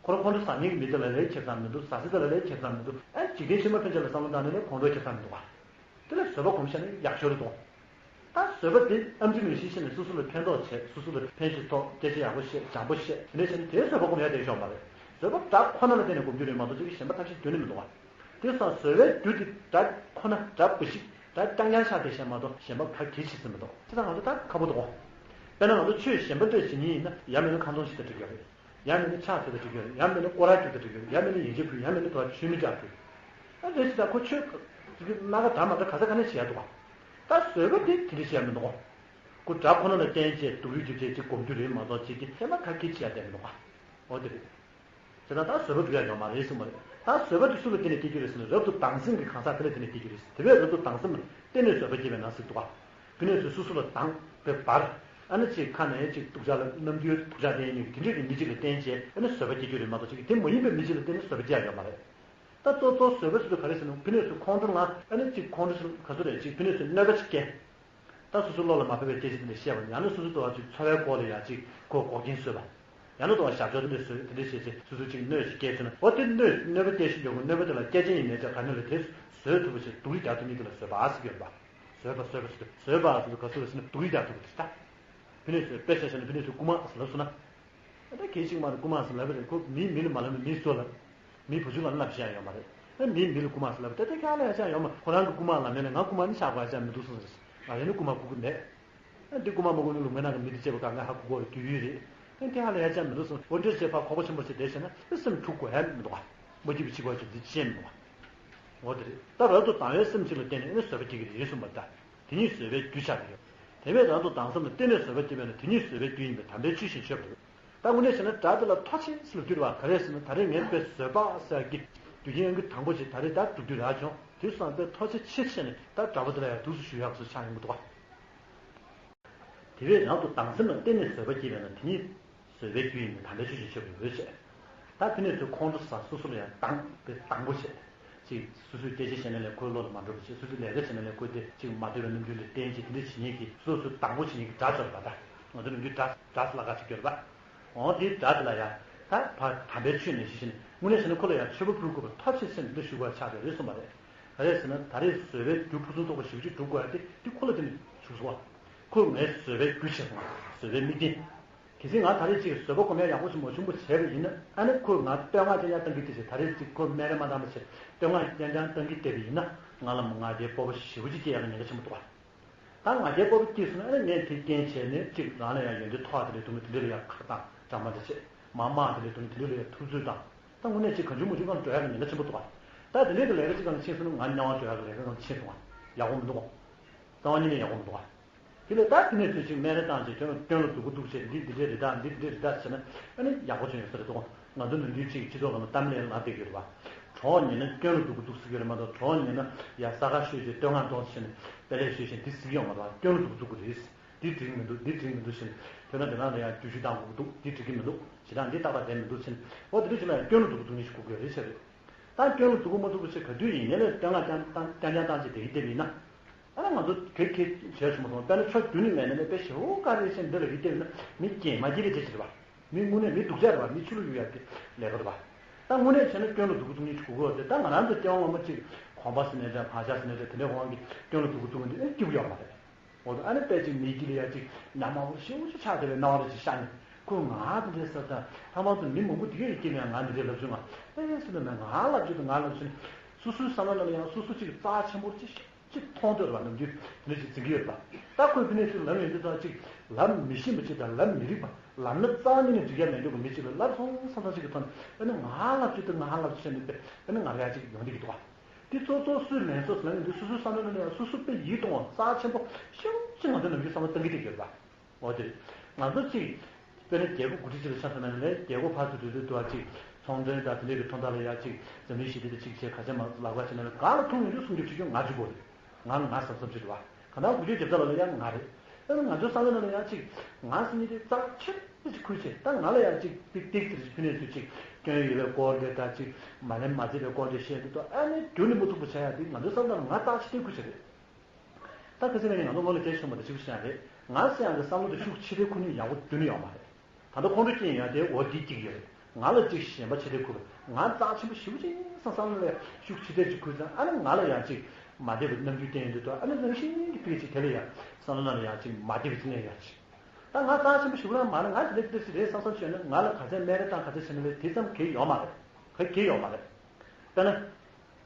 ཁོ་རང་ཁོང་ཁྲོ་ཟ་མཁན་གྱི་མི་དེ་ལ་ལས་ཁེ་བཟང་མི་འདུག་ཟ་ཟི་དེ་ལ་ལས་ཁེ་བཟང་མི་འདུག་ཨ་འཇིག་རྟེན་ཕྱི་མ་ཕན་ཆད་ལ་བསམ་བློ་བཏང་ནས་ནི་ཁོང་ཁྲོ་ཁེ་བཟང་མི་འདུག་བ། དེ་ལ་བཟོད་པ་སྒོམ་བྱས་ན་ཡག་ཤོས་རེད་དོ། ད་བཟོད་པ་དེ་ཨེམ་ཆི་ནང་བཞིན་བྱས་ནས་སོ་སོ་ལ་ཕན་ཐོགས་བྱས་སོ་སོ་ལ་ཕན་ཞིག་ཐོགས་སྐད་ཆ་ཡག་པོ་བཤད་སྦྱང་པོ་བཤད་དེ་འདྲ་བྱས་ནས་དེའི་བཟོད་པ་སྒོམ་ཡ་དེ་ཤོག་མ་རེད། བཟོད་པ་དགྲ་ཁོ་ན་ལ་བརྟེན་ནས་སྒོམ་རྒྱུ་རེད་མ་གཏོགས་ཅིག་གཞན་པ་ཐབས་ཤེས་སྐྱོན་ནི་མི་འདུག་བ། དེ་སོང་བཟོད་པའི་རྒྱུ་དེ་དགྲ་ཁོ་ན་དགྲ་འབའ་ཞིག་དགྲ་རྐྱང་རྐྱང་ཆགས་བསྡད་བཤད་མ་གཏོགས་གཞན་པ་ག་གེ་བྱེད་ས་མི་འདུག་བ། དེ་ད་ང་ཚོ་ད་ཁག་པོ་འདུག་གོ། དཔེར་ན་ང་ཚོ་ཆོས་གཞན་པ་འདྲ་བྱེད་མཁན་ཡིན་ན་ཡང་མིན་ན་ཁ་འདོན་ཞིག་ད་འགྲིག་གི་རེད། ཡང་མིན་ན་ཕྱག་འཚལ་ད་འགྲིག་གི་རེད། ཡང་མིན་ན་སྐོར་ར་རྒྱུག་ད་འགྲིག་གི་རེད། ཡང་མིན་ན་ཡིན་གཅིག་ཕུལ། ཡང་མིན་ན་དུ་བ་ཆུ་མིག་འདྲ་ཕུལ། ཨ་རེད་ཞིག་ད་ཁོ་ཆོས་ཀྱི་སྣ་ཁ་དག་མ་འདྲ་ག་ས་ག་ནས་བྱེད་ཡ་འདུག་ག་ད་བཟོད་པ་དེ་དེ་འདྲ་བྱེད་ཡ་མི་འདུག་གོ། ཁོ་དགྲ་ཁོ་ན་ལ་བརྟེན་བྱས་སྡུག་ཡུས་རྒྱབ་བྱས་ཅིག་སྒོམ་རྒྱུ་རེད་མ་གཏོགས་ཅིག་གི་ཐེ་མ་ཁ་ཁྱེར་བྱེད་ཡ་དེ་མི་འདུག་ག་འོ་དེ་རེད། དེ་ན་ད་བཟོད་པ་སྒྲུབ་ཡ་ཡོད་མ་རེད་གསུངས་པ་རེད། ད་བཟོད་པ་དེ་སུ་ལ་བརྟེན་ནས་སྐྱེ་རྒྱུ་རེད་ཟེར་ན་རབ་ཏུ་སྡང་སེམས་ཀྱི་གང་ཟག་དེ་ལ་བརྟེན་ནས་སྐྱེ་རྒྱུ་རེད་ཟེར། དེ་བས་རབ་ཏུ་སྡང་སེམས་ལ་བརྟེན་ནས་བཟོད་པ་སྐྱེ་བས་ན་ཟེར་གྱི་འདུག་ག་དེ་ནས་ཚུར་སོ་སོ་ལ་སྡང་བའི་བར། ཨ་ནི་གཅིག་ཁ་ནས་གཅིག་སྡུག་ཅག་ལ་རྣམ་འགྱུར་སྡུག་ཅག་བསྟན་ཡོད་དེ་འདྲས་ཀྱི་མི་གཅིག་ལ་བརྟེན་བྱས་ཨ་ནི་བཟོད་པ་སྐྱེ་རྒྱུ་རེད་མ་གཏོགས་ཅིག་དེ་མ་ཡིན་པའི་མི་གཅིག་ལ་བརྟེན་ནས་བཟོད་པ་སྐྱེ་ཡ་ཡོད་མ་རེད། ད་གཙོ་གཙོ་བཟོད་པ་ཟེར་དུས་ག་རེ་ཟེར་ན་ཕི་ནས་ཚུར་ཁོང་ཁྲོ་ལངས་ཨ་ནི་གཅིག་ཁོང་ཁྲོ་ཟེར་ག་ཚོད་རེད་གཅིག་ཕི་ནས་ཚུར་གནོད་པ་ཅིག་སྐྱེལ། ད་སོ་སོ་བློ་ལ་མ་ཕེབས་པའི་སྐད་ཆ་དེ་འདྲ་བཤད་པ་ཡང་ན་སོ་སོ་ལྟོ་བ་ཅིག་འཚོ་བའི་སྐོར་ལ་ཡ་ཅིག་ཁོ་འགོག་རྐྱེན་བཟོས་པ། ཡང་ན་ལྟོ་བ་ཞབས་ཞོར་དེ་འདྲ་བཟོས་དེ་འདྲ་བྱས་ཚེ་སོ་སོ་ཅིག་གནོད་ཅིག་སྐྱེལ་ཚུལ་ན་འོ་དེ་གནོད་གནོད་པ་སྐྱེལ་བཞིན་ཡོད་དགོས། གནོད་པ་དེ་ལ་སྐྱེལ་ཅན་ཡིན་ནའི་ཅག་ག་ནས་ལ་དེ་བཟོད་ཐུབ་པ་ཞིག་སྡུག་རུས་རྒྱག་ཐུབ་མིན་དེ་ལ་བཟོད་པ་ཟེར་གྱི་ཡོད་པ། བཟོད་པ་བཟོད་པ་ཟེར་དུས་བཟོད་པ་ཟེར་དུས་ག་ཚོད་ལ་ཟེར་ན་སྡུག་རུས་རྒྱག་ཐུབ་པ་དེ་ད། ཕི་ནས་བཟོད་དཔེ་ཆ་བཞག་ན་ཕི་ནས་བཟོད་རྐུ་མ་ཟེར་ལབ་སོང་ན། ད་གལ་ཆེན་པོ་རྐུ་མ་ཟེར་ལབ་པ་རེད། ཁོ་མིའི་མིང་ལ་མ་ལབ་ན་མིའི་བཟོ་ལབ། མིའི་བུ་ཆུང་ལ་ནམ་ཞིག་ཡང་ཡོད་མ་རེད། ཨ་མིའི་མི་ལ་རྐུ་མ་ཟེར་ལབ་ད་ལྟ་ཁྱེད་རང་ལ་ཡ་ཅང་ཡོད་མ། ཁོ་རང་གི་རྐུ་མ་ལ་མེད་ན་ང་རྐུ་མ་ནི་ཆགས་པ་ཡ་ཅང་མི་འདུག་གསུངས་ཟེར། ང་རེ་ནི་རྐུ་མ་རྐུ་གི་མེད། ཨ་འདི་རྐུ་མ་མ་རྐུ་ནི་ལུང་མེད་ན་གི་མི་འདི་བྱས་པ་གང་ག་ཧ་གོ་གོ་དུས་ཡུན་རེད། ཨ་འདི་ཧ་ལ་ཡ་ཅང་མི་འདུག་གསུངས། འོ་འདྲ་བྱས་ཕར་ཁོག་པ་ཆེན་པོ་བྱས་བསྡད་བྱས་ན་ཨ་སེམས་འཁྲུག་དགོས་ཡ་མི་འདུག་ག་མ་སྐྱིད་པ་ཕྱི་པ་ཅིག་འདི་ཅི་ཡང་མི་འདུག་ག་འོ་དེ་རེད། ད་རབ་ཏུ་དང་བའི་སེམས་གཅིག་ལ་བརྟེན་ནས་ཨ་ནི་བཟོད་པ་སྐྱེ་གི་རེད་གསུངས་པ་ལྟར། དེ་ཉིད་བཟོད་པའི་རྒྱུ་ཆགས་ཀྱི་ཡོད། དེ་བས་རང་དུ་སྡང་བསམ་ལ་བརྟེན་ནས་བཟོད་པ་སྐྱེས་པས་ན་དེ་ཉིད་བཟོད་པའི་རྒྱུ་ཡིན་པས་དམ་པའི་ཆོས་བཞིན་བརྗོད་པ་རེད། ད་དངོས་གནས་བྱས་ན་སྒྲ་དེ་ལ་མཐོ་ཆེ་ཟེར་ལ་བསྡུར་བ་ག་རེ་ཟེར་ན། ད་རེས་ངས་དཔེ་བཟོད་པ་ཟེར་གྱི་རྒྱུ་རྐྱེན་ཡོང་གི་དང་པོ་ཅིག་ད་རེས་ད་སྒྲུབ་རྒྱུ་རག་བྱུང་། དུས་སང་དཔེ་མཐོ་ཆེ་ཆེ་བྱས་ནས་ད་གྲྭ་པ་དེ་ལ་ཡང་འདུག་སེ་ཞུ་ཡག་སུ་ཆགས་ཡོང་གི་འདུག་བ། དེ་བས་རང་དུ་སྡང་སེམས་ལ་བརྟེན་ནས་བཟོད་པ་སྐྱེས་པས་ན་དེ་ཉིད་བཟོད་པའི་རྒྱུ་ཡིན་པས་དམ་པའི་ཆོས་བཞིན་བརྗོད་པ་རེད་བྱས། ད་དེ་ནས་ཚུར་ཁོང་ཁྲོ་ཟ་སོ་སོ་ལ་ཡང་སྡང་བའི་སྡང་པོ་བྱས། ཅིག་སོ་སོའི་སྐད་ཆ་བཤད་ན་ལས་ཁོའི་བློ་ལ་མ་འགྲོ་བ་བྱས། སོ་སོའི་ལས་ཀ་བྱས་ན་ལས་ཁོ་དེ་ཅིག་མ་འདོད་པའི་རྣམ་འགྱུར་ལ་བསྟན་བྱས། དེ་འདྲ་བྱེད་མཁན་གྱི་སོ་སོ་སྡང་པོ་བྱེད་མཁན་གྱི་དགྲ་ཚོ་རེད་པ། ད་ང་ཚོ་ནམ་རྒྱུན་དགྲ་དགྲ་ཟེར་ལབ་ཁ་ཅིག་ཡོད་རེད་པ། འོ་དེའི་དགྲ་དེ་ལ་ཡང་ད་ཕར་དམ་པའི་ཆོས་ནས་ཤེས་བཞིན་དངོས་གནས་བྱས་ན་ཁོ་ལ་ཡང་མཆོད་པ་ཕུལ་དགོས་པ་མཐོ་ཆེ་ཚད་འདི་ཞུ་དགོས་ཆགས་བསྡད་རེད་གསུངས་པ་རེད། ག་རེ་ཟེར་ན་ད་རེས་བཟོད་པའི་རྒྱུ་ཕུན་སུམ་ཚོགས་པ་ཞེ་པོ་ཅིག་སྒྲུབ་དགོས་ཡ་དེ་དེ་ཁོ་ལ་དེ་ནས་ཞུགས་སོང་བ། ཁོས་ངའི་བཟོད་པའི་རྒྱུ་བྱས་སོང་བ། བཟོད་པའི་དམིགས་རྟེན། གལ་སྲིད་ང་ད་རེས་ཅིག་བཟོད་པ་སྒོམ་ཡ་ཡག་པོ་ཞིག་མ་བྱུང་བ་བྱས་པ་ཡིན་ན། ཨ་ནི་ཁོས་ང་བསྟོད་བསྔགས་རྐྱང་རྐྱང་བཏང་གི་བསྡད་བྱས། ད་རེས་ཅིག་ཁོས་སྨན་རིན་མ་བཏང་བ་བྱས་བསྟོད་བསྔགས་རྐྱང་རྐྱང་བཏང་གི་བསྡད་པ་ཡིན་ན། ང་ལ་མོ་ང་རྒྱལ་སྤོབས་པ་ཞེ་པོ་ཅིག་སྐྱེ་ཡ་ལ་ཉེན་ཁ་ཆེན་པོ་འདུག་བ། ད་ང་རྒྱལ་སྤོབས་པ་སྐྱེས་སོང་ན། ཨ་ནི་ངས་དེ་རྐྱེན་བྱས་ནས་ཅིག་རང་ལ་ཡང་ཡོན་ཏན་མཐོ་བ་དེ་འདྲ་འདུག་ན་དེ་འདྲ་ལ་ཡང་ཁ་བཏང་བྱམས་པ་འདྲ་བྱེད། མ་དམའ་བ་དེ་འདྲ་འདུག་ན་དེ་འདྲ་ལ་ཡང་ཐུབ་ཚོད་བཏང་། ད་དངོས་གནས་ཅིག་གང་བྱུང་མ་བྱུང་སྒང་འགྲོ་ཡ་ལ་ཉེན་ཁ་ཆེན་པོ་འདུག་བ། ད་དེ་འདྲའི་གི་ལས་ཀ་ཅིག་སྒང་ལ་ཕྱིན་སོང་ན་ང་དམྱལ་བ་འགྲོ་ཡ་གི་ལས་ཀ་སྒང་ལ་ཕྱིན་སོང་བ། ཡག་པོ་མི་འདུག་ག་རྩ་བ་ཉིད་ནས་ཡག་པོ་མི་འདུག་ག་དེ་ལས་ད་དེ་ནས་ཚུར་ཅིག་སྨན་རིན་བཏང་བྱས་སྐྱོན་སྐྱོན་ལ་སྡུག་གི་འདུག་བྱས། འདི་འདི་འདྲས་རེད་ད། འདི་འདི་འདྲས་རེད་ད་ཟེར་ན་ཨ་ནི་ཡག་པོ་བྱུང་ཡོད་ས་རེད་དོ། ང་ཚོ་ནམ་རྒྱུན་ཅིག་སྤྱི་ཚོགས་ནང་ལ་གཏམ་ལན་ལབ་བསྡད་ཀྱི་ཡོད་རེད་པ། གྲོགས་ཉན་ན་སྐྱོན་ལ་སྡུག་གི་འདུག་ཟེར་གྱི་རེད་མ་གཏོགས། གྲོགས་ཉན་ན་ཡ་ས་ཁ་ཤོད་བྱས་བསྟོད་བསྔགས་གཏོང་ཟེར་ནས་དཔེ་ལེགས་ཤོད་བཞིན་འདི་ཟེར་གྱི་ཡོད་མ་རེད་པ། སྐྱོན་ལ་སྡུག་གི་འདུག་གི་རེད། འདི་འགྲིག་གི་མི་འདུག་འདི་འགྲིག་གི་མི་འདུག་ཟེར་ནས། དོན་དག་འདི་ནང་ལ་ཡང་བརྗོད་གཞི་བཏང་དགོས་ཀྱི་འདུག་འདི་འགྲིག་གི་མི་འདུག་བྱེད་སྟངས་འདི་ཏག་ཏག་བསྡད་མི་འདུག་ཟེར་ནས། འོ་དེ་འདྲ་བྱས་ན་ཡང་སྐྱོན་ལ་སྡུག་གི་འདུག་ཉེས་ཤིག་དགོས་ཀྱི་རེད་ཟེར་རེད། ད་སྐྱོན་ལ་སྡུག་གི་མ་སྡུག་གི་ཟེར་ག་དུས་ཡིན་ནའི་ལ་བསྟོད་བསྔགས་རྐྱང་རྐྱང་རྐྱང་བཏང་བྱས་བསྡད་ཀྱི་བསྡད་པ་ཡིན་ན། ཨ་ནི་ང་ཚོ་གེ་གེ་བྱས་བྱུང་མ་སོང་། དཔེར་ན་ཕྱོགས་བསྡུས་ནས་མེད་ན་ནི་དཔེ་ཞེ་པོ་ག་རེ་བྱས་འདི་ལ་ཡིད་བལྟས་ན་མི་སྐྱིད་མ་སྐྱིད་པའི་གྲས་ཤིག་རེད་པ། མི་དངོས་གནས་མི་སྡུག་ཅག་རེད་པ། མི་ཆུ་ལུད་གཡུག་ཡག་གི་ལས་ཀ་རེད་པ། ད་དངོས་གནས་བྱས་ན་སྐྱོན་ལ་སྡུག་གི་འདུག་ཉེས་ཤིག་དགོས་ཀྱི་ཡོད་དེ། ད་ང་རང་ཚོ་སྐྱེ་བ་སྔོན་མ་ཅིག་གོམ་པ་ཟེར་ནའི་འདྲ། བག་ཆགས་ཟེར་ནའི་འདྲ། དེ་འདྲའི་དབང་གིས་སྐྱོན་ལ་སྡུག་གི་འདུག་ནི་དེ་སྐྱིད་པོ་ཡོད་མ་རེད། འོ་ད་ཨ་ནི་དཔེ་ཅིག་མི་དཀྱིལ་ལ་ཡ་ཅིག་ཉམ་ང་པོ་ཞེ་པོ་ཅིག་ཆགས་བསྡད་པའི་སྣང་བ་རེ་ཅིག་ཤར་ནས། ཁོས་ང་དེ་འདྲའི་ཟེར་ད། ཐ་མ་དུ་མི་མང་པོ་དེ་གས་ཀྱིས་ཀྱང་ང་འདི་འདྲའི་ལབ་བྱུང་ང་། ཨེ་ཟེར་ན་ང་ལབ་རྒྱུ་དང་ང་ལབ་རྒྱུ་ནི། སོ་སོའི་བསམ་བློ་ནང་ལ་ཡང་སོ་སོ་ཅིག་རྩ་ཆེན་པོ་ཅིག་ཅིག་མཐོང་འདོད་རེད་པ། ནམ་རྒྱུན་དེ་འདྲ་ཅིག་འཛིན་གྱི་ཡོད་རེད་པ། ད་ཁོས་དེ་ནས་ཅིག་ལབ་ཡོང་དུས་ད་ཅིག་ལབ་མི་ཤེས་པ་ཅིག་དང་། ལབ་མི་རིགས་པ། ལབ་ན་རྩ་བ་ཉིད་ནས་འགྲིག་ཡ་མེད་འདོད་པའི་མི་ཅིག་ལ་ལབ་སོང་བསམ་བསམ་ཅིག་གི་ཐོག་ནས། ཨ་ནི་ང་ལབ་རྒྱུ་དང་ང་ལབ་རྒྱུ་བྱས་ནས་དཔེ་ཨ་ནི་ང་ལ་ཡ་ཅིག་ཡོང་བསྡད་ཀྱི་འདུག་པ། དེ་གཙོ་གཙོ་སུས་ལན་གསུམ་ལབ་ཡོང་དུས་སོ་སོའི་བསམ་བློ་ནང་ལ་ཡང་སོ་སོ་དཔེ་ཡིད་གཏོང་བ་རྩ་ཆེན་པོ་ཤུགས་ཆེ་ང་ཚོ་ནམ་རྒྱུན་བསམ་བློ་གཏོང་གི་བསྡད་ཀྱི་ཡོད་རེད་པ། འོ་དེ་རེད། ང་ཚོ་གཅིག་དཔེར་ན་རྒྱལ་སྒོ་དགུ་ཁྲི་གཅིག་ལ་ཆ་མཚོན་ན་ནི་རྒྱལ་སྒོ་ཕར་ཚུར་འགྲོ་དུས་འདུག་ག་ཅིག་ཚོང་མགྲོན་དང་དེ་འདྲའི་གི་ཐོག་མཐའ་ལ་ཡ་ཅིག་འཛམ་གླིང་ཞི་བདེ་དེ་གཅིག་བྱས་ག་ཅན་མ་ལབ་ག་བྱས་ན་ནི་གང་ལ་ཐུག་ཡོང་དུས་སུམ་ཅུ་ཆིག་སྟོང་ང་གཅིག་པོ་རེད། ང་ང་བསམ་བསམ་ཅིག་རེད་པ། གང་ལྟར་དགུ་བཅུ་གྱ་བརྒྱད་ལ་ལ་ཡང་ང་རེད། ཨ་ནི་ང་ཚོའི་བསམ་བློ་ནང་ལ་ཡང་ཅིག་ང་ཟེར་མཁན་དེ་རྩ་ཆེ་ཏིག་ཙམ་ཁུར་བྱས། ད་ང་ལ་ཡང་ཅིག་ཏིག་ཏིག་ཙམ་ཕུལ་ནས་ཚུར་ཅིག་སྐྱོན་ཡོད་པའི་སྐོར་འདྲ་དང་། ཅིག་མ་ལན་མ་མཛད་པའི་སྐོར་འདྲ་བཤད་དུས་ད་ཨ་ནི་རྒྱུན་ནས་མ་ཐུག་པ་བྱ་ཡ་དེ་ང་ཚོའི་བསམ་བློ་ནང་ང་རྩ་ཆེ་ཏིག་ཁུར་བྱས་རེད། ད་ཁ་སང་ནས་ང་ཚོ་སྔོན་ལ་བཤད་བྱུང་བ་དང་གཅིག་པ་ཞིག་རེད། ང་ཟེར་ཡག་གི་བསམ་བློ་དེ་ཤུགས་ཆེ་ཏིག་ཁུར་མྱོང་ཡག་པོ་རྒྱུན་ནས་ཡོད་མ་རེད། ད་ལྟ་ཁོང་ཁྲོ་སྐྱེས་ཡོང་ཡ་དེ་འོ་དེ་གཅིག་ཡོད་རེད། ང་ལ་ཅིག་ཞེན་པ་ཆེ་ཏིག་ཁུར། ང་རྩ་ཆེན་པོ་ཞེ་པོ་ཅིག་བསམ་བསམ་བློ་ལ་ཤུགས་ཆེ་ཏིག་ཅིག་ཁུར་ཙང་། ཨ་ནི་ང་ལ་ཡང་ཅིག་མ་བདེ་བའི་རྣམ་འགྱུར་བསྟན་ཡོང་དུས་ད་ཨ་ནི་རང་བཞིན་གྱིས་ཕ་གི་ཅིག་དེ་ལ་ཡང་བསམ་བློ་ནང་ལ་ཡང་ཅིག་མ་བདེ་བ་ཅིག་སླེབས་ཡོང་ཡ་ཅིག་ད་ང་རྩ་ཆེན་པོ་ཞེ་པོ་རང་མ་རེད། ང་ཅིག་ལས་ཅིག་རེད་བསམ་བསམ་བྱས་ན། ང་ལ་ག་ཚད་སྨན་རིན་བཏང་ག་ཚད་བྱས་ན་ལས་དེ་ཙམ་གལ་ཡོད་མ་རེད། ག་གལ་ཡོད་མ་རེད། དཔེར་ན།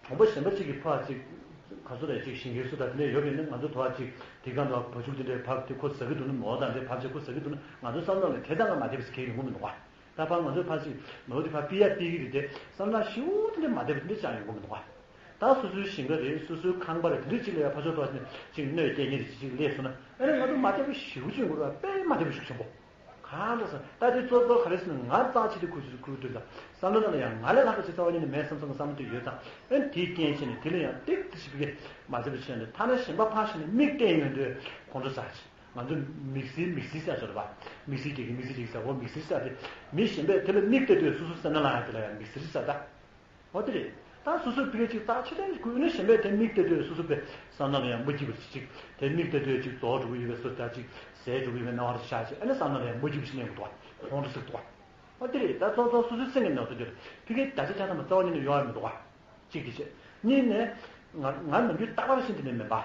གྲོང་པ་གཞན་པ་གཅིག་གི་ཕར་ཅིག་ག་ཚོད་རེད། ཅིག་ཞིང་ཁའི་སུ་དང་དེ་འདྲ་ཡོད་པ་ཡིན་ན། ང་ཚོ་དོ་བ་ཅིག་དེ་ག་འདྲ་བ་བ་ཕྱུགས་དེ་འདྲའི་བབས་ཏེ་ཁོ་ཟ་གི་འདུག་ན། མོ་དང་དེ་བབས་བྱས་ཁོ་ཟ་གི་འདུག་ན། ང་ཚོའི་བསམ་བློ་ལ་དེ་ཙམ་ང་མ་བདེ་བ་ཞིག་གལ་ཡོང་གི་མི་འདུག་ག་ད་ཕར་ང་ཚོས་ཕར་ཅིག་མོ་དེ་ཕར་ཕུད་ཡ་ཕུད་ཀྱི་རེད་དེ་བསམ་བློ་ཞེ་པོ་དེ་འདྲ་མ་བདེ་བ་དེ་འདྲ་ཅང་ཡོང་གི་མི་འདུག་ག་ད་སོ་སོའི་ཞིང་ཁ་རེད། སོ་སོའི་ཁང་པ་རེད། དེ་འདྲ་ཅིག་ལ་ཡ་ཕར་ཕྱོགས་དོ་བ་ཅིག་གནོད་སྐྱེལ་མཁན་རེ་ཅིག་ཅིག་སླེབས་སོང་ན། ཨ་ནི་ང་ཚོ་མ་བདེ་བ་ཞེ་པོ་ཅིག་ཡོང་གི་རེད་པ། དཔེ་མ་བདེ་བ་ཤུགས་ཆེན་པོ། གང་འདྲ་ཟེར་ད་དེ་གཙོ་གཙོ་ག་རེ་ཟེར་ན། ང་རྩ་ཆེ་ཏིག་ཁུར་ཁུར་དུས་ད་བསམ་བློ་ནང་ལ་ཡང་ང་ལས་ལྷག་པ་ཅིག་རྩ་བ་ཉིད་ནས་མེད་བསམ་བསམ་གྱི་བསམ་བློ་དེ་ཡོད་ཙང་། ཨ་ནི་དེའི་རྐྱེན་བྱས་ནས་དེ་ལ་ཡང་ཏིག་ཙམ་ཞིག་ཕ་གི་མ་བདེ་བ་བྱས་ནས། ཐ་ན་གཞན་པ་ཕར་ཕྱིན་ནས་མིག་བལྟས་ཡོང་དུས་ཁོང་ཁྲོ་ཟ་ཅིག་ང་ཚོ་མིག་སེར་མིག་སེར་ཟེར་ཡ་ཅིག་ཡོད་རེད་པ། མིག་སེར་སྐྱེ་གི་མིག་སེར་སྐྱེ་གི་ཟེར་བ། མིག་སེར་ཟེར་ཡ་དེ་མི་གཞན་པས་དེ་ལ་མིག་བལྟས་དུས་སོ་སོ་སེམས་ནང་ལ་ཡང་དེ་ལ་ཡང་མིག་སེར་ཟེར་ད། འོ་དེ་རེད། ད་སོ་སོའི་ཕ་གི་ཅིག་རྩ་ཆེ་ཏིག་ཁུར་ནས་གཞན་པས་དེ་མིག་བལྟས་དུས་སོ་སོ་པའི་བསམ་བློ་ལ་ཡང་མ་སྐྱིད་པ་ཅིག་དེ་མིག་བལྟས་དུས་ཅིག་རྫོགས་འགྲོ་གི་ཡོད་པའི་བཟོ་ལྟ་ཅིག་ཟད་འགྲོ་གི་ཡོད་པའི་སྣང་བ་ཅིག་ཤར་ཅིག་ཨ་ནི་བསམ་བློ་ལ་ཡང་མ་སྐྱིད་པ་ཅིག་སླེབས་ཀྱི་འདུག་ག་ཁོང་ཁྲོ་ཟ་གི་འདུག་ག་འོ་དེ་རེད། ད་ཚོང་ཚོང་སོ་སོའི་སེམས་ཀྱི་ནང་དུ་འགྱུར། ཕ་གིའི་བརྡ་ཆད་ཆ་ཚང་མ་རྩ་བ་ཉིད་ནས་ཡོང་ཡ་མི་འདུག་ག་གཅིག་དེ་བྱས། གཉིས་ནས། ང་ང་ནམ་རྒྱུན་རྟག་པར་བཞིན་དེ་འདྲ་མིན་པ།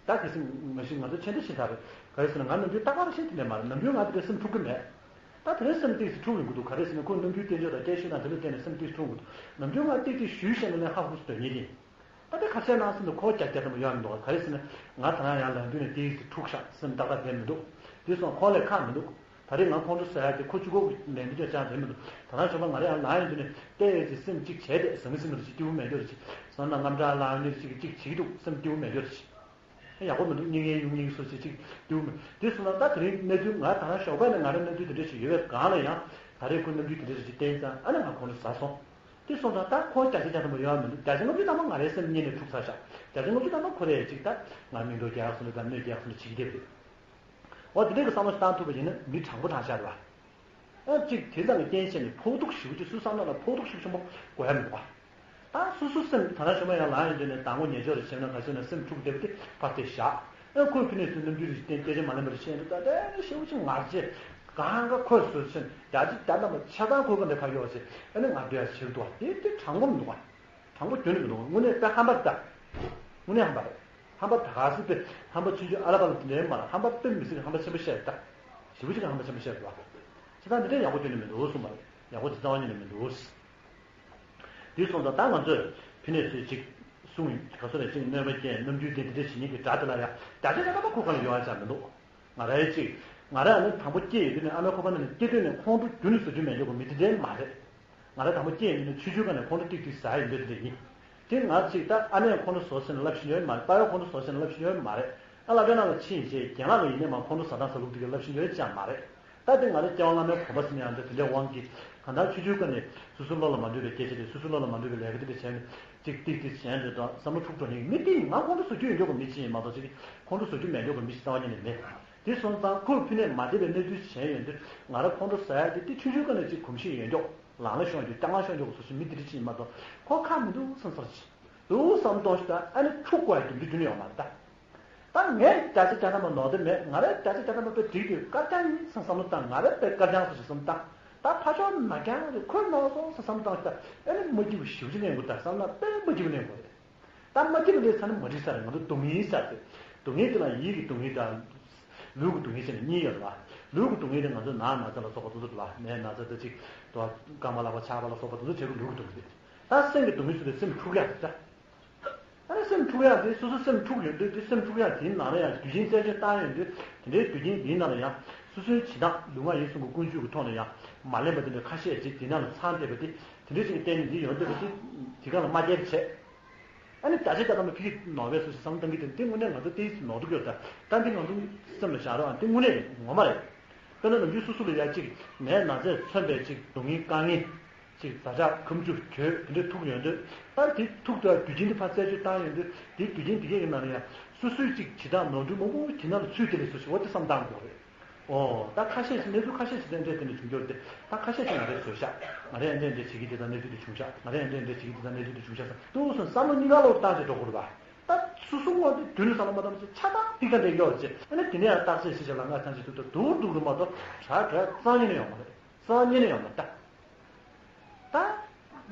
ད་གལ་སྲིད་མ་གཞི་ང་ཚོ་ཆེ་འདྲ་ཞིག་ད་རེད། ག་རེ་ཟེར་ན། ང་ནམ་རྒྱུན་རྟག་པར་བཞིན་དེ་འདྲ་མ་རེད། ནམ་རྒྱུན་ང་དེ་འདྲ་སེམས་འཁྲུག་གི་མེད། ད་དེ་རིང་སེམས་ཏོག་ཙམ་འཁྲུག་ཡོང་གི་འདུག་ག་རེ་ཟེར་ན་ཁོ་ནམ་རྒྱུན་སྐད་ཆ་དང་སྐད་ཤོད་སྟངས་དེ་ལ་བརྟེན་ནས་སེམས་ཏོག་ཙམ་འཁྲུག་གི་འདུག་ནམ་རྒྱུན་ང་ཏོག་ཙམ་ཞུས་བཤད་ནས་ལན་ཧ་གོ་སོང་དོན་གཉིས་དེ། ད་ལྟ་ཁ་བཤད་གནང་ཟིན་དུ་ཁོ་རྒྱག་རྒྱག་ཙམ་ཡོང་མི་འདུག་ག་རེ་ཟེར་ན། ང་ད་རང་ཡང་ལམ་མདུན་ནས་ཏོག་ཙམ་འཁྲུག་ཤག་སེམས་ཏག་ཏག་བསྡད་མི་འདུག་དེ་སོང་ཁོང་ལས་ཁག་མི་འདུག་ད་རེས་ང་ཁོང་ཁྲོ་ཟ་ཡག་དེ་ཁོ་གཅིག་པོ་གི་ལན་འདི་ཅང་ཅང་རེད་མི་འདུག་ད་རང་ཞོགས་པ་ང་རང་ཡང་ལངས་ཡོང་དུས་ནས་ཏོག་ཙམ་སེམས་གཅིག་བྱས་ཏེ་ཟང་ངེ་ཟིང་ངེ་རེ་ཅིག་སྐྱིད་པོ་མེད་འགྱོ་རེ་ཅིག་བསམ་ན་དངངས་སྐྲག་ལངས་ཡོང་དུས་ཅིག་གཅིག་བྱེད་ཀྱི་འདུག་སེམས་སྐྱིད་པོ་མེད་འགྱོ་རེ་ཅིག་ཡག་པོ་མི་འདུག་སྙིང་ངལ་ཡོང་སྙིང་སོ་ཅིག་ཅིག་སྐྱིད་པོ་མི་འདུག་དེ་སོང་ན་ད་དེ་རིང་གནས་ཚུལ་ང་ད་རང་ཞོགས་པ་ནས་ང་རང་གནས་ཚུལ་དེ་འདྲ་ཞིག་ཡོད་པའི་སྒང་ལ་ཡང་ད་རེས་ཁོ་གནས་ཚུལ་དེ་འདྲ་ཞིག་བསྟན་ཙང་ཨ་ནི་ང་ཁོང་ཁྲོ་ཟ་སོང་། དེ་སོང་ཙང་ད་ཁོང་བརྒྱ་ཆ་བརྒྱ་ཐམ་པ་ཡོད་མི་འདུག་བརྒྱ་ཆ་ལྔ་བཅུ་ཐམ་པ་ཁོ་རེ་ཅིག་ད་ང་མིང་འདོགས་རྒྱག་སོང་ལ་ད་མིང་འདོགས་རྒྱག་སོང་ལ་ད་གནོད་རྒྱག་སོང་ལ་བྱེད་ཀྱི་བསྡད་པ་རེད། འོ་དེ་འདྲའི་གི་བསམ་བློ་ཞིག་བཏང་ཐུབ་པ་ཡིན་ན་མི་དྲང་པོ་དྲང་བཞག་རེད་བ། ཨ་གཅིག་དེ་ཙམ་གྱི་རྐྱེན་བྱས་ནས་ཕོག་ཐུག་ཞེ་པོ་ཅིག་སུའི་བསམ་བློ་ལ་ཕོག་ཐུག་ཤུགས་ཆེན་པོ་དགོས་ཡ་མི་འདུག་ག་ད་སོ་སོ་སེམས་ད་ན་ཞོ་མ་ཡང་ལངས་ཡོང་དུས་ནས་དང་པོ་ཉེས་ཆོག་རེ་བྱས་ན་ག་ཚོད་ན་སེམས་འཁྲུག་བསྡད་པ་དེ་ཕར་དེ་བཞག་ཨ་ཁོས་ཕི་ནས་སུ་རྣམ་འགྱུར་རེ་བསྟན་སྐད་ཆ་མ་ལེན་པ་རེ་བཤད་འདུག་ད་དེ་ཞེ་པོ་ཅིག་ངར་བྱས་གང་ག་ཁོས་བཟོས་ཚུན་བརྒྱ་ཆ་བརྒྱ་ཐམ་པ་ཆ་ཚང་ཁོས་ག་ནས་ཕར་གཡོག་བྱས་ཨ་ནི་ང་སྡོད་ཡ་བྱེད་འདུག་བ། དེ་དེ་དྲང་པོ་མི་འདུག་བ། དྲང་པོ་རྒྱུན་ནས་མི་འདུག་དངོས་གནས་དཔེ་ཧམ་པ་རེད་ད། དངོས་གནས་ཧམ་པ་རེད། ཧམ་པ་ད་ག་སྲིད་དཔེ་ཧམ་པ་ཆུང་ཆུང་ཨ་ལ་པ་ལ་དེ་འདྲའི་མ་རེད། ཧམ་པ་དཔེ་མི་སྲིད་ཀྱི་ཧམ་པ་ཆེན་པོ་བཤད་རེད་ད། ཞེ་པོ་ཅིག་གི་ཧམ་པ་ཆེན་པོ་བཤད་རེད་བ། བྱས་ཙང་འདི་འདྲའི་ཡག་པོ་རྒྱུན་ནས་མི་འདུག་གསུངས་པ་རེད། ཡག་པོ་ཇི་ལྟ་བ་ཉིད་ནས་མི་འདུག་དེ་སོང་ཙང་ད་ང་ཚོས་ཕི་ནས་ཚོས་ཅིག་གསུང་ག་ཚོད་ནས་ཅིག་གནོད་པ་སྐྱེལ་རྣམ་འགྱུར་དེ་འདི་འདྲ་བྱེད་མཁན་གྱི་དགྲ་དེ་ལ་ཡང་བརྒྱ་ཆ་བརྒྱ་ཐམ་པ་ཁོ་ག་ལ་ཡོང་ཡ་ཅང་མི་འདུག་ང་རའི་ཅིག་ང་ར་ནི་དང་པོ་སྐྱེས་ཡོད་དུས་ནས་ཨ་མའི་ཁོག་པ་ནང་ནས་སྐྱེས་དུས་ནས་ཁོང་ཁྲོ་རྒྱུན་ནས་བཟོ་རྒྱུ་མེད་མཁན་གྱི་མི་དེ་འདྲའི་མ་རེད། ང་ར་དང་པོ་སྐྱེས་ཡོད་དུས་ནས་ཆུང་ཆུང་སྒང་ནས་ཁོང་ཁྲོ་ཏིག་ཏིག་ཟ་ཡ་ཡིན་པའི་དེ་འདྲ་ཡིན། དེ་ང་ཅིག་ད་ཨ་མས་ཁོང་ཁྲོ་བཟོ་ཟེར་ནས་ལབ་ཤེས་ཡོད་མ་རེད། པ་ཕས་ཁོང་ཁྲོ་བཟོ་ཟེར་ནས་ལབ་ཤེས་ཡོད་མ་རེད། ཨ་ལ་པའི་ནང་ལ་ཕྱིན་བྱས་རྒན་ལགས་ལ་ཡིན་ནས་མ་ཁོང་ཁྲོ་ཟ་སྟངས་ཟ་ལུགས་དེ་ག་ལབ་ཤེས་ཡོད་ཅང་མ་རེད། ད་དེ་ང་རའི་སྐྱེ་བ་སྔ་མའི་གོམས་པ་ཟིན་ཡང་འདྲ་དེ་འདྲའི་དབང་གིས་གང་ལྟར་ཆུང་ཆུང་སྒང་ནས་སོ་སོའི་བློ་ལ་མ་འདོད་པའི་སྐད་ཆ་དེ་སོ་སོའི་བློ་ལ་མ་འདོད་པའི་ལས་ཀ་དེ་འདྲ་བྱས་ནས་ཅིག་ཏིག་ཏིག་གཞན་དེ་དང་བསམ་བློ་འཁྲུག་འགྲོ་ནས་མི་དེ་ང་ཁོང་ཁྲོ་བཟོ་རྒྱུ་ཡོད་མཁན་གྱི་མི་ཅིག་ཡིན་མ་གཏོགས་ཅིག་ཁོང་ཁྲོ་བཟོ་རྒྱུ་མེད་མཁན་གྱི་མི་ཞིག་རྩ་བ་ཉིད་ནས་མེད། དེ་སོང་ཙང་ཁོས་ཕི་ནས་མ་བདེ་བའི་གནས་ཚུལ་བྱས་ཡོང་དུས་ང་ར་ཁོང་ཁྲོ་ཟ་ཡ་དེ་དེ་ཆུང་ཆུང་སྒང་ནས་ཅིག་གོམས་གཤིས་ཡོད་མཁན་ལང་ལ་ཤོང་རྒྱུ་སྐྱག་ལང་ཤོང་རྒྱུ་གི་སོ་སོ་མི་དེ་འདྲ་ཅིག་ཡིན་མ་གཏོགས་ཁོ་ཁག་མི་འདུག་བསམ་ཚར་ཅིག་འདུག་བསམ་གཏོང་ཞིག་ད་ཨ་ནི་འཁྲུག་དགོས་ཡ་དེ་འདྲ་རྒྱུན་ཡོད་མ་རེད་ད། ད་ངས་བརྒྱ་ཆ་བརྒྱ་ཐམ་པ་ནོར་དེ་མེད། ང་རས་བརྒྱ་ཆ་བརྒྱ་ཐམ་པ་དཔེ་འགྲིག་དུས་དཀར་རྐྱང་ཡིན་བསམ་བསམ་བློ་བཏང་། ང་རས་དཔེ་དཀར་རྐྱང་སོ་ཞིག་བསམ་བཏང་། ད་ཕ་ཕྱོགས་ནག་རྐྱང་རེད། ཁོས་ནོར་སོང་བསམ་བསམ་བློ་བཏང་ཞིག་ད་ཨ་ནི་མ་སྐྱིད་པོ་ཞེ་པོ་ཅིག་གླེང་དགོས། ད་བསམ་ན་དཔེ་མ་སྐྱིད་པོ་གླེང་དགོས་རེད། ད་མ་སྐྱིད་པོ་གླེང་ཚར་ན་མ་འགྲིག་ས་རེད། ང་ཚོ་སྡུག་བསྔལ་ཟེར་ཚེ་སྡུག་བསྔལ་དེ་ལ་ཡིད་ཀྱི་སྡུག་བསྔལ་དང་ལུས་ཀྱི་སྡུག་བསྔལ་བྱས་ནས་གཉིས་ཡོད་རེད་བ། ལུས་ཀྱི་སྡུག་བསྔལ་དེ་ང་ཚོ་ན་ན་ཚ་ལ་སོགས་པ་དེ་ཚོ་ལ་ནད་ན་ཚ་དང་ཅིག་དོ་རྐང་པ་ལག་པ་ཆག་པ་ལ་སོགས་པ་དེ་ཚོ་བྱེད་དགོས། ལུས་ཀྱི་སྡུག་བསྔལ་དེ། ད་སེམས་ཀྱི་སྡུག་བསྔལ་ཚོ་དེ་སེམས་འཁྲུག་ཡག་རེད་ད། ཨ་ནི་སེམས་འཁྲུག་ཡག་དེ་སོ་སོ་སེམས་འཁྲུག་ཡོང་དུས་དེ་སེམས་འཁྲུག་ཡག་དེའི་ནང་ལ་ཡང་དུས་རྒྱུན་རྩད་གཅོད་བཏང་ཡོང་དུས་དེ་འདྲའི་དུས་རྒྱུན་དེའི་ནང་ལ་ཡང་སོ་སོའི་བྱེད་སྟངས་ལུས་ངག་ཡིད་གསུམ་གྱི་ཀུན་སྤྱོད་ཀྱི་ཐོག་ནས་ཡང་མ་ལེན་པ་དེ་འདྲ་ཁ་ཤས་ཅིག་དེའི་ནང་ལ་ཚང་བསྡད་པ་དེ་དེ་འདྲ་ཞིག་གི་རྟེན་འདི་ཡོང་བསྡད་པ་དེ་དེ་ག་ལ་མ་སྐྱེལ་བྱས། ཨ་ནི་བརྒྱ་ཆ་བརྒྱ་ཐམ་པ་ཕི་གི་ནོར་བས་སོ་ཞེས་བསམ་བཏང་གི་དེ་འདི་དངོས་གནས་ང་ཚོ་ཏོག་ཙམ་ནོར་འདུག་ཡོད་ད། ད་འདི་ང་ཚོ་སེམས་ལ་བཞག་རོགས། ཨ་འདི་དངོས་གནས་ངོ་མ་རེད། དཔེར་ན་ནམ་རྒྱུན་སོ་སོ་ལ་ཡ་གཅིག་ནད་ན་ཚས་མཚོན་པའི་གཅིག་སྡུག་བསྔལ་དཀའ་ངལ། ཅིག་ཛ་དྲག་ཁམ་ཆུ་གྱོད་དེ་འདྲ་ཐུག་ཡོང་དུས་ད་དེ་ཐུག་དུས་དུས་རྒྱུན་དེ་ཕར་རྩད་གཅོད་བཏང་ཡོང་དུས་དེ་དུས་རྒྱུན་དེ་གའི་ནང་ལ་ཡང་སོ་སོའི་ཅིག་བྱེད་སྟངས་ནོར་འཁྲུལ་མང་པོ་དེ་ནང་ལ་ཚུད་དེ་ལས་སོ་ཞིག་འོ་དེ་བསམ་བཏང་དགོས་རེད། ཨོ་ད་ཁ་ཤས་ཤིག་གནས་ཚུལ་ཁ་ཤས་ཤིག་དེ་འདྲས་དེ་འདྲ་བྱུང་རྒྱུ་རེད་དེ། ད་ཁ་ཤས་ཤིག་ང་རས་བཟོས་ཤག་ང་རས་འདྲས་འདྲས་བྱེད་ཀྱི་དེ་ད་གནས་ཚུལ་དེ་བྱུང་ཤག་ང་རས་འདྲས་འདྲས་བྱེད་ཀྱི་དེ་ད་གནས་ཚུལ་དེ་བྱུང་ཤག་བསམ་དུས་སོ་བསམ་བློ་གཉིས་ཀ་ལོག་བཏང་བྱས་འགྲོ་དགོས་རེད་པ། ད་སོ་སོ་ངོ་དེ་དུས་ནས་བསམ་བློ་མ་བཏང་བྱས་ཆ་ཚང་ཕི་ཁ་འདྲས་ཡོད་རེད་ཅེ་ཨ་ནི་དེ་ནས་ཡང་བརྟག་དཔྱད་ཞིག་བྱས་ལ་ང་ཐང་ཆད་ཐུབ་ད་སྡུག་སྡུག་རུ་མ་གཏོགས་དྲག་དྲག་རྩ་ཉིད་ནས་ཡོང་མ་རེད། རྩ་ཉིད་ནས་ཡོང་མ་རེད་ད། ད།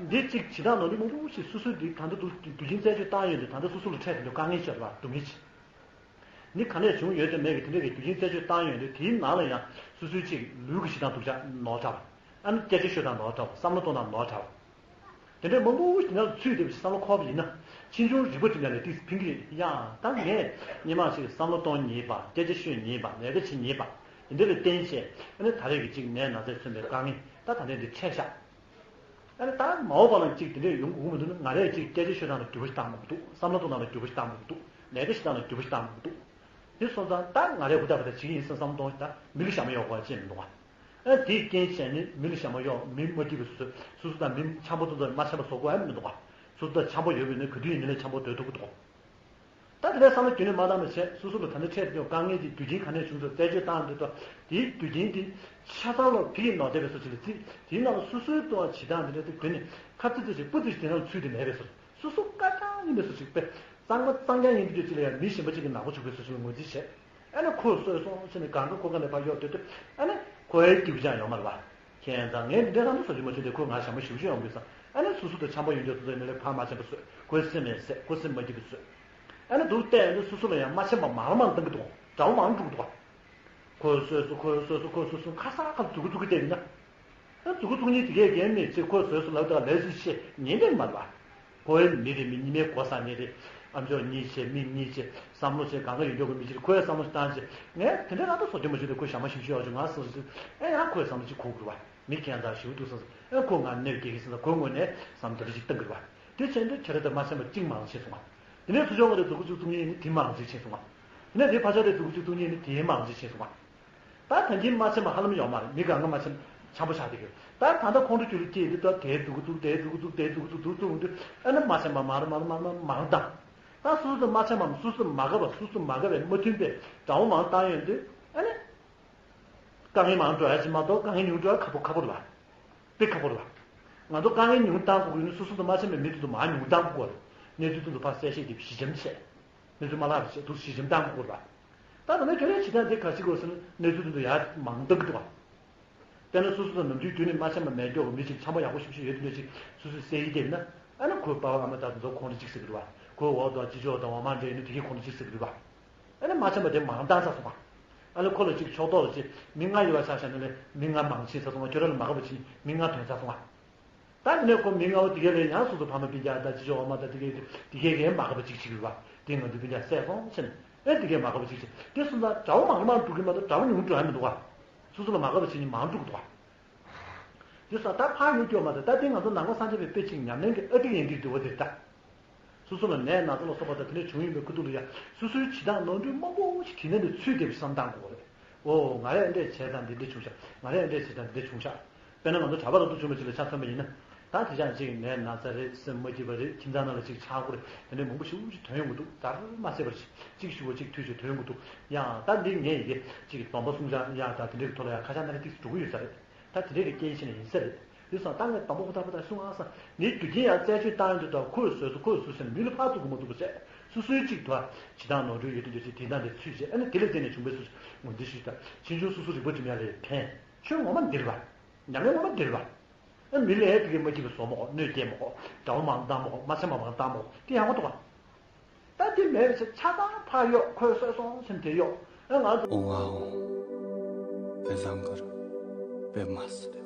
འདི་གཅིག་བྱེད་སྟངས་ནོར་འཁྲུལ་མང་པོ་ཞིག་སོ་སོའི་འདི་ད་ལྟ་དུ་དུས་རྒྱུན་རྩད་གཅོད་བཏང་ཡོད་དུས་ད་ལྟ་སོ་སོ་ལ་འཕྲད་དེ་འདུག་དཀའ་ངལ་ཆེ་བ་སྡུག་བསྔལ་ཆེ། ནི་ག་ནས་བྱུང་ཡོད་དེ་མེད་ཀྱི་དེ་འདྲ་གི་དུས་རྒྱུན་རྩད་གཅོད་བཏང་ཡོད་དུས་དེའི་ནང་ལ་ཡང་སོ་སོའི་གཅིག་ལུས་ཀྱི་བྱེད་སྟངས་སྡུག་ཅག་ནོར་འཁྲབ། ཨ་ནི་སྐད་ཆ་ཤོད་སྟངས་ནོར་འཁྲབ། བསམ་བློ་གཏོང་སྟངས་ནོར་འཁྲབ། དེ་འདྲའི་མང་པོ་ཞིག་ནང་ལ་ཚུད་བསྡད་པ་ཞིག་བསམ་བློ་འཁོར་བ་ཡིན་ན་ཕྱིས་འབྱུང་རིག་པ་འདི་ལ་ལས་ཏིག་ཕིང་གི་ཡང་ད་ངས་སྔོན་མ་ཞིག་བསམ་བློ་གཏོང་ཉེས་པ་སྐད་ཆ་ཤོད་ཉེས་པ་ལས་ཀ་བྱེད་ཉེས་པ་དེ་འདྲ་ལ་བརྟེན་བྱས་ཨ་ནི་ད་རེས་ཀྱི་གཅིག་ནད་ན་ཚས་མཚོན་པའི་དཀའ་ངལ་ད་ད་ལྟའི་འདི་འཕྲད་ཤག་ཨ་ནི་ད་མ་འོངས་པ་ལ་གཅིག་དེ་འདྲས་ཡོང་དགོས་མི་འདུག་ན་ང་རས་གཅིག་སྐད་ཆ་ཤོད་སྟངས་ལ་འགྱུར་བ་ཞིག་བཏང་དགོས་འདུག་བསམ་བློ་གཏོང་སྟངས་ལ་འགྱུར་བ་ཞིག་བཏང་དགོས་འདུག་ལས་ཀ་བྱེད་སྟངས་ལ་འགྱུར་བ་ཞིག་བཏང་དགོས་འདུག་དེ་སོང་ཙང་ད་ང་རས་ཧུར་ཐག་ཧུར་ཐག་བྱེད་ཀྱི་ཡིན་བསམ་བསམ་གཏོང་ཞིག་ད་མི་ལ་ཞྭ་མོ་གཡོག་དགོས་ཅེས་མི་འདུག་ག་ཨ་དེའི་རྐྱེན་བྱས་ནས་མི་ལ་ཞྭ་མོ་གཡོག་མི་མ་སྐྱིད་པ་བཟོ། སོ་སོ་དང་མི་འཆམ་པོ་ཏོག་ཙམ་མ་འཆམ་པ་བཟོ་དགོས་ཡ་མི་འདུག་ག་སོ་སོ་དང་འཆམ་པོ་ཡོད་པ་ཡིན་ན་ག་དུས་ཡིན་ནའི་འཆམ་པོ་སྡོད་ཐུབ་ཀྱི་འདུག་ད་དེ་འདྲའི་བསམ་བློ་རྒྱུན་ནས་མ་བཏང་བ་བྱས་སོ་སོ་ལ་ད་ནི་འཕྲད་དེ་དཀའ་ངལ་གྱི་དུས་རྒྱུན་ག་ནས་བྱུང་ཚུལ་རྩད་གཅོད་བཏང་དུས་ད་དེའི་དུས་རྒྱུན་དེ་ཆ་ཚང་ལ་ཕི་ཡིས་ནོར་བསྡད་པའི་སོ་ཅིག་ལ་བརྩིས། དེའི་ནང་ལ་སོ་སོའི་ལྟོ་བ་བྱེད་སྟངས་དེ་འདྲ་དེ་དོན་ནི་ཁ་ཙི་ཙི་ཞིག་སྤུ་ཙི་ཞིག་དེ་ནང་ལ་ཚུད་དེ་མེད་པའི་སོ་སོ་སྐར་གྲངས་ཡིན་པའི་སོ་ཅིག་དཔེ་གཙང་མ་གཙང་རྐྱང་ཡིན་པའི་དུས་ཅིག་ལ་ཡང་མི་གཞན་པ་ཅིག་གི་ནག་པོ་བྱུག་པའི་སོ་ཅིག་ལ་ངོས་འཛིན་བྱས། ཨ་ནི་ཁོས་གསོས་སོང་ཟེར་ནས་གང་ག་ཁོ་ག་ནས་ཕར་གཡོག་སྡོད་དུས་ཨ་ནི་ཁོའི་སྐྱིད་པོ་ཅང་ཡོང་མ་རེད་བ། ཁྱེད་ཚང་ངས་འདི་འདྲའི་ལྷ་མོ་བཟོ་རྒྱུ་མ་བྱུང་སྟེ་ཁོས་ང་ཞྭ་མོ་ཞིག་བཞུ་ཡོང་དགོས་ས། ཨ་ནི་སོ་སོ་དང་འཆམ་པོ་ཡོང་རྒྱུ་སོ་སོའི་མི་ལ་ཕར་མ་འཆམ་པ་བཟོས། ཁོའི་སེམས་ལ་བསད། ཁོའི་སེམས་མ་སྐྱིད་པ་བཟོས། ཨ་ནི་འདུག་བལྟས་ཡོང་དུས་སོ་སོ་ལ་ཡང་མ་འཆམ་པ་མང་རུ་མང་རུ་བཏང་གི་འདུག་འདྲ་བོ་མང་རུ་འགྲོ་གི་འདུག་ཁོས་གསོས་སོ། ཁོས་གསོས་སོ། ཁོས་གསོས་སོ། ཁ་སང་ཁ་མཛུ་གུ་མཛུ་གུ་བལྟས་ཡིན་ན། ཨ་མཛུ་གུ་བཙུགས་མཁན་དེ་གས་རྒན་མེད་ཚེ་ཁོས་གསོས་སོ་ལབ་དང་ལས་སུ་ཤེས་ཉན་ནས་མ་རེད་བ། ཁོའི་མི་རེད། མི་ཉི་མའི་མགོ་ཟ་མཁན་རེད། ཨ་མཆོག་གཉིད་ཆེ། མིག་གཉིད་ཆེ། བསམ་བློ་ཆེ། གང་ག་ཡོད་མགྱོགས་ཀྱི་མི་ཅིག་རེད། ཁོས་བསམ་བློ་ཞིག་བཏང་བྱས། ངས་དེ་འདྲའི་ལ་ད་བཟོ་རྒྱུ་མ་བྱུང་དུས་ཁོས་ཞྭ་མོ་ཞིམ་ཤོས་ཡག་བྱུང་ང་ཟེར་ཟེར། ཨེ་ཡང་ཁོས་བསམ་བློ་ཅིག་འཁོར་དགོས་རེད་བ། མི་ཁྱད་མཚར་ཞེ་པོ་འདུག་ཟེར་ཟེར། ཨེ་ཁོ་ང་གནོད་སྐྱེལ་གི་ཟེར་ཟེར། ཁོའི་ངོས་ནས་བསམ་བློ་དེ་འདྲ་ཞིག་བཏང་གི་རེད་བ། དེ་བྱས་དུས་ཁྱེད་རང་དང་མ་འཆམ་པ་གཅིག་མང་ཕྱིན་སོང་བ། དེ་ནས་ཚུར་ཕྱོགས་ང་དེ་མཛུ་གུ་བཙུགས་བཙུགས་མཁན་ཡིན་ན་དེ་མང་ཕྱིན་སོང་བ། དེ་ནས་དེ་ཕར་ཕྱོགས་དེ་མཛུ་གུ་བཙུགས་བཙུགས་མཁན་ཡིན་ན་དེ་མང་ཕྱིན་ཕྱིན་སོང་བ། ད་ད་གིན་མ་འཆམ་པ་ཧ་ལམ་ཡོད་མ་རེད། མི་གང་ག་མ་འཆམ་འཆམ་པོ་ཆགས་བསྡད་ཀྱི་ཡོད། ད་ད་ལྟ་ཁོང་ཁྲོ་རྒྱུད་ལ་སྐྱེས་དུས་ད་དེའི་མཛུ་གུ་བཙུགས། དེའི་མཛུ་གུ་བཙུགས། དེའི་མཛུ་གུ་བཙུགས། དེའི་མཛུ་གུ་བཙུགས་དུས་ཨ་ནི་མ་འཆམ་པ་མར་མར་མར་མར་མར་བཏང་། ད་སོ་སོ་དང་མ་འཆམ་པའམ་སོ་སོ་དང་མ་དགའ་བ། སོ་སོ་དང་མ་དགའ་བའི་མ་མཐུན་པའི་དགྲ་བོ་མང་བཏང་ཡོང་དུས་ཨ་ནི། དཀའ་ངལ་མང་འགྲོ་ཡ་ཅིག་མ་གཏོགས་དཀའ་ངལ་ཉུང་འགྲོ་ཡ་ཁག་པོ་ཁག་པོ་རེད་བ། དཔེ་ཁག་པོ་རེད་བ། ང་ཚོ་དཀའ་ངལ་ཉུང་བཏང་དགོས་ཀྱི་ཡོད་ན་སོ་སོ་དང་མ་འཆམ་པའི་མི་དེ་ཚོ་མར་ཉུང་བཏང་དགོས་རེད། གནས་ཚུལ་དེ་ཚོ་ཕར་གསལ་བཤད་དེ་ཞི་འཇམ་བྱས། གནས་ཚུལ་མ་ལྷག་པ་བྱས་འདུག་ཞི་འཇམ་བཏང་དགོས་རེད་བ། ད་ད་ནི་ཁྱོད་རའི་བྱེད་སྟངས་དེ་ག་ཅིག་དགོས་ཟེར་ན་གནས་ཚུལ་དེ་ཚོ་ཡར་མང་བཏང་གི་འདུག་བ། དཔེར་ན་སོ་སོ་དང་ནམ་རྒྱུན་རྒྱུན་ནས་མ་འཆམ་པ་མེད་མགྱོགས་ཀྱི་མི་ཅིག་འཆམ་པོ་ཡག་པོ་ཞེ་པོ་ཅིག་ཡོད་དེ་འདྲ་ཅིག་སོ་སོས་བསད་ཡི་བསྡད་ན། ཨ་ནི་ཁོའི་པ་ཕ་ཨ་མ་ད་དེ་ཚོ་ཁོང་ཁྲོ་ཅིག་ཟེར་གི་རེད་བ། ཁོའི་འོག་ཏུ་ཅི་ཅོག་དང་འོག་མ་འདྲ་ཡིན་ན་དེ་གས་ཁོང་ཁྲོ་ཅིག་ཟེར་གི་རེད་བ། ཨ་ནི་མ་འཆམ་པ་དེ་མང་བཏང་ཚར་སོང་བ། ཨ་ནི་ཁོ་ལ་ཅིག་ཕྱོགས་གཏོགས་ལ་ཅིག་མི་ལྔ་ཡོད་པ་ཆ་བཞག་ན་ལས་མི་ལྔ་མང་ཕྱིན་ཚར་སོང་བ། ཁྱོད་རང་ལ་མ་དགའ་བ་བྱས་ནས་མི་ལྔ་ཐོན་ཚར་སོང་བ། ད་དེ་ནས་ཁོ་མི་ལྔ་པོ་དེ་གས་ལ་ཡང་སོ་སོ་ཕ་མ་སྤུན་ཀྱག་དང་ཅི་ཅོག་འོག་མ་དང་དེ་གས་དེ་གས་གས་མ་དགའ་བ་ཅིག་བྱེད་གི་རེད་བ། དེ་ང་ཚོའི་སྤུན་ཀྱག་བསད་སོང་ཟེར་ནས་ཨེ་དེ་གས་མ་དགའ་བ་ཅིག་བྱེད། དེ་སོང་ཙང་དགྲ་བོ་མང་རུ་མང་འགྲོ་གི་མ་གཏོགས་དགྲ་བོ་ཉུང་འགྲོ་ཡ་མི་འདུག་བ། སོ་སོ་ལ་མ་དགའ་བ་བྱས་ནས་མང་འགྲོ་གི་འདུག་བ། དེ་སོང་ད་ཕར་ཡུལ་སྐྱོ་མ་རེད། ད་དེ་ང་ཚོ་ནང་པ་སངས་རྒྱས་པའི་དཔེ་གཅིག་ཉམས་ལེན་གྱི་ཨ་ཏིག་ཡིན་དུས་དུ་བ་དེ་ད། སོ་སོ་ལ་ནད་ན་ཚ་ལ་སོགས་པ་དང་དེ་འདྲ་བྱུང་ཡོད་པའི་ཁུ་ཐུག་ལ་ཡ་སོ་སོའི་བྱེད་སྟངས་ནོར་འཁྲུལ་མང་པོ་ཞིག་དེ་ནས་ནས་ཚུད་བསྡད་པའི་བསམ་སྟངས་དགོས་རེད། ཨོ་ང་རས་འདྲས་བྱས་ཙང་འདི་འདྲ་བྱུང་ཤག་ང་རས་འདྲས་བྱས་ཙང་འདི་འདྲ་བྱུང་ཤག་དཔེར་ན་ང་ཚོ་གྲྭ་པ་རབ་ཏུ་བྱུང་བ་ཅིག་ལ་ཆ་མཚོན་པ་ཡིན་ན། ད་དེ་ཅང་ཅིག་ནད་ན་ཚ་རེད། སེམས་མ་སྐྱིད་པ་རེད། ཁྱིམ་ཚང་ནང་ལ་ཅིག་ཆག་སྒོ་རེད། དེ་འདྲ་མང་པོ་ཞེ་པོ་ཅིག་ཐོན་ཡོང་གི་འདུག་ད་མ་ཟད་པར་ཅིག་ཞུ་བ་ཅིག་དུས་ཅིག་ཐོན་ཡོང་གི་འདུག་ཡང་ད་འདི་ངས་ཡི་གེ་ཅིག་སྡོམ་པ་གསུང་ཅང་ཡག་ད་དེ་འདྲའི་ཐོག་ལ་ཡང་ཁ་ཤགས་སྣ་རེ་ཏིག་ཙམ་འགྲོ་གི་ཡོད་ས་རེད། ད་དེ་འདྲའི་གི་རྐྱེན་བྱས་ནས་ཡིན་ས་རེད། དེ་སོང་ད་ངས་དང་པོ་ཧུར་ཐག་ཧུར་ཐག་གསུང་ཨ་ས་ངས་རྒྱུ་རྐྱེན་ཡང་རྩད་གཅོད་བཏང་ཡོང་དུས་ད་ཁོས་བཟོས་སོ་ཁོས་བཟོས་ཟེར་ནས་མི་ལ་ཕར་ཚུར་གི་མ་ཐུག་པ་བྱས། སོ་སོའི་གཅིག་ཏུ་བྱེད་སྟངས་ནོར་འཁྲུལ་ཡོད་དུས་འདྲ་ཞིག་དེ་དང་དེ་ཚུད་བྱས། ཨ་ནི་དེ་ལ་བརྟེན་ནས་བྱུང་བའི་སོ་སོ་ངོས་འཛིན་ཞུས་ད་ཕྱིན་ཆུང་སོ་སོ་རིག་པ་སྒྲིམ་ཡ་ལས་ཕན་ཆོས་ངོ་མ་འདིར་བ། ཉམས་ལེན་ངོ་མ་འདིར་བ། ཨ་མི་ལ་ཨེ་དེ་གས་མ་སྐྱིད་པ་བཟོ་མ་གོ་གནོད་སྐྱེལ་མ་གོ་དགྲ་བོ་མང་བཏང་མ་གོ་མ་འཆམ་པ་མང་བཏང་མ་གོ་དེ་ཡག་པོ་འདུག་ག་ད་དེ་མེད་པ་བྱས་ཆ་ཚང་ཕར་གཡོག་ཁོས་གསོད་སོང་སེམས་དེ་གཡོག་ཨ་ང་ཚོ། ཨོ་ཝའོ། དཔེ་བཟང་གི་རེད། དཔེ་མ་སྲིད།